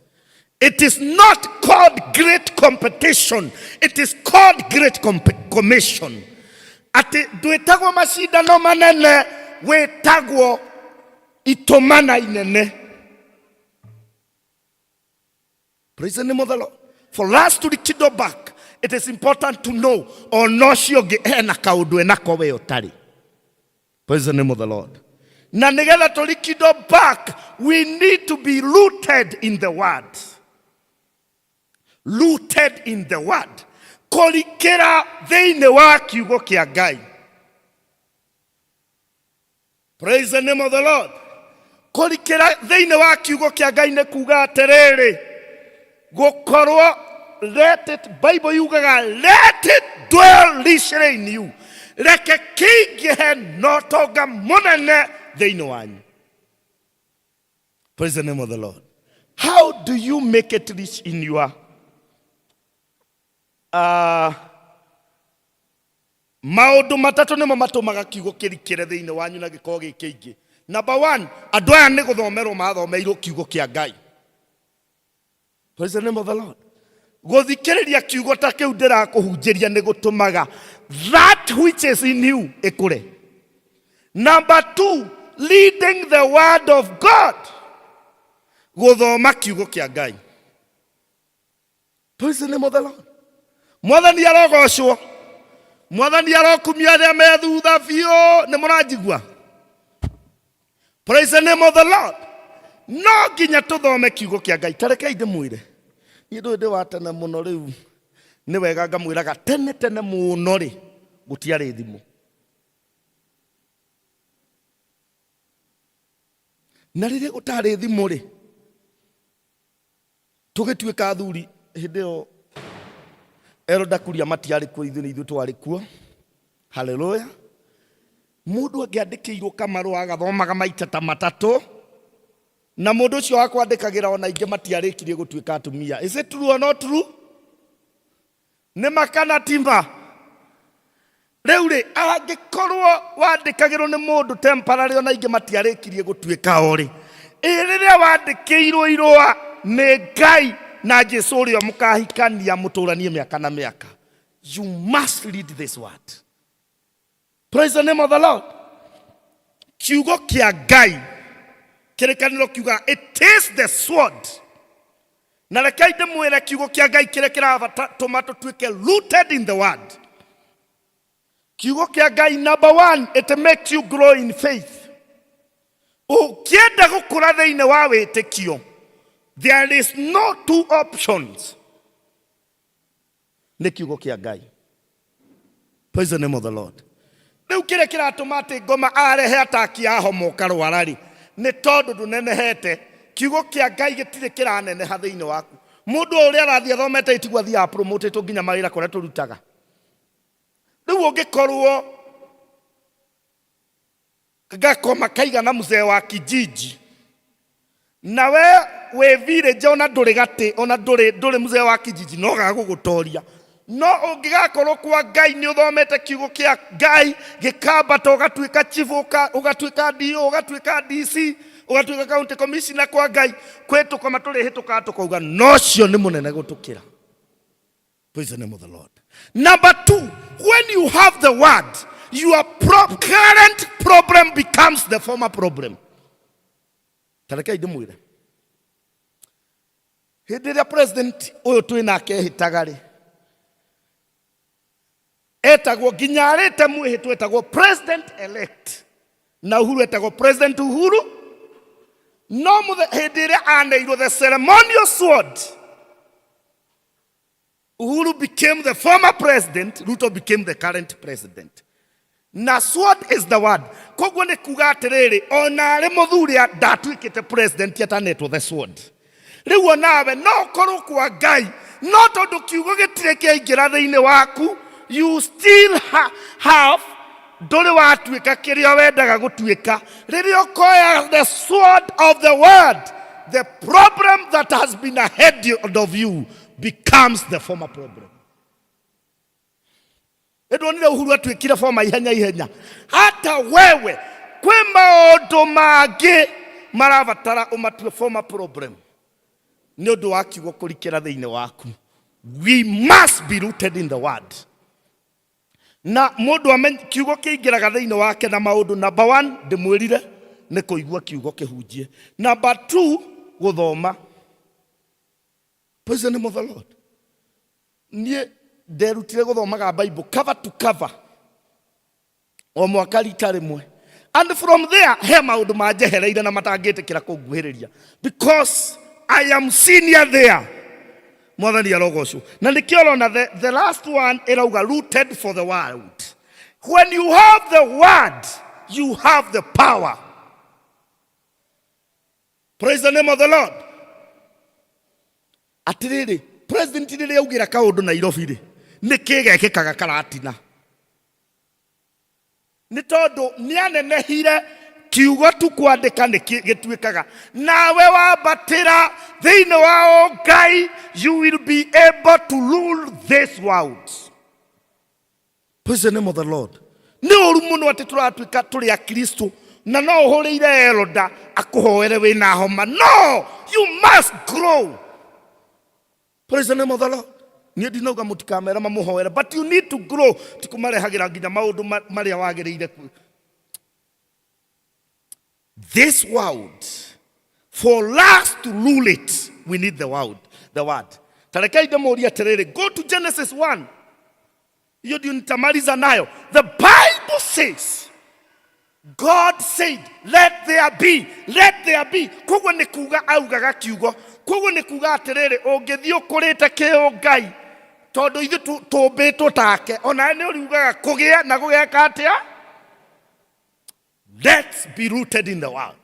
It is not called great competition. It is called great commission. Atĩ ndwĩtagwo macindano manene, wĩtagwo itũmana inene. Praise the name of the Lord. For us to rekindle back, it is important to know ona ũcio ũngĩ ena kaũndũ enako we ũtarĩ. Praise the name of the Lord. Na nĩgetha tũ rekindle back, we need to be rooted in the word. Rooted in the word. Kũrikĩra thĩinĩ wa kiugo kĩa Ngai. Praise the name of the Lord. Kũrikĩra thĩinĩ wa kiugo kĩa Ngai nĩ kuga atĩrĩrĩ, gũkorwo let it, Bible yugaga let it dwell richly in you. Reke kĩingĩhe na ũtonga mũnene thĩinĩ wanyu. Praise the name of the Lord. How do you make it rich in your Maũndũ matatũ nĩmo matũmaga kiugo kĩrikĩre thĩinĩ wanyu na gĩkorwo gĩ kĩingĩ. Number one, andũ aya nĩ gũthomerwo mathomeirwo kiugo kĩa Ngai. Praise the name of the Lord. Gũthikĩrĩria kiugo ta kĩu ndĩrakũhunjĩria nĩ gũtũmaga that which is in you ĩkũre. Number two, leading the word of God. Gũthoma kiugo kĩa Ngai. Praise the name of the Lord. Mwathani arogocwo. Mwathani arokumio arĩa me thutha biũ. Nĩ mũranjigua? Praise the name of the Lord. No nginya tũthome kiugo kĩa Ngai. Ta rekei ndĩmwĩre. Niĩ ndũĩ ndĩ wa tene mũno rĩu. Nĩ wega ngamwĩraga tene tene mũno rĩ, gũtiarĩ thimũ. Na rĩrĩa gũtarĩ thimũ rĩ, Tũgĩtuĩka athuri hĩndĩ ĩyo Elda Kuria matiarĩ kuo, ithuĩ nĩ ithuĩ twarĩ kuo. Haleluya. Mũndũ angĩandĩkĩirwo kamarũa agathomaga maita ta matatũ, na mũndũ ũcio wa kwandĩkagĩra ona aingĩ matiarĩkirie gũtuĩka atumia. Is it true or not true? Nĩ ma kana ti ma? Rĩu rĩ, angĩkorwo wandĩkagĩrwo nĩ mũndũ temporary ona aingĩ matiarĩkirie gũtuĩka o rĩ, ĩ rĩrĩa wandĩkĩirwo irũa nĩ Ngai na Jesu ũrĩa mũkahikania mũtũranie mĩaka na mĩaka. You must read this word. Praise the name of the Lord. Kiugo kĩa Ngai kĩrĩkanĩro kiuga it is the sword. Na rekei ndĩmwĩre kiugo kĩa Ngai kĩrĩa kĩratũma tũtuĩke rooted in the word. Kiugo kĩa Ngai number one, it makes you grow in faith. Ũngĩenda gũkũra thĩinĩ wa wĩtĩkio, there is no two options. Nĩ kiugo kĩa Ngai. Praise the name of the Lord. Rĩu kĩrĩa kĩratũma atĩ ngoma arehe ataki a homa ũkarwara rĩ, nĩ tondũ ndũnenehete. Kiugo kĩa Ngai gĩtirĩ kĩraneneha thĩinĩ waku. Mũndũ o ũrĩa arathiĩ athomete itiguo athiaga promoted nginya mawĩra kũrĩa tũrutaga. Rĩu ũngĩkorwo gakoma kaigana mzee wa kijiji na we wĩ village ona ndũrĩ gatĩ ona ndũrĩ ndũrĩ mzee wa kijiji no gagũgũtoria no ũngĩgakorwo kwa Ngai nĩ ũthomete kiugo kĩa Ngai gĩkambata ũgatuĩka chief ũgatuĩka DO ũgatuĩka DC ũgatuĩka county commissioner kwa Ngai kwĩ tũkoma tũrĩhĩtũkaga tũkauga no ũcio nĩ mũnene gũtũkĩra. Praise the name of the Lord. Number two, when you have the word, your current problem becomes the former problem. Tarekei ndĩmwĩre. Hĩndĩ ĩrĩa president ũyũ twĩ nake ehĩtaga rĩ, etagwo nginya arĩte mwĩhĩtwo etagwo president elect na Uhuru etagwo president Uhuru no hĩndĩ ĩrĩa aneirwo the ceremonial sword Uhuru became the former president, Ruto became the current president. Na sword is the word. Koguo nĩ kuga atĩrĩrĩ, ona arĩ mũthuri ndatuĩkĩte president atanetwo the sword. Rĩu onawe no ũkorwo kwa Ngai, no tondũ kiugo gĩtirĩ kĩaingĩra thĩinĩ waku, you still have ndũrĩ watuĩka kĩrĩa wendaga gũtuĩka. Rĩrĩa ũkoya the sword of the word, the problem that has been ahead of you becomes the former problem. Nĩndonire Uhuru atuĩkire former ihenya ihenya. Hata wewe kwĩ maũndũ mangĩ marabatara ũmatue former problem nĩ ũndũ wa kiugo kũrikĩra thĩinĩ waku. We must be rooted in the word. Na mũndũ kiugo kĩingĩraga thĩinĩ wake na maũndũ number one ndĩmwĩrire nĩ kũigua kiugo kĩhunjie. Number two gũthoma. Praise the name of the Lord. Niĩ nderutire gũthomaga Bible cover to cover o mwaka rita rĩmwe. And from there he maũndũ manjehereire na matangĩtĩkĩra kũnguhĩrĩria because I am senior there. Mwathani arogocwo. Na nĩkĩo ũrona the last one ĩrauga rooted for the world. When you have the word, you have the power. Praise the name of the Lord. Atĩrĩrĩ, president rĩrĩa augĩra kaũndũ Nairobi rĩ, nĩ kĩ gekĩkaga Karatina? Nĩ tondũ nĩ anenehire kiugo tu kwandĩka nĩ gĩtuĩkaga. Nawe wambatĩra thĩinĩ wa Ngai, you will be able to rule this world. Praise the name of the Lord. Nĩ ũru mũno atĩ tũratuĩka tũrĩ Akristo na no ũhũrĩire elder akũhoere wĩna homa. No, you must grow. Praise the name of the Lord. Niĩ ndinauga mũtikamera mamũhoere, but you need to grow. Ti kũmarehagĩra nginya maũndũ marĩa wagĩrĩire This world, for us to rule it, we need the word. The word. Ta rekei ndĩmũrie atĩrĩrĩ, go to Genesis 1. Hiyo ndio nitamaliza nayo. The Bible says, God said, let there be, let there be. Koguo nĩ kuga augaga kiugo. Koguo nĩ kuga atĩrĩrĩ, ũngĩthiĩ ũkũrĩte kĩũngai, tondũ ithuĩ tũmbĩtwo take, onawe nĩ ũriugaga kũgĩa na gũgeka atĩa? Let's be rooted in the word.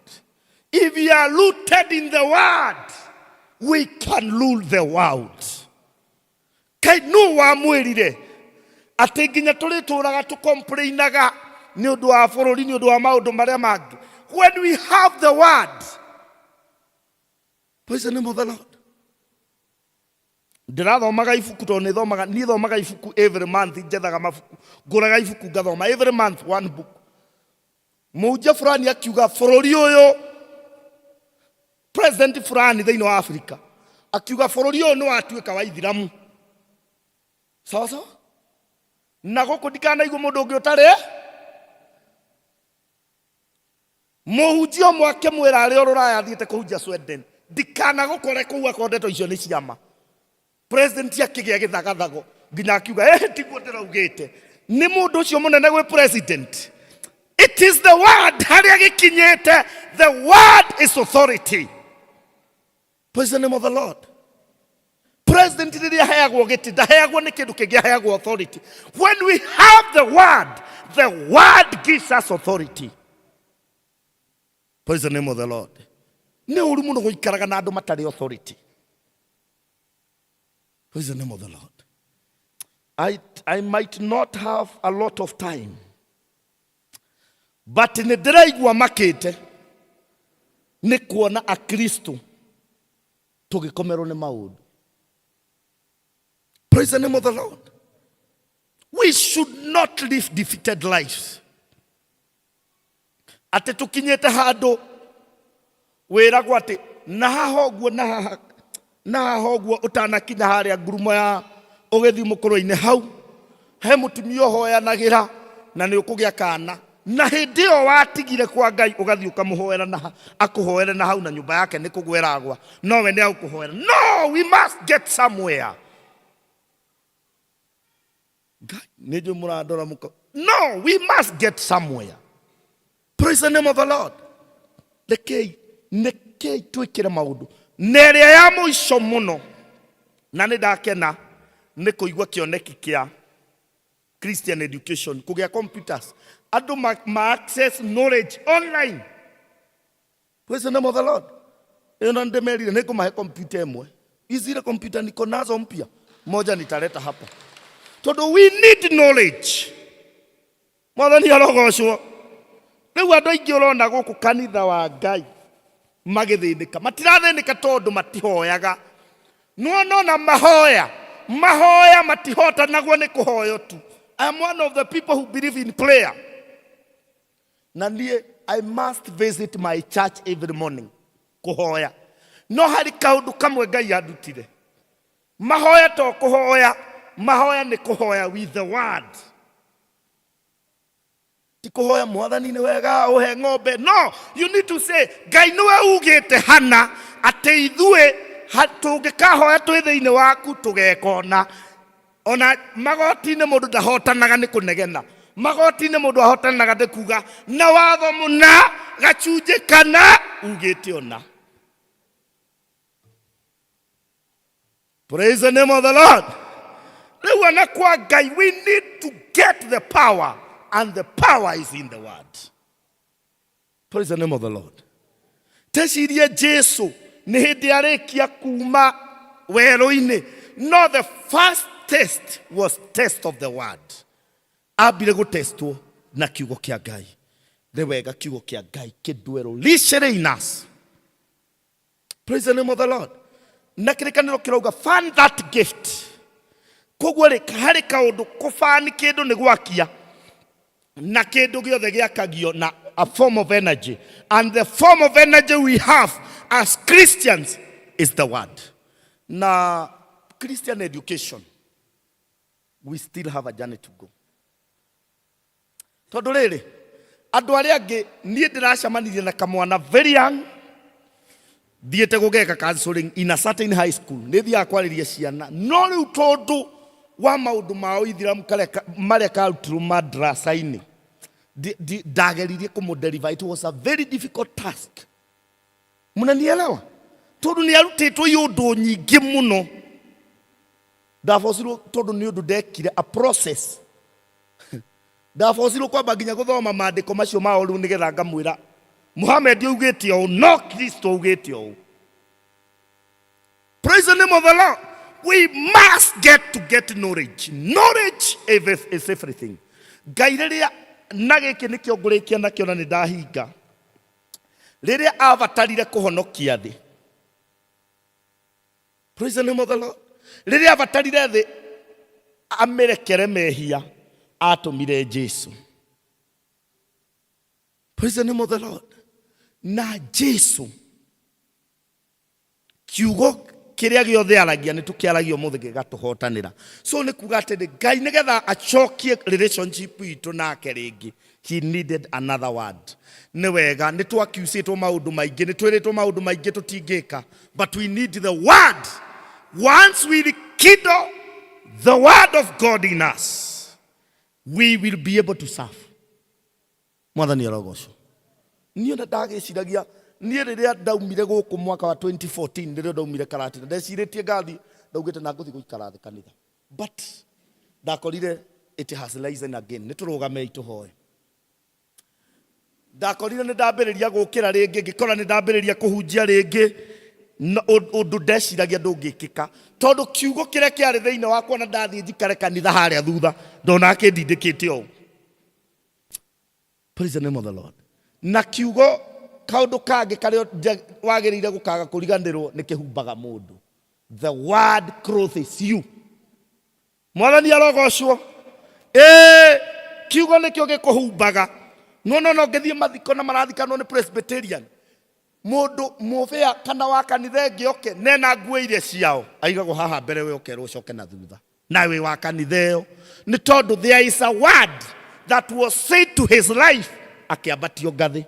If we are rooted in the word, we can rule the world. Kai nũ wamwĩrire atĩ nginya tũrĩtũraga tũkomplainaga nĩ ũndũ wa bũrũri, nĩ ũndũ wa maũndũ marĩa mangĩ? When we have the word, praise the name of the Lord. Ndĩrathomaga ibuku tondũ nĩ thomaga, niĩ thomaga ibuku every month, njethaga mabuku, ngũraga ibuku ngathoma every month one book. Mũhunjia fulani akiuga bũrũri ũyũ, president fulani thĩinĩ wa Afrika akiuga bũrũri ũyũ nĩ watuĩka wa ithiramu. Sawa sawa, na gũkũ ndikanaigua mũndũ ũngĩ ũtarĩ mũhunjia ũmwe akĩmwĩra arĩ o rũraya athiĩte kũhunjia Sweden, ndikanagũkore kũu akorwo ndeto icio nĩ ciama. President akĩgĩa gĩthagathago nginya akiuga eh, tiguo ndĩraugĩte, nĩ mũndũ ũcio mũnene gwĩ president. It is the word harĩa gĩkinyĩte, the word is authority. Praise the name of the Lord. President rĩrĩa aheagwo gĩtĩ ndaheagwo nĩ kĩndũ kĩngĩ, aheagwo authority. When we have the word, the word gives us authority. Praise the name of the Lord. Nĩ ũru mũno gũikaraga na andũ matarĩ authority. Praise the name of the Lord. I might not have a lot of time, but nĩ ndĩraigua makĩte nĩ kuona Akristo tũgĩkomerwo nĩ maũndũ. Praise the name of the Lord. We should not live defeated lives. Atĩ tũkinyĩte handũ wĩragwo atĩ na haha ũguo na haha na haha ũguo ũtanakinya harĩa ngurumo ya ũgĩthiĩ mũkũrũ-inĩ hau he mũtumia ũhoyanagĩra na nĩ ũkũgĩa kana, na hĩndĩ ĩyo watigire kwa Ngai ũgathiĩ ũkamũhoera na akũhoere na hau na nyũmba yake nĩ kũgwa ĩragwa, nowe nĩ agũkũhoera. No, we must get somewhere. Ngai, nĩ njũĩ mũrandora mũka. No, we must get somewhere. Praise the name of the Lord. Rekei, rekei twĩkĩre maũndũ. Na ĩrĩa ya mũico mũno, na nĩ ndakena nĩ kũigua kĩoneki kĩa Christian education, kũgĩa computers, andũ ma access knowledge online. Praise the name of the Lord. Ĩyo na ndĩmerire nĩ ngũmahe computer ĩmwe. Zile computer niko nazo mpya, moja nitaleta hapa. Tondũ we need knowledge. Mwathani arogocwo. Rĩu andũ aingĩ ũrona gũkũ kanitha wa Ngai magĩthĩnĩka, matirathĩnĩka tondũ matihoyaga. Nĩwona ona mahoya, mahoya matihotanagwo nĩ kũhoywo tu. I am one of the people who believe in prayer. Na niĩ I must visit my church every morning kũhoya. No harĩ kaũndũ kamwe Ngai andutire. Mahoya to kũhoya, mahoya nĩ kũhoya with the word. Ti kũhoya mwathani nĩ wega ũhe ng'ombe. No, you need to say Ngai nĩwe ugĩte hana atĩ ithuĩ tũngĩkahoya twĩ thĩinĩ waku tũgekona. Ona magoti-inĩ mũndũ ndahotanaga nĩ kũnegena. Magoti-inĩ mũndũ ahotanaga nĩ kuga na watho mũna gacunjĩ kana ugĩte ona. Praise the name of the Lord. Rĩu ona kwa Ngai we need to get the power, and the power is in the word. Praise the name of the Lord. Tecirie Jesu nĩ hĩndĩ arĩkia kuma werũ-inĩ. No the first test was test of the word. Ambire gũtestwo na kiugo kĩa Ngai. Nĩ wega kiugo kĩa Ngai kĩndwero richly in us. Praise the name of the Lord. Na kĩrĩkanĩro kĩrauga fan that gift. Koguo rĩ, harĩ kaũndũ kũbani kĩndũ nĩ gwakia, na kĩndũ gĩothe gĩakagio na a form of energy, and the form of energy we have as Christians is the word. Na Christian education, we still have a journey to go. Tondũ rĩrĩ, andũ arĩa angĩ, niĩ ndĩracemanirie na kamwana very young, thiĩte gũgeka counseling in a certain high school, nĩ thiaga kwarĩria ciana, no rĩu tondũ wa maũndũ ma ũithiramu marĩa karutirwo madrasa-inĩ, ndageririe kũmũdeliver. It was a very difficult task. Mnanielewa? Tondũ nĩ arutĩtwo iũndũ nyingĩ mũno. Ndabocirwo tondũ nĩ ũndũ ndekire a process. Ndabocirwo kwamba nginya gũthoma maandĩko macio mao rĩu nĩgetha ngamwĩra Muhammad augĩte ũũ, no Kristo augĩte ũũ. Praise the name of the Lord. We must get to get knowledge. Knowledge is everything. Ngai rĩrĩa, na gĩkĩ nĩkĩo ngũrĩkia nakĩo na nĩ ndahinga. Rĩrĩa abatarire kũhonokia thĩ. Praise the name of the Lord. Rĩrĩa abatarire thĩ amĩrekere mehia, atũmire Jesu. Praise the name of the Lord. Na Jesu kiugo kĩrĩa gĩothe aragia nĩ tũkĩaragia ũmũthĩ gĩgatũhotanĩra. So nĩ kuga atĩrĩ, Ngai nĩgetha acokie relationship itũ nake rĩngĩ, he needed another word. Nĩ wega nĩ twakiucĩtwo maũndũ maingĩ, nĩ twĩrĩtwo maũndũ maingĩ tũtingĩka, but we need the word. Once we rekindle the word of God in us, we will be able to serve. Mwathani arogocwo. Niĩ ona ndagĩciragia, niĩ rĩrĩa ndaumire gũkũ mwaka wa 2014, rĩrĩa ndaumire Karatina, ndecirĩtie ngathiĩ, ndaugĩte na ngũthiĩ gũikara thĩ kanitha, but ndakorire it has risen again. Nĩ tũrũgamei tũhoe. Ndakorire nĩ ndambĩrĩria gũkĩra rĩngĩ, ngĩkora nĩ ndambĩrĩria kũhunjia rĩngĩ, na ũndũ ndeciragia ndũngĩkĩka, tondũ kiugo kĩrĩa kĩarĩ thĩinĩ wakwa na ndathiĩ njikare kanitha harĩa thutha, ndona kĩndindĩkĩte ũũ. Praise the name of the Lord. Na kiugo kaũndũ kangĩ karĩa wagĩrĩire gũkaga kũriganĩrwo nĩ kĩhumbaga mũndũ. The word clothes you. Mwathani arogocwo. Ĩĩ, kiugo nĩkĩo gĩkũhumbaga. Nĩwona ona ũngĩthiĩ mathiko na marathikanwo nĩ Presbyterian, mũndũ mũbĩa kana wa kanitha ĩngĩ oke nena nguo iria ciao, aigagwo haha mbere, we ũkerwo ũcoke na thutha. Na wĩ wa kanitha ĩyo. Nĩ tondũ there is a word that was said to his life, akĩambatio ngathĩ.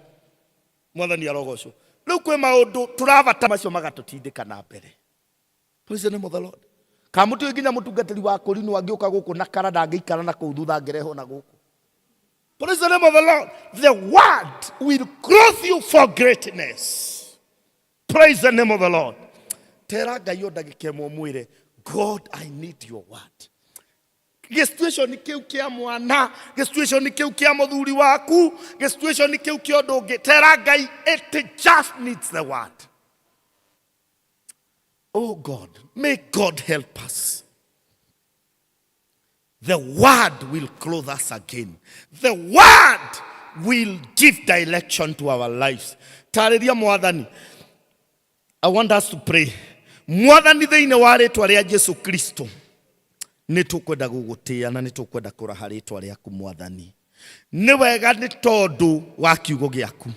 Mwathani arogocwo. Rĩu kwĩ maũndũ tũrabata macio magatũtindĩka na mbere. Praise the name of the Lord. Kana mũtiũĩ nginya mũtungatĩri wa kũrinwo angĩũka gũkũ na kara ndangĩikara na kũu thutha, angĩrehwo na gũkũ. Praise the name of the Lord. The word will clothe you for greatness. Praise the name of the Lord. Tera Ngai o ndagĩka ĩmwe ũmwĩre, God, I need your word. Gĩsituation kĩu kĩa mwana, gĩsituation kĩu kĩa mũthuri waku, gĩsituation kĩu kĩa ũndũ ũngĩ, tera Ngai, it just needs the word. Oh God, may God help us. The word will clothe us again. The word will give direction to our lives. Tarĩria Mwathani. I want us to pray. Mwathani, thĩinĩ wa rĩtwa rĩa Jesu Kristo, nĩ tũkwenda gũgũtĩĩa na nĩ tũkwenda kũraha rĩtwa rĩaku Mwathani. Nĩ wega nĩ tondũ wa kiugo gĩaku.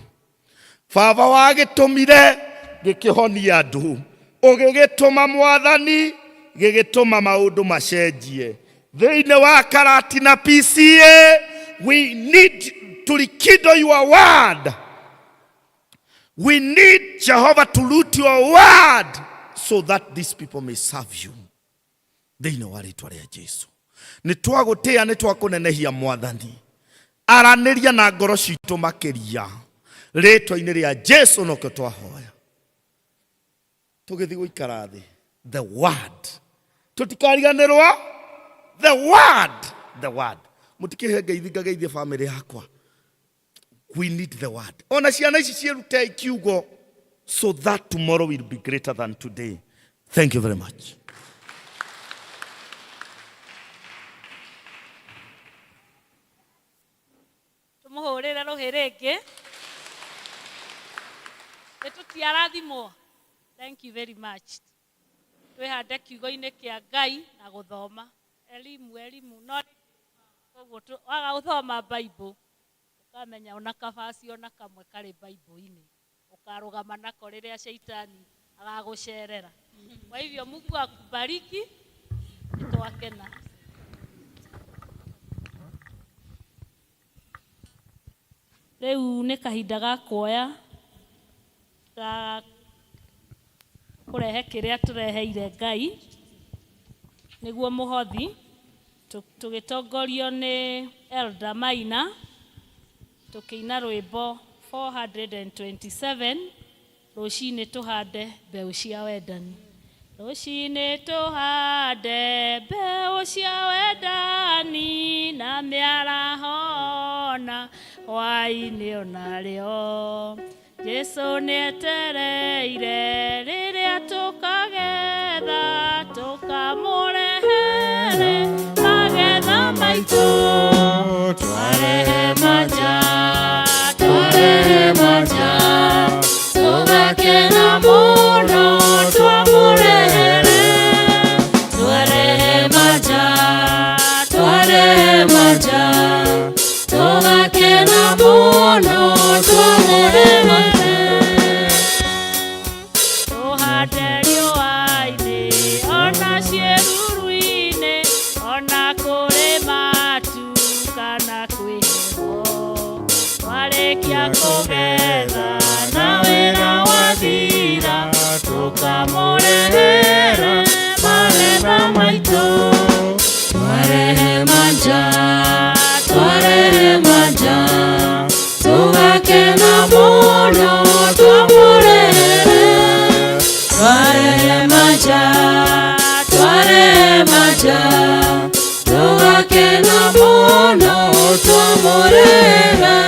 Baba wagĩtũmire gĩkĩhonia andũ, ũgĩgĩtũma Mwathani gĩgĩtũma maũndũ macenjie. Thĩinĩ wa Karatina PCA, we need to rekindle your word. We need Jehovah to root your word so that these people may serve you. Thĩinĩ wa rĩtwa rĩa Jesu, nĩ twagũtĩĩa, nĩ twakũnenehia Mwathani. Aranĩria na ngoro citũ makĩria, rĩtwa-inĩ rĩa Jesu nokĩo twahoya. Tũgĩthiĩ gũikara thĩ, the word, tũtikariganĩrwo the word, the word. Mũtikĩhe ngeithi, ngageithie famĩlĩ yakwa. We need the word. Ona ciana ici ciĩrutei kiugo so that tomorrow will be greater than today. Thank you very much. Tũmũhũrĩre rũhĩ rĩngĩ. Nĩ tũtiarathimwo? Thank you very much. Twĩhande kiugo-inĩ kĩa Ngai na gũthoma. Elimu, elimu no koguo waga gũthoma Bible, ũkamenya ona kabaci ona kamwe karĩ Bible-inĩ ũkarũgama nako rĩrĩa shaitani agagũcerera. Kwa hivyo Mungu akubariki, nĩtwakena. Rĩu nĩ kahinda ga kuoya ga kũrehe kĩrĩa tũreheire Ngai, nĩguo mũhothi, tũgĩtongorio nĩ Elder Maina, tũkĩina rwĩmbo 427, rũcinĩ tũhande mbeũ cia wendani. Rũcinĩ tũhande mbeũ cia wendani na mĩaraho na hwaĩ-inĩ onarĩo. Jesu nĩetereire rĩrĩa tũkagetha, tũkamũrehere magetha maitũ. Twarehe manja, twarehe manja, tũgakena mũno twamũrehere. manja tũgakena mũno twamũrehere Tũhande riũa-inĩ ona ciĩruru-inĩ ona kũrĩ matu kana kwĩ heho twarĩkia kũgetha na wĩra wathira tũkamũrehere magetha maitũ. Twarehe manja, twarehe manja, tũgakena mũno twamũrehere. Twarehe manja, twarehe manja, tũgakena mũno twamũrehere.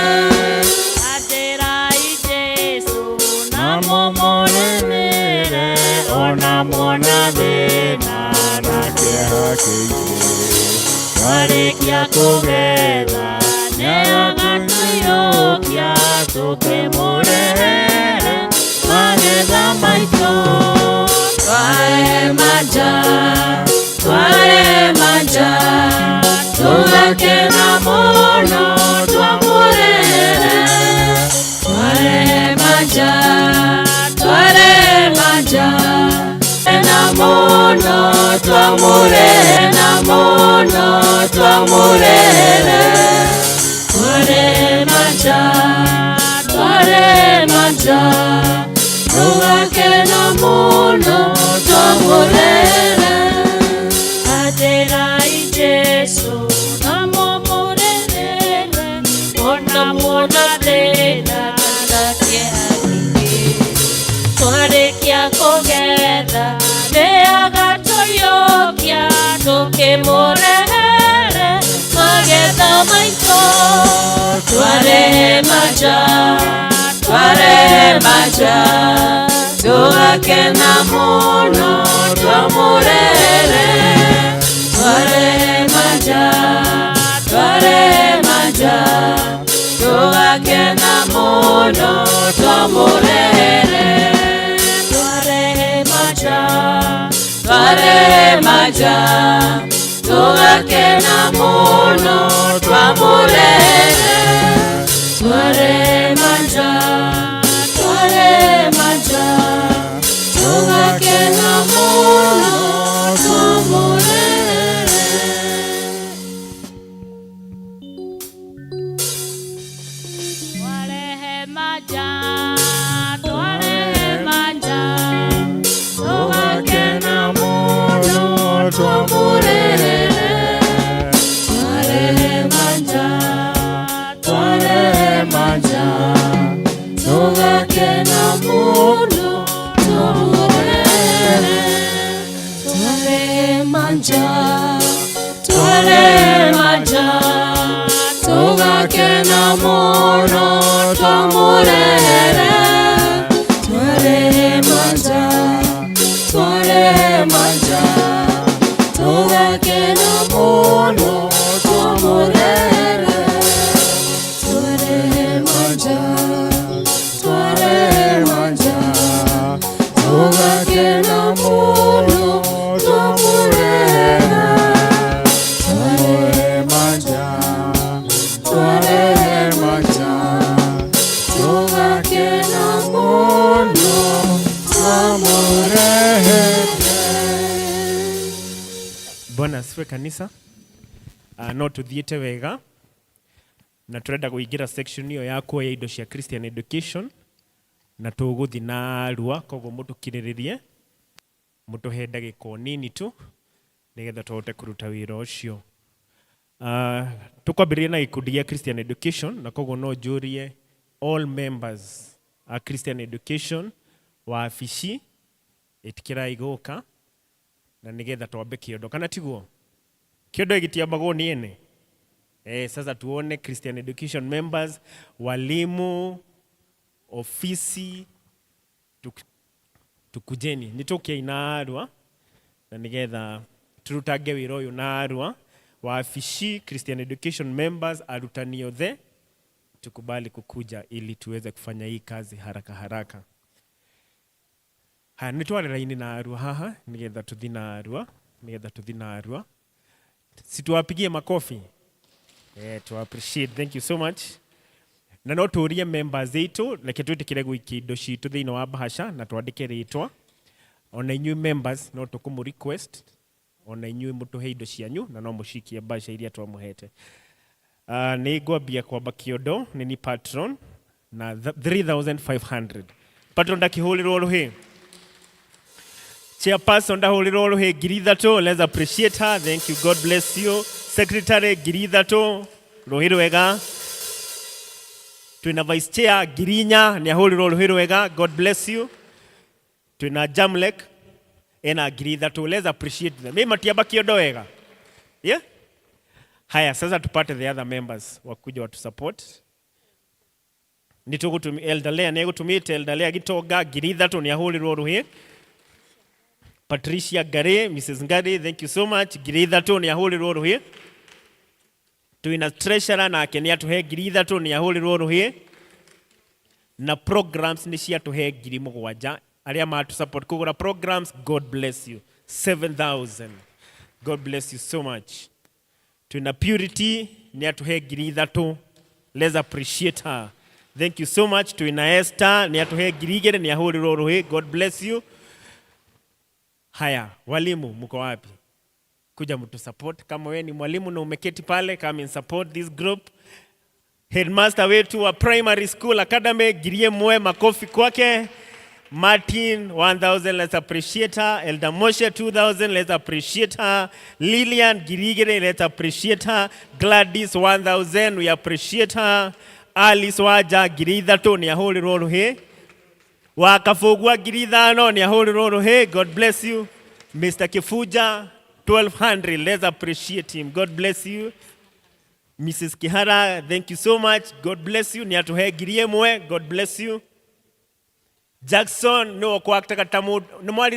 Atĩrai Jesũ na mũmũrĩmĩre ona muona thĩna na kĩeha kĩingĩ twarĩkia kũgetha nĩagatũiyũkia tũkĩmũrehere magetha maitũ. Twarehe manja, twarehe manja, tũgakena mũno twamũrehere. Twarehe manja, twarehe manja, na mũno twamũrehere, na mũno twamũrehere. Twarehe manja, twarehe manja, tũgakena mũno twamũrehere. Atĩrai Jesũ na mũmũrĩmĩre ona muona thĩna na kĩeha kĩingĩ twarĩkia kũgetha nĩagatũiyũkia tũkĩmũrehere magetha maitũ. Twarehe manja, twarehe manja, tũgakena mũno twamũrehere. Twarehe manja, twarehe manja, tũgakena mũno twamũrehere. Twarehe manja, twarehe manja, tũgakena mũno twamũrehere. Twarehe manja, twarehe manja, tũgakena mũno twamũrehere. Twarehe manja, twarehe manja, tũgakena mũno twamũrehere. Twarehe manja, twarehe manja, tũgakena mũno twamũrehere. Twarehe manja, twarehe manja, tũgakena mũno twamũrehere. Twarehe manja, twarehe manja, tũgakena mũno twamũrehere. Twarehe manja, twarehe manja, tũgakena mũno twamũrehere. Twarehe manja, twarehe manja, tũgakena mũno twamũrehere. Bwana asifiwe kanisa. No tuthiĩte wega na tũrenda kũingĩra section ĩyo ya kuoya indo cia Christian education na tũgũthiĩ narua, koguo mũtũkirĩrĩrie mũtũhe ndagĩka o nini tu nĩgetha tũhote kũruta wĩra ũcio. Tũkwambĩrĩria na gĩkundi gĩa Christian education, na koguo no njũrie all members a Christian education wabici ĩtĩkĩrai gũka na nĩgetha twambe kĩondo, kana tiguo? Kĩondo gĩtiambagwo nĩ ene. Sasa tuone Christian education members, walimu, ofisi, tukujeni nĩ tũkĩai narua na nĩgetha tũrutange wĩra ũyũ narua. Wabici, Christian education members, arutani othe tukubali kukuja ili tuweze kufanya hii kazi haraka haraka. Haya, nĩ tware raini narua haha nĩgetha tũthi narua, nĩgetha tũthi narua. Situwapigie makofi. Yeah, to appreciate. Thank you so much. Na no tũrie members aitũ, reke twĩtĩkĩre gũikia indo citũ thĩinĩ wa bahasha na twandĩke rĩtwa. Ona inyuĩ members no tũkũmũ request ona inyuĩ mũtũhe indo cianyu na no mũcikie bahasha iria twamũhete. Nĩ ngwambia kwamba kĩondo nĩ ni patron na 3500. Patron ndakĩhũrĩrwo rũhĩ. Chairperson ndahũrĩrwo rũhĩ 3000. Let's appreciate her. Thank you. God bless you. Secretary 3000, rũhĩ rwega. Twĩna vice chair 4000, nĩ ahũrĩrwo rũhĩ rwega. God bless you. Twĩna Jamlek ena 3000. Let's appreciate them. Mimi matiamba kĩondo wega. Yeah? Haya, sasa tupate the other members wakuja watu support. Nĩ tũgũtũmi Elder Lea nĩ egũtũmĩte. Elder Lea Gitonga 3000, nĩ ahũrĩrwo rũhĩ. Patricia Ngari, Mrs. Ngari, thank you so much. 3000, nĩ ahũrĩrwo rũhĩ. Twĩna treasurer nake nĩ atũhe 3000, nĩ ahũrĩrwo rũhĩ. Na programs nĩ ciatũhe 7000, arĩa matu support kũgũra programs. God bless you. 7000. God bless you so much. Twĩna Purity nĩ atũhe 3000. Let's appreciate her. Thank you so much. Twĩna Esther nĩ atũhe 2000, nĩ ahũrĩrwo rũhĩ. God bless you. Haya, walimu mko wapi? Kuja mtu support. Kama wewe ni mwalimu na umeketi pale, come and support this group. Headmaster wetu wa primary school academy 1000, makofi kwake. Martin 1000, let's appreciate her. Elder Moshe 2000, let's appreciate her. Lilian 2000, let's appreciate her. Gladys 1000, we appreciate her. Alice Waja 3000, nĩ ahũrĩrwo rũhĩ. Wakabũgua 5000, nĩ ahũrĩrwo rũhĩ. God bless you. Mr. Kifuja 1200, let's appreciate him. God bless you. Mrs. Kihara, thank you so much. God bless you. Nĩ atũhe 1000. God bless you. Jackson nĩwe ũkwaktaga ta mũndũ nĩ mwari.